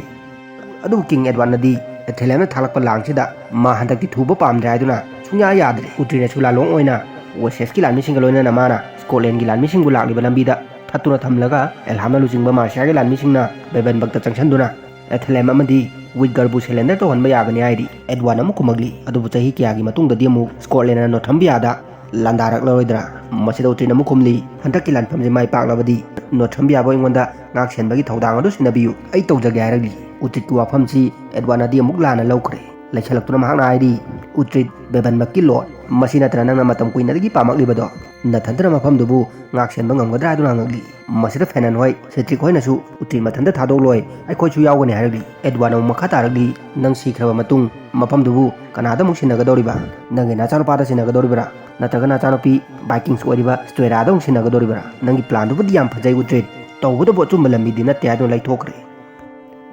ꯑꯗꯨꯕꯨ ꯀꯤꯡ ꯑꯦꯗꯋꯥꯔꯗꯅꯗꯤ ꯑꯦꯊꯦꯂꯦꯝꯅ ꯊꯥꯂꯛꯄ ꯂꯥꯡꯁꯤꯗ ꯃꯥ ꯍꯟꯗꯛꯇꯤ ꯊꯨꯕ ꯄꯥꯝꯗ꯭ꯔꯦ ꯍꯥꯏꯗꯨꯅ ꯁꯨꯡꯌꯥ ꯌꯥꯗ꯭ꯔꯦ꯫ ꯎꯇ꯭ꯔꯤꯠꯅꯁꯨ ꯂꯥꯂꯣꯡ ꯑꯣꯏꯅ ꯋꯦꯁꯦꯁꯀꯤ ꯂꯥꯟꯃꯤꯁꯤꯡꯒ ꯂꯣꯏꯅꯅ ꯃꯥꯅ ꯁ꯭ꯀꯣꯠꯂꯦꯟꯒꯤ ꯂꯥꯟꯃꯤꯁꯤꯡꯕꯨ ꯂꯥꯛꯂꯤꯕ ꯂꯝꯕꯤꯗ ꯊꯠꯇꯨꯅ ꯊꯝꯂꯒ ꯑꯦꯜꯍꯥꯝꯅ ꯂꯨꯆꯤꯡꯕ ꯃꯥꯔꯁꯤꯌꯥꯒꯤ ꯂꯥꯟꯃꯤꯁꯤꯡꯅ ꯕꯦꯕꯟꯕꯛꯇ ꯆꯪꯁꯤꯟꯗꯨꯅ ꯑꯦꯊꯦꯂꯦꯝ ꯑꯃꯗꯤ ꯋꯤꯠꯒꯔꯕꯨ ꯁꯦꯂꯦꯟꯗꯔ ꯇꯧꯍꯟꯕ ꯌꯥꯒꯅꯤ ꯍꯥꯏꯔꯤ꯫ ꯑꯦꯗꯋꯥꯔꯗꯅ ꯑꯃꯨꯛ ꯈꯨꯝꯃꯛꯂꯤ, ꯑꯗꯨꯕꯨ ꯆꯍꯤ ꯀꯌꯥꯒꯤ ꯃꯇꯨꯡꯗꯗꯤ ꯑꯃꯨꯛ ꯁ꯭ꯀꯣꯠꯂꯦꯟꯗꯅ ꯅꯣꯔꯊꯝꯕꯤꯌꯥꯗ ꯂꯥꯟꯗꯥꯔꯛꯂꯔꯣꯏꯗ꯭ꯔꯥ? ꯃꯁꯤꯗ ꯎꯇ꯭ꯔꯤꯠꯅ ꯑꯃꯨꯛ ꯈꯨꯝꯂꯤ, ꯍꯟꯗꯛꯀꯤ ꯂꯥꯟꯐꯝꯁꯤ ꯃꯥꯏ ꯄꯥꯛꯂꯕꯗꯤ ꯅꯣꯔꯊꯝꯕꯤꯌꯥꯕꯨ ꯑꯩꯉꯣꯟꯗ ꯉꯥꯛ ꯁꯦꯟꯕꯒꯤ ꯊꯧꯗꯥꯡ ꯑꯗꯨ ꯁꯤꯟꯅꯕꯤꯌꯨ, ꯑꯩ ꯇꯧꯖꯒꯦ ꯍꯥꯏꯔꯛꯂꯤ꯫ ꯎꯇ꯭ꯔꯤꯠꯀꯤ ꯋꯥꯐꯝꯁꯤ ꯑꯦꯗꯋꯥꯔꯗꯅꯗꯤ ꯑꯃꯨꯛ ꯂꯥꯟꯅ ꯂꯧꯈ꯭ꯔꯦ꯫ ꯂꯩꯁꯜꯂꯛꯇꯨꯅ ꯃꯍꯥꯛꯅ ꯍꯥꯏꯔꯤ, ꯎꯇ꯭ꯔꯤꯠ ꯕꯦꯕꯟꯕꯛꯀꯤ ꯂꯣꯔꯗ, ꯃꯁꯤ ꯅꯠꯇꯅ ꯅꯪꯅ ꯃꯇꯝ ꯀꯨꯏꯅꯗꯒꯤ ꯄꯥꯝꯂꯛꯂꯤꯕꯗꯣ, ꯅꯊꯟꯇꯅ ꯃꯐꯝꯗꯨꯕꯨ ꯉꯥꯛ ꯁꯦꯟꯕ ꯉꯝꯒꯗ꯭ꯔꯥ ꯍꯥꯏꯗꯨꯅ ꯍꯪꯂꯛꯂꯤ꯫ ꯃꯁꯤꯗ ꯐꯦꯅꯟ ꯍꯣꯏ, ꯁꯦꯗ꯭ꯔꯤꯛ ꯍꯣꯏꯅꯁꯨ ꯎꯇ꯭ꯔꯤꯠ ꯃꯊꯟꯇ ꯊꯥꯗꯣꯛꯂꯣꯏ, ꯑꯩꯈꯣꯏꯁꯨ ꯌꯥꯎꯒꯅꯤ ꯍꯥꯏꯔꯛꯂꯤ꯫ ꯑꯦꯗꯋꯥꯔꯗꯅ ꯑꯃꯨꯛ ꯃꯈꯥ ꯇꯥꯔꯛꯂꯤ, ꯅꯪ ꯁꯤꯈ꯭ꯔꯕ ꯃꯇꯨꯡ ꯃꯐꯝꯗꯨꯕꯨ ꯀꯅꯥꯗ ꯑꯃꯨꯛ ꯁꯤꯟꯅꯒꯗꯧꯔꯤꯕ? ꯅꯪꯒꯤ ꯅꯆꯥꯅꯨꯄꯥꯗ ꯁꯤꯟꯅꯒꯗꯧꯔꯤꯕ꯭ꯔꯥ? ꯅꯠꯇ꯭ꯔꯒ ꯅꯆꯥꯅꯨꯄꯤ ꯚꯥꯏꯀꯤꯡꯁ ꯑꯣꯏꯔꯤꯕ ꯁ꯭ꯇꯣꯏꯔꯥꯗ ꯑꯃꯨꯛ ꯁꯤꯟꯅꯒꯗꯧꯔꯤꯕ꯭ꯔꯥ? ꯅꯪꯒꯤ ꯄ꯭ꯂꯥꯟꯗꯨꯕꯨꯗꯤ ꯌꯥꯝ ꯐꯖꯩ ꯎꯇ꯭ꯔꯤꯠ, ꯇꯧꯕꯇꯕꯨ ꯑꯆꯨꯝꯕ ꯂꯝꯕꯤꯗꯤ ꯅꯠꯇꯦ ꯍꯥꯏꯗꯨꯅ ꯂꯩꯊꯣꯛꯈ꯭ꯔꯦ꯫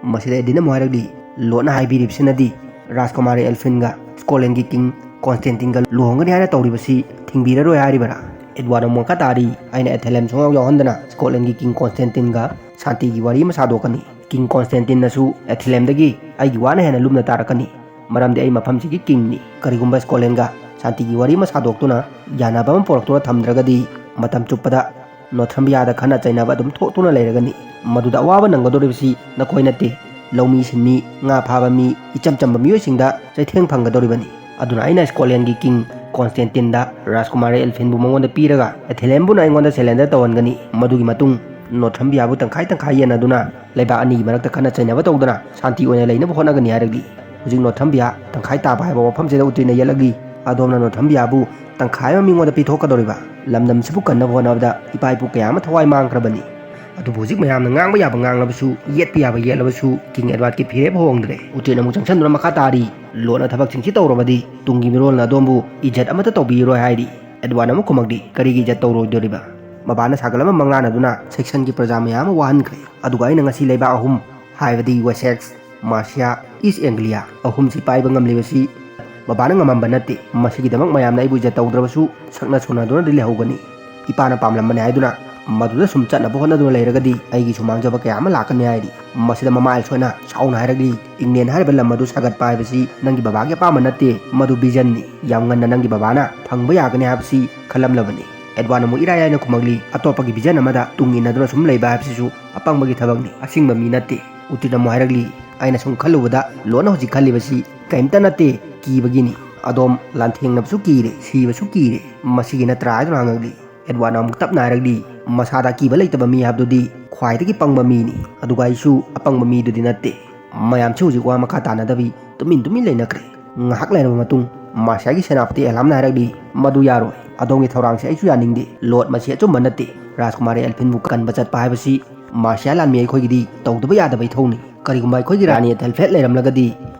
ꯃꯁꯤꯗ ꯑꯦꯗꯤꯟ ꯑꯃꯨꯛ ꯍꯥꯏꯔꯛꯂꯤ, ꯂꯣꯔꯗꯅ ꯍꯥꯏꯕꯤꯔꯤꯕꯁꯤꯅꯗꯤ ꯔꯥꯖꯀꯨꯃꯥꯔꯤ ꯑꯦꯜꯐꯤꯟꯒ ꯁ꯭ꯀꯣꯠꯂꯦꯟꯒꯤ ꯀꯤꯡ ꯀꯣꯟꯁꯇꯦꯟꯇꯤꯟꯒ ꯂꯨꯍꯣꯡꯒꯅꯤ ꯍꯥꯏꯅ ꯇꯧꯔꯤꯕꯁꯤ ꯊꯤꯡꯕꯤꯔꯔꯣꯏ ꯍꯥꯏꯔꯤꯕꯔꯥ? ꯑꯦꯗꯋꯥꯔꯗꯅ ꯑꯃꯨꯛ ꯃꯈꯥ ꯇꯥꯔꯤ, ꯑꯩꯅ ꯑꯦꯊꯦꯂꯦꯝ ꯁꯨꯡꯌꯥꯎ ꯌꯥꯎꯍꯟꯗꯅ ꯁ꯭ꯀꯣꯠꯂꯦꯟꯒꯤ ꯀꯤꯡ ꯀꯣꯟꯁꯇꯦꯟꯇꯤꯟꯒ ꯁꯥꯟꯇꯤꯒꯤ ꯋꯥꯔꯤ ꯑꯃ ꯁꯥꯗꯣꯛꯀꯅꯤ꯫ ꯀꯤꯡ ꯀꯣꯟꯁꯇꯦꯟꯇꯤꯟꯅꯁꯨ ꯑꯦꯊꯦꯂꯦꯝꯗꯒꯤ ꯑꯩꯒꯤ ꯋꯥꯅ ꯍꯦꯟꯅ ꯂꯨꯝꯅ ꯇꯥꯔꯛꯀꯅꯤ, ꯃꯔꯝꯗꯤ ꯑꯩ ꯃꯐꯝꯁꯤꯒꯤ ꯀꯤꯡꯅꯤ꯫ ꯀꯔꯤꯒꯨꯝꯕ ꯁ꯭ꯀꯣꯠꯂꯦꯟꯒ ꯁꯥꯟꯇꯤꯒꯤ ꯋꯥꯔꯤ ꯑꯃ ꯁꯥꯗꯣꯛꯇꯨꯅ ꯌꯥꯅꯕ ꯑꯃ ꯄꯨꯔꯛꯇꯨꯅ ꯊꯝꯗ꯭ꯔꯒꯗꯤ ꯃꯇꯝ ꯆꯨꯞꯄꯗ ꯅꯣꯊ꯭ꯔꯝꯕꯤꯌꯥꯗ ꯈꯠꯅ ꯆꯩꯅꯕ ꯑꯗꯨꯝ ꯊꯣꯛꯇꯨꯅ ꯂꯩꯔꯒꯅꯤ꯫ ꯃꯗꯨꯗ ꯑꯋꯥꯕ ꯅꯪꯒꯗꯧꯔꯤꯕꯁꯤ ꯅꯈꯣꯏ ꯅꯠꯇꯦ, ꯂꯧꯃꯤ ꯁꯤꯟꯃꯤ, ꯉꯥ ꯐꯥꯕ ꯃꯤ, ꯏꯆꯝ ꯆꯝꯕ ꯃꯤꯑꯣꯏꯁꯤꯡꯗ ꯆꯩꯊꯦꯡ ꯐꯪꯒꯗꯧꯔꯤꯕꯅꯤ꯫ ꯑꯗꯨꯅ ꯑꯩꯅ ꯁ꯭ꯀꯣꯠꯂꯦꯟꯒꯤ ꯀꯤꯡ ꯀꯣꯟꯁꯇꯦꯟꯇꯤꯟꯗ ꯔꯥꯖꯀꯨꯃꯥꯔꯤ ꯑꯦꯜꯐꯤꯟꯕꯨ ꯃꯉꯣꯟꯗ ꯄꯤꯔꯒ ꯑꯦꯊꯦꯂꯦꯝꯕꯨꯅ ꯑꯩꯉꯣꯟꯗ ꯁꯦꯂꯦꯟꯗꯔ ꯇꯧꯍꯟꯒꯅꯤ꯫ ꯃꯗꯨꯒꯤ ꯃꯇꯨꯡ ꯅꯣꯊ꯭ꯔꯝꯕꯤꯌꯥꯕꯨ ꯇꯪꯈꯥꯏ ꯇꯪꯈꯥꯏ ꯌꯦꯟꯅꯗꯨꯅ ꯂꯩꯕꯥꯛ ꯑꯅꯤꯒꯤ ꯃꯔꯛꯇ ꯈꯠꯅ ꯆꯩꯅꯕ ꯇꯧꯗꯅ ꯁꯥꯟꯇꯤ ꯑꯣꯏꯅ ꯂꯩꯅꯕ ꯍꯣꯠꯅꯒꯅꯤ ꯍꯥꯏꯔꯛꯂꯤ꯫ ꯍꯧꯖꯤꯛ ꯅꯣꯊ꯭ꯔꯝꯕꯤꯌꯥ ꯇꯪꯈꯥꯏ ꯇꯥꯕ ꯍꯥꯏꯕ ꯋꯥꯐꯝꯁꯤꯗ ꯎꯇ꯭ꯔꯤꯅ ꯌꯦꯠꯂꯛꯂꯤ꯫ ꯑꯗꯣꯝꯅ ꯅꯣꯊ꯭ꯔꯝꯕꯤꯌꯥꯕꯨ ꯇꯪꯈꯥꯏ ꯑꯃ ꯃꯤꯉꯣꯟꯗ ꯄꯤꯊꯣꯛꯀꯗꯧꯔꯤꯕ? ꯂꯝꯗꯝꯁꯤꯕꯨ ꯀꯟꯅꯕ ꯍꯣꯠꯅꯕꯗ ꯏꯄꯥ ꯏꯄꯨ ꯀꯌꯥ ꯑꯃ ꯊꯋꯥꯏ ꯃꯥꯡꯈ꯭ꯔꯕꯅꯤ꯫ ꯑꯗꯨꯕꯨ ꯍꯧꯖꯤꯛ ꯃꯌꯥꯝꯅ ꯉꯥꯡꯕ ꯌꯥꯕ ꯉꯥꯡꯂꯕꯁꯨ, ꯌꯦꯠꯄ ꯌꯥꯕ ꯌꯦꯠꯂꯕꯁꯨ, ꯀꯤꯡ ꯑꯦꯗꯋꯥꯔꯗꯀꯤ ꯐꯤꯔꯦꯞ ꯍꯣꯡꯗ꯭ꯔꯦ꯫ ꯎꯇ꯭ꯔꯤꯅ ꯑꯃꯨꯛ ꯆꯪꯁꯤꯟꯗꯨꯅ ꯃꯈꯥ ꯇꯥꯔꯤ, ꯂꯣꯠꯅ ꯊꯕꯛꯁꯤꯡꯁꯤ ꯇꯧꯔꯕꯗꯤ ꯇꯨꯡꯒꯤ ꯃꯤꯔꯣꯜꯅ ꯑꯗꯣꯝꯕꯨ ꯏꯖꯠ ꯑꯃꯠꯇ ꯇꯧꯕꯤꯔꯣꯏ ꯍꯥꯏꯔꯤ꯫ ꯑꯦꯗꯋꯥꯔꯗꯅ ꯑꯃꯨꯛ ꯈꯨꯝꯃꯛꯂꯤ, ꯀꯔꯤꯒꯤ ꯏꯖꯠ ꯇꯧꯔꯣꯏꯗꯣꯔꯤꯕ? ꯕꯕꯥꯅ ꯁꯥꯒꯠ ꯑꯃ ꯃꯪꯂꯥꯟ ꯑꯗꯨꯅ ꯁꯦꯛꯁꯟꯒꯤ ꯄ꯭ꯔꯖꯥ ꯃꯌꯥꯝ ꯑꯃ ꯋꯥꯍꯟꯈ꯭ꯔꯦ꯫ ꯑꯗꯨꯒ ꯑꯩꯅ ꯉꯁꯤ ꯂꯩꯕꯥꯛ ꯑꯍꯨꯝ, ꯍꯥꯏꯕꯗꯤ ꯋꯦꯁꯦꯛꯁ, ꯃꯥꯔꯁꯤꯌꯥ, ꯏꯁ ꯑꯦꯡꯒ꯭ꯂꯤꯌꯥ ꯑꯍꯨꯝꯁꯤ ꯄꯥꯏꯕ ꯉꯝꯂꯤꯕꯁꯤ ꯕꯕꯥꯅ ꯉꯝꯃꯝꯕ ꯅꯠꯇꯦ꯫ ꯃꯁꯤꯒꯤꯗꯃꯛ ꯃꯌꯥꯝꯅ ꯑꯩꯕꯨ ꯏꯖꯠ ꯇꯧꯗ꯭ꯔꯕꯁꯨ ꯁꯛꯅ ꯁꯣꯟꯅꯗꯨꯅꯗꯤ ꯂꯩꯍꯧꯒꯅꯤ꯫ ꯏꯄꯥꯅ ꯄꯥꯝꯂꯝꯕꯅꯤ ꯍꯥꯏꯗꯨꯅ ꯃꯗꯨꯗ ꯁꯨꯝ ꯆꯠꯅꯕ ꯍꯣꯠꯅꯗꯨꯅ ꯂꯩꯔꯒꯗꯤ ꯑꯩꯒꯤꯁꯨ ꯃꯥꯡꯖꯕ ꯀꯌꯥ ꯑꯃ ꯂꯥꯛꯀꯅꯤ ꯍꯥꯏꯔꯤ꯫ ꯃꯁꯤꯗ ꯃꯃꯥ ꯑꯦꯜꯁꯣꯏꯅ ꯁꯥꯎꯅ ꯍꯥꯏꯔꯛꯂꯤ, ꯏꯪꯂꯦꯟ ꯍꯥꯏꯔꯤꯕ ꯂꯝ ꯑꯗꯨ ꯁꯥꯒꯠꯄ ꯍꯥꯏꯕꯁꯤ ꯅꯪꯒꯤ ꯕꯕꯥꯒꯤ ꯑꯄꯥꯝꯕ ꯅꯠꯇꯦ, ꯃꯗꯨ ꯚꯤꯖꯟꯅꯤ꯫ ꯌꯥꯝ ꯉꯟꯅ ꯅꯪꯒꯤ ꯕꯕꯥꯅ ꯐꯪꯕ ꯌꯥꯒꯅꯤ ꯍꯥꯏꯕꯁꯤ ꯈꯜꯂꯝꯂꯕꯅꯤ꯫ ꯑꯦꯗꯋꯥꯔꯗꯅ ꯑꯃꯨꯛ ꯏꯔꯥꯏ ꯂꯥꯏꯅ ꯈꯨꯝꯃꯛꯂꯤ, ꯑꯇꯣꯞꯄꯒꯤ ꯚꯤꯖꯟ ꯑꯃꯗ ꯇꯨꯡ ꯏꯟꯅꯗꯨꯅ ꯁꯨꯝ ꯂꯩꯕ ꯍꯥꯏꯕꯁꯤꯁꯨ ꯑꯄꯪꯕꯒꯤ ꯊꯕꯛꯅꯤ, ꯑꯁꯤꯡꯕ ꯃꯤ ꯅꯠꯇꯦ꯫ ꯎꯇ꯭ꯔꯤꯅ ꯑꯃꯨꯛ ꯍꯥꯏꯔꯛꯂꯤ, ꯑꯩꯅ ꯁꯨꯝ ꯈꯜꯂꯨꯕꯗ ꯂꯣꯟꯅ ꯍꯧꯖꯤꯛ ꯈꯜꯂꯤꯕꯁꯤ ꯀꯔꯤꯝꯇ ꯅꯠꯇꯦ, ꯀꯤꯕꯒꯤꯅꯤ꯫ ꯑꯗꯣꯝ ꯂꯥꯟꯊꯦꯡꯅꯕꯁꯨ ꯀꯤꯔꯦ, ꯁꯤꯕꯁꯨ ꯀꯤꯔꯦ, ꯃꯁꯤꯒꯤ ꯅꯠꯇ꯭ꯔꯥ ꯍꯥꯏꯗꯨꯅ ꯍꯪꯉꯛꯂꯤ꯫ ꯑꯦꯗꯋꯥꯔꯗꯅ ꯑꯃꯨꯛ ꯇꯞꯅ ꯍꯥꯏꯔꯛꯂꯤ, ꯃꯁꯥꯗ ꯑꯀꯤꯕ ꯂꯩꯇꯕ ꯃꯤ ꯍꯥꯏꯕꯗꯨꯗꯤ ꯈ꯭ꯋꯥꯏꯗꯒꯤ ꯄꯪꯕ ꯃꯤꯅꯤ, ꯑꯗꯨꯒ ꯑꯩꯁꯨ ꯑꯄꯪꯕ ꯃꯤꯗꯨꯗꯤ ꯅꯠꯇꯦ꯫ ꯃꯌꯥꯝꯁꯤ ꯍꯧꯖꯤꯛ ꯋꯥ ꯃꯈꯥ ꯇꯥꯅꯗꯕꯤ ꯇꯨꯃꯤꯟ ꯇꯨꯃꯤꯟ ꯂꯩꯅꯈ꯭ꯔꯦ꯫ ꯉꯥꯏꯍꯥꯛ ꯂꯩꯔꯕ ꯃꯇꯨꯡ ꯃꯥꯔꯁꯤꯌꯥꯒꯤ ꯁꯦꯅꯥꯄꯇꯤ ꯑꯦꯂꯥꯝꯅ ꯍꯥꯏꯔꯛꯂꯤ, ꯃꯗꯨ ꯌꯥꯔꯣꯏ, ꯑꯗꯣꯝꯒꯤ ꯊꯧꯔꯥꯡꯁꯦ ꯑꯩꯁꯨ ꯌꯥꯅꯤꯡꯗꯦ꯫ ꯂꯣꯔꯗ, ꯃꯁꯤ ꯑꯆꯨꯝꯕ ꯅꯠꯇꯦ꯫ ꯔꯥꯖꯀꯨꯃꯥꯔꯤ ꯑꯦꯜꯐꯤꯟꯕꯨ ꯀꯟꯕ ꯆꯠꯄ ꯍꯥꯏꯕꯁꯤ ꯃꯥꯔꯁꯤꯌꯥ ꯂꯥꯟꯃꯤ ꯑꯩꯈꯣꯏꯒꯤꯗꯤ ꯇꯧꯗꯕ ꯌꯥꯗꯕ ꯏꯊꯧꯅꯤ꯫ ꯀꯔꯤꯒꯨꯝꯕ ꯑꯩꯈꯣꯏꯒꯤ ꯔꯥꯅꯤ ꯑꯦꯊꯦꯜꯐ꯭ꯔꯦꯗ ꯂꯩꯔꯝꯂꯒꯗꯤ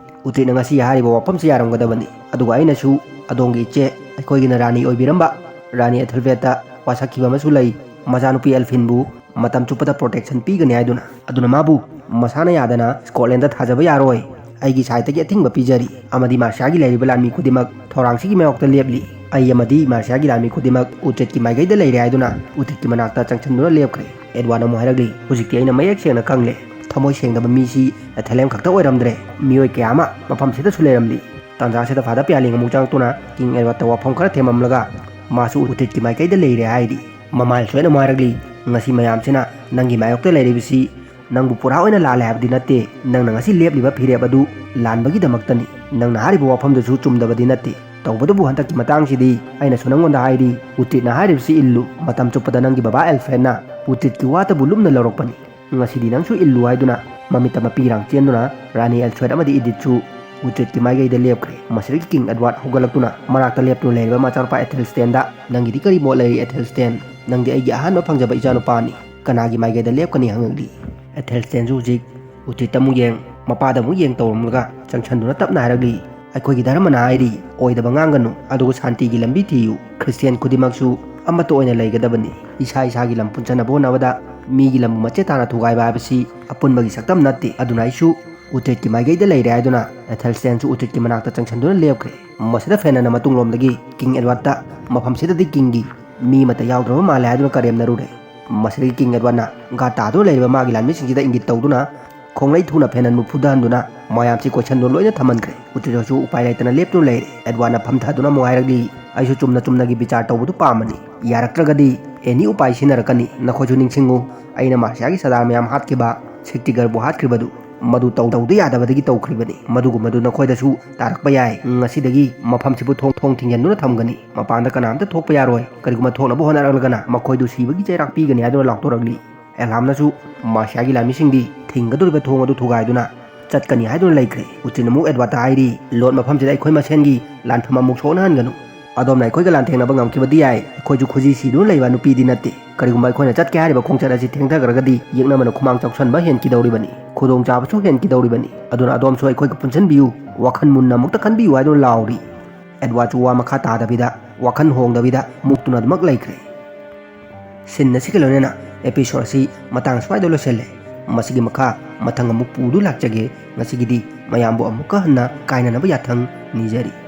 ꯎꯇ꯭ꯔꯤꯠꯅ ꯉꯁꯤ ꯍꯥꯏꯔꯤꯕ ꯋꯥꯐꯝꯁꯤ ꯌꯥꯔꯝꯒꯗꯕꯅꯤ꯫ ꯑꯗꯨꯒ ꯑꯩꯅꯁꯨ ꯑꯗꯣꯝꯒꯤ ꯏꯆꯦ, ꯑꯩꯈꯣꯏꯒꯤꯅ ꯔꯥꯅꯤ ꯑꯣꯏꯕꯤꯔꯝꯕ ꯔꯥꯅꯤ ꯑꯦꯊꯦꯜꯐ꯭ꯔꯦꯗꯇ ꯋꯥꯁꯛꯈꯤꯕ ꯑꯃꯁꯨ ꯂꯩ, ꯃꯆꯥꯅꯨꯄꯤ ꯑꯦꯜꯐꯤꯟꯕꯨ ꯃꯇꯝ ꯆꯨꯞꯄꯗ ꯄ꯭ꯔꯣꯇꯦꯛꯁꯟ ꯄꯤꯒꯅꯤ ꯍꯥꯏꯗꯨꯅ꯫ ꯑꯗꯨꯅ ꯃꯥꯕꯨ ꯃꯁꯥꯅ ꯌꯥꯗꯅ ꯁ꯭ꯀꯣꯠꯂꯦꯟꯗ ꯊꯥꯖꯕ ꯌꯥꯔꯣꯏ꯫ ꯑꯩꯒꯤ ꯁꯥꯏꯠꯇꯒꯤ ꯑꯊꯤꯡꯕ ꯄꯤꯖꯔꯤ, ꯑꯃꯗꯤ ꯃꯥꯔꯁꯤꯌꯥꯒꯤ ꯂꯩꯔꯤꯕ ꯂꯥꯟꯃꯤ ꯈꯨꯗꯤꯡꯃꯛ ꯊꯧꯔꯥꯡꯁꯤꯒꯤ ꯃꯥꯌꯣꯛꯇ ꯂꯦꯞꯂꯤ꯫ ꯑꯩ ꯑꯃꯗꯤ ꯃꯥꯔꯁꯤꯌꯥꯒꯤ ꯂꯥꯟꯃꯤ ꯈꯨꯗꯤꯡꯃꯛ ꯎꯇ꯭ꯔꯤꯠꯀꯤ ꯃꯥꯏꯀꯩꯗ ꯂꯩꯔꯦ ꯍꯥꯏꯗꯨꯅ ꯎꯇ꯭ꯔꯤꯠꯀꯤ ꯃꯅꯥꯛꯇ ꯆꯪꯁꯤꯟꯗꯨꯅ ꯂꯦꯞꯈ꯭ꯔꯦ꯫ ꯑꯦꯗꯋꯥꯔꯗꯅ ꯑꯃꯨꯛ ꯍꯥꯏꯔꯛꯂꯤ, ꯍꯧꯖꯤꯛꯇꯤ ꯑꯩꯅ ꯃꯌꯦꯛ ꯁꯦꯡꯅ ꯈꯪꯂꯦ꯫ ꯊꯃꯣꯏ ꯁꯦꯡꯗꯕ ꯃꯤꯁꯤ ꯑꯦꯊꯦꯂꯦꯝ ꯈꯛꯇ ꯑꯣꯏꯔꯝꯗ꯭ꯔꯦ, ꯃꯤꯑꯣꯏ ꯀꯌꯥ ꯑꯃ ꯃꯐꯝꯁꯤꯗꯁꯨ ꯂꯩꯔꯝꯂꯤ꯫ ꯇꯥꯟꯖꯥꯁꯤꯗ ꯐꯥꯗꯔ ꯄꯤꯌꯥꯂꯤꯡ ꯑꯃꯨꯛ ꯆꯪꯂꯛꯇꯨꯅ ꯀꯤꯡ ꯑꯦꯗꯋꯥꯔꯗꯇ ꯋꯥꯐꯝ ꯈꯔ ꯊꯦꯝꯃꯝꯂꯒ, ꯃꯥꯁꯨ ꯎꯇ꯭ꯔꯤꯠꯀꯤ ꯃꯥꯏꯀꯩꯗ ꯂꯩꯔꯦ ꯍꯥꯏꯔꯤ꯫ ꯃꯃꯥ ꯑꯦꯜꯁꯣꯏꯅ ꯑꯃꯨꯛ ꯍꯥꯏꯔꯛꯂꯤ, ꯉꯁꯤ ꯃꯌꯥꯝꯁꯤꯅ ꯅꯪꯒꯤ ꯃꯥꯌꯣꯛꯇ ꯂꯩꯔꯤꯕꯁꯤ ꯅꯪꯕꯨ ꯄꯨꯔꯥ ꯑꯣꯏꯅ ꯂꯥꯜꯂꯦ ꯍꯥꯏꯕꯗꯤ ꯅꯠꯇꯦ, ꯅꯪꯅ ꯉꯁꯤ ꯂꯦꯞꯂꯤꯕ ꯐꯤꯔꯦꯞ ꯑꯗꯨ ꯂꯥꯟꯕꯒꯤꯗꯃꯛꯇꯅꯤ꯫ ꯅꯪꯅ ꯍꯥꯏꯔꯤꯕ ꯋꯥꯐꯝꯗꯨꯁꯨ ꯆꯨꯝꯗꯕꯗꯤ ꯅꯠꯇꯦ꯫ ꯇꯧꯕꯇꯕꯨ ꯍꯟꯗꯛꯀꯤ ꯃꯇꯥꯡꯁꯤꯗꯤ ꯑꯩꯅꯁꯨ ꯅꯪꯉꯣꯟꯗ ꯍꯥꯏꯔꯤ, ꯎꯇ꯭ꯔꯤꯠꯅ ꯍꯥꯏꯔꯤꯕꯁꯤ ꯏꯜꯂꯨ꯫ ꯃꯇꯝ ꯆꯨꯞꯄꯗ ꯅꯪꯒꯤ ꯕꯕꯥ ꯑꯦꯜꯐ꯭ꯔꯦꯗꯅ ꯎꯇ꯭ꯔꯤꯠꯀꯤ ꯋꯥꯇꯕꯨ ꯂꯨꯝꯅ ꯂꯧꯔꯛꯄꯅꯤ꯫ ꯉꯁꯤꯗꯤ ꯅꯪꯁꯨ ꯏꯜꯂꯨ ꯍꯥꯏꯗꯨꯅ ꯃꯃꯤꯠꯇ ꯃꯄꯤꯔꯥꯡ ꯆꯦꯟꯗꯨꯅ ꯔꯥꯅꯤ ꯑꯦꯜꯁꯣꯏꯠ ꯑꯃꯗꯤ ꯏꯗꯤꯠꯁꯨ ꯎꯇ꯭ꯔꯤꯠꯀꯤ ꯃꯥꯏꯀꯩꯗ ꯂꯦꯞꯈ꯭ꯔꯦ꯫ ꯃꯁꯤꯗꯒꯤ ꯀꯤꯡ ꯑꯦꯗꯋꯥꯔꯗ ꯍꯧꯒꯠꯂꯛꯇꯨꯅ ꯃꯅꯥꯛꯇ ꯂꯦꯞꯇꯨꯅ ꯂꯩꯔꯤꯕ ꯃꯆꯥꯅꯨꯄꯥ ꯑꯦꯊꯦꯜꯁꯇꯦꯟꯗ, "ꯅꯪꯒꯤꯗꯤ ꯀꯔꯤ ꯃꯣꯠ ꯂꯩꯔꯤ ꯑꯦꯊꯦꯜꯁꯇꯦꯟ? ꯅꯪꯗꯤ ꯑꯩꯒꯤ ꯑꯍꯥꯟꯕ ꯐꯪꯖꯕ ꯏꯆꯥꯅꯨꯄꯥꯅꯤ꯫ ꯀꯅꯥꯒꯤ ꯃꯥꯏꯀꯩꯗ ꯂꯦꯞꯀꯅꯤ?" ꯍꯪꯉꯛꯂꯤ꯫ ꯑꯦꯊꯦꯜꯁꯇꯦꯟꯁꯨ ꯍꯧꯖꯤꯛ ꯎꯇ꯭ꯔꯤꯠꯇ ꯑꯃꯨꯛ ꯌꯦꯡ, ꯃꯄꯥꯗ ꯑꯃꯨꯛ ꯌꯦꯡ ꯇꯧꯔꯝꯂꯒ ꯆꯪꯁꯟꯗꯨꯅ ꯇꯞꯅ ꯍꯥꯏꯔꯛꯂꯤ, "ꯑꯩꯈꯣꯏꯒꯤ ꯙꯔꯃꯅ ꯍꯥꯏꯔꯤ, ꯑꯣꯏꯗꯕ ꯉꯥꯡꯒꯅꯨ, ꯑꯗꯨꯒ ꯁꯥꯟꯇꯤꯒꯤ ꯂꯝꯕꯤ ꯊꯤꯌꯨ꯫ ꯈ꯭ꯔꯤꯁꯇꯤꯌꯥꯟ ꯈꯨꯗꯤꯡꯃꯛꯁꯨ ꯑꯃꯠꯇ ꯑꯣꯏꯅ ꯂꯩꯒꯗꯕꯅꯤ꯫ ꯏꯁꯥ ꯏꯁꯥꯒꯤ ꯂꯝ ꯄꯨꯟꯁꯟꯅꯕ ꯍꯣꯠꯅꯕꯗ ꯃꯤꯒꯤ ꯂꯝꯕꯨ ꯃꯆꯦꯠ ꯇꯥꯅ ꯊꯨꯒꯥꯏꯕ ꯍꯥꯏꯕꯁꯤ ꯑꯄꯨꯟꯕꯒꯤ ꯁꯛꯇꯝ ꯅꯠꯇꯦ꯫ ꯑꯗꯨꯅ ꯑꯩꯁꯨ ꯎꯇ꯭ꯔꯤꯠꯀꯤ ꯃꯥꯏꯀꯩꯗ ꯂꯩꯔꯦ" ꯍꯥꯏꯗꯨꯅ ꯑꯦꯊꯦꯜꯁꯇꯦꯟꯁꯨ ꯎꯇ꯭ꯔꯤꯠꯀꯤ ꯃꯅꯥꯛꯇ ꯆꯪꯁꯟꯗꯨꯅ ꯂꯦꯞꯈ꯭ꯔꯦ꯫ ꯃꯁꯤꯗ ꯐꯦꯅꯟꯅ ꯃꯇꯨꯡꯂꯣꯝꯗꯒꯤ ꯀꯤꯡ ꯑꯦꯗꯋꯥꯔꯗꯇ ꯃꯐꯝꯁꯤꯗꯗꯤ ꯀꯤꯡꯒꯤ ꯃꯤ ꯑꯃꯠꯇ ꯌꯥꯎꯗ꯭ꯔꯕ ꯃꯥꯜꯂꯦ ꯍꯥꯏꯗꯨꯅ ꯀꯔꯦꯝꯅꯔꯨꯔꯦ꯫ ꯃꯁꯤꯗꯒꯤ ꯀꯤꯡ ꯑꯦꯗꯋꯥꯔꯗꯅ ꯒꯥꯔꯗ ꯇꯥꯗꯨꯅ ꯂꯩꯔꯤꯕ ꯃꯥꯒꯤ ꯂꯥꯟꯃꯤꯁꯤꯡꯁꯤꯗ ꯏꯪꯒꯤꯠ ꯇꯧꯗꯨꯅ ꯈꯣꯡꯂꯩ ꯊꯨꯅ ꯐꯦꯅꯟꯕꯨ ꯐꯨꯊꯍꯟꯗꯨꯅ ꯃꯌꯥꯝꯁꯤ ꯀꯣꯏꯁꯟꯗꯨꯅ ꯂꯣꯏꯅ ꯊꯝꯍꯟꯈ꯭ꯔꯦ꯫ ꯎꯇ꯭ꯔꯤꯠꯁꯨ ꯎꯄꯥꯏ ꯂꯩꯇꯅ ꯂꯦꯞꯇꯨꯅ ꯂꯩꯔꯦ꯫ ꯑꯦꯗꯋꯥꯔꯗꯅ ꯐꯝꯊꯗꯨꯅ ꯑꯃꯨꯛ ꯍꯥꯏꯔꯛꯂꯤ, "ꯑꯩꯁꯨ ꯆꯨꯝꯅ ꯆꯨꯝꯅꯒꯤ ꯕꯤꯆꯥꯔ ꯇꯧꯕꯗꯨ ꯄꯥꯝꯕꯅꯤ꯫ ꯌꯥꯔꯛꯇ꯭ꯔꯒꯗꯤ ꯑꯦꯅꯤ ꯎꯄꯥꯏ ꯁꯤꯖꯤꯟꯅꯔꯛꯀꯅꯤ꯫ ꯅꯈꯣꯏꯁꯨ ꯅꯤꯡꯁꯤꯡꯉꯨ, ꯑꯩꯅ ꯃꯥꯔꯁꯤꯌꯥꯒꯤ ꯁꯔꯗꯥꯔ ꯃꯌꯥꯝ ꯍꯥꯠꯈꯤꯕ, ꯁꯤꯛꯇꯤꯒꯔꯕꯨ ꯍꯥꯠꯈ꯭ꯔꯤꯕꯗꯨ꯫ ꯃꯗꯨ ꯇꯧ-, ꯇꯧꯗ ꯌꯥꯗꯕꯗꯒꯤ ꯇꯧꯈ꯭ꯔꯤꯕꯅꯤ꯫ ꯃꯗꯨꯒꯨꯝꯕꯗꯨ ꯅꯈꯣꯏꯗꯁꯨ ꯇꯥꯔꯛꯄ ꯌꯥꯏ꯫ ꯉꯁꯤꯗꯒꯤ ꯃꯐꯝꯁꯤꯕꯨ ꯊꯣꯡ, ꯊꯣꯡ ꯊꯤꯡꯖꯤꯟꯗꯨꯅ ꯊꯝꯒꯅꯤ꯫ ꯃꯄꯥꯟꯗ ꯀꯅꯥꯝꯇ ꯊꯣꯛꯄ ꯌꯥꯔꯣꯏ꯫ ꯀꯔꯤꯒꯨꯝꯕ ꯊꯣꯛꯅꯕ ꯍꯣꯠꯅꯔꯛꯂꯒꯅ ꯃꯈꯣꯏꯗꯨ ꯁꯤꯕꯒꯤ ꯆꯩꯔꯥꯛ ꯄꯤꯒꯅꯤ" ꯍꯥꯏꯗꯨꯅ ꯂꯥꯎꯊꯣꯔꯛꯂꯤ꯫ ꯑꯦꯂꯥꯝꯅꯁꯨ ꯃꯥꯔꯁꯤꯌꯥꯒꯤ ꯂꯥꯟꯃꯤꯁꯤꯡꯗꯤ ꯊꯤꯡꯒꯗꯧꯔꯤꯕ ꯊꯣꯡ ꯑꯗꯨ ꯊꯨꯒꯥꯏꯗꯨꯅ ꯆꯠꯀꯅꯤ ꯍꯥꯏꯗꯨꯅ ꯂꯩꯈ꯭ꯔꯦ꯫ ꯎꯇ꯭ꯔꯤꯠꯅ ꯑꯃꯨꯛ ꯑꯦꯗꯋꯥꯔꯗꯇ ꯍꯥꯏꯔꯤ, "ꯂꯣꯔꯗ ꯃꯐꯝꯁꯤꯗ ꯑꯩꯈꯣꯏ ꯃꯁꯦꯟꯒꯤ ꯂꯥꯟꯐꯝ ꯑꯃꯨꯛ ꯁꯣꯛꯅꯍꯟꯒꯅꯨ꯫ ꯑꯗꯣꯝꯅ ꯑꯩꯈꯣꯏꯒ ꯂꯥꯟꯊꯦꯡꯅꯕ ꯉꯝꯈꯤꯕꯗꯤ ꯌꯥꯏ, ꯑꯩꯈꯣꯏꯁꯨ ꯈꯨꯖꯤ ꯁꯤꯗꯨꯅ ꯂꯩꯕ ꯅꯨꯄꯤꯗꯤ ꯅꯠꯇꯦ꯫ ꯀꯔꯤꯒꯨꯝꯕ ꯑꯩꯈꯣꯏꯅ ꯆꯠꯀꯦ ꯍꯥꯏꯔꯤꯕ ꯈꯣꯡꯆꯠ ꯑꯁꯤ ꯊꯦꯡꯊꯈ꯭ꯔꯒꯗꯤ ꯌꯦꯛꯅꯕꯅ ꯈꯨꯃꯥꯡ ꯆꯥꯎꯁꯟꯕ ꯍꯦꯟꯈꯤꯗꯧꯔꯤꯕꯅꯤ, ꯈꯨꯗꯣꯡꯆꯥꯕꯁꯨ ꯍꯦꯟꯈꯤꯗꯧꯔꯤꯕꯅꯤ꯫ ꯑꯗꯨꯅ ꯑꯗꯣꯝꯁꯨ ꯑꯩꯈꯣꯏꯒ ꯄꯨꯟꯁꯤꯟꯕꯤꯌꯨ, ꯋꯥꯈꯜ ꯃꯨꯟꯅ ꯑꯃꯨꯛꯇ ꯈꯟꯕꯤꯌꯨ" ꯍꯥꯏꯗꯨꯅ ꯂꯥꯎꯔꯤ꯫ ꯑꯦꯗꯋꯥꯔꯗꯁꯨ ꯋꯥ ꯃꯈꯥ ꯇꯥꯗꯕꯤꯗ, ꯋꯥꯈꯜ ꯍꯣꯡꯗꯕꯤꯗ ꯃꯨꯛꯇꯨꯅ ꯑꯗꯨꯃꯛ ꯂꯩꯈ꯭ꯔꯦ꯫ ꯁꯤꯟ ꯑꯁꯤꯒ ꯂꯣꯏꯅꯅ ꯑꯦꯄꯤꯁꯣꯗ ꯑꯁꯤ ꯃꯇꯥꯡ ꯁ꯭ꯋꯥꯏꯗ ꯂꯣꯏꯁꯤꯜꯂꯦ꯫ ꯃꯁꯤꯒꯤ ꯃꯈꯥ ꯃꯊꯪ ꯑꯃꯨꯛ ꯄꯨꯗꯨ ꯂꯥꯛꯆꯒꯦ꯫ ꯉꯁꯤꯒꯤꯗꯤ ꯃꯌꯥꯝꯕꯨ ꯑꯃꯨꯛꯀ ꯍꯟꯅ ꯀꯥꯏꯅꯅꯕ ꯌꯥꯊꯪ ꯅꯤꯖꯔꯤ꯫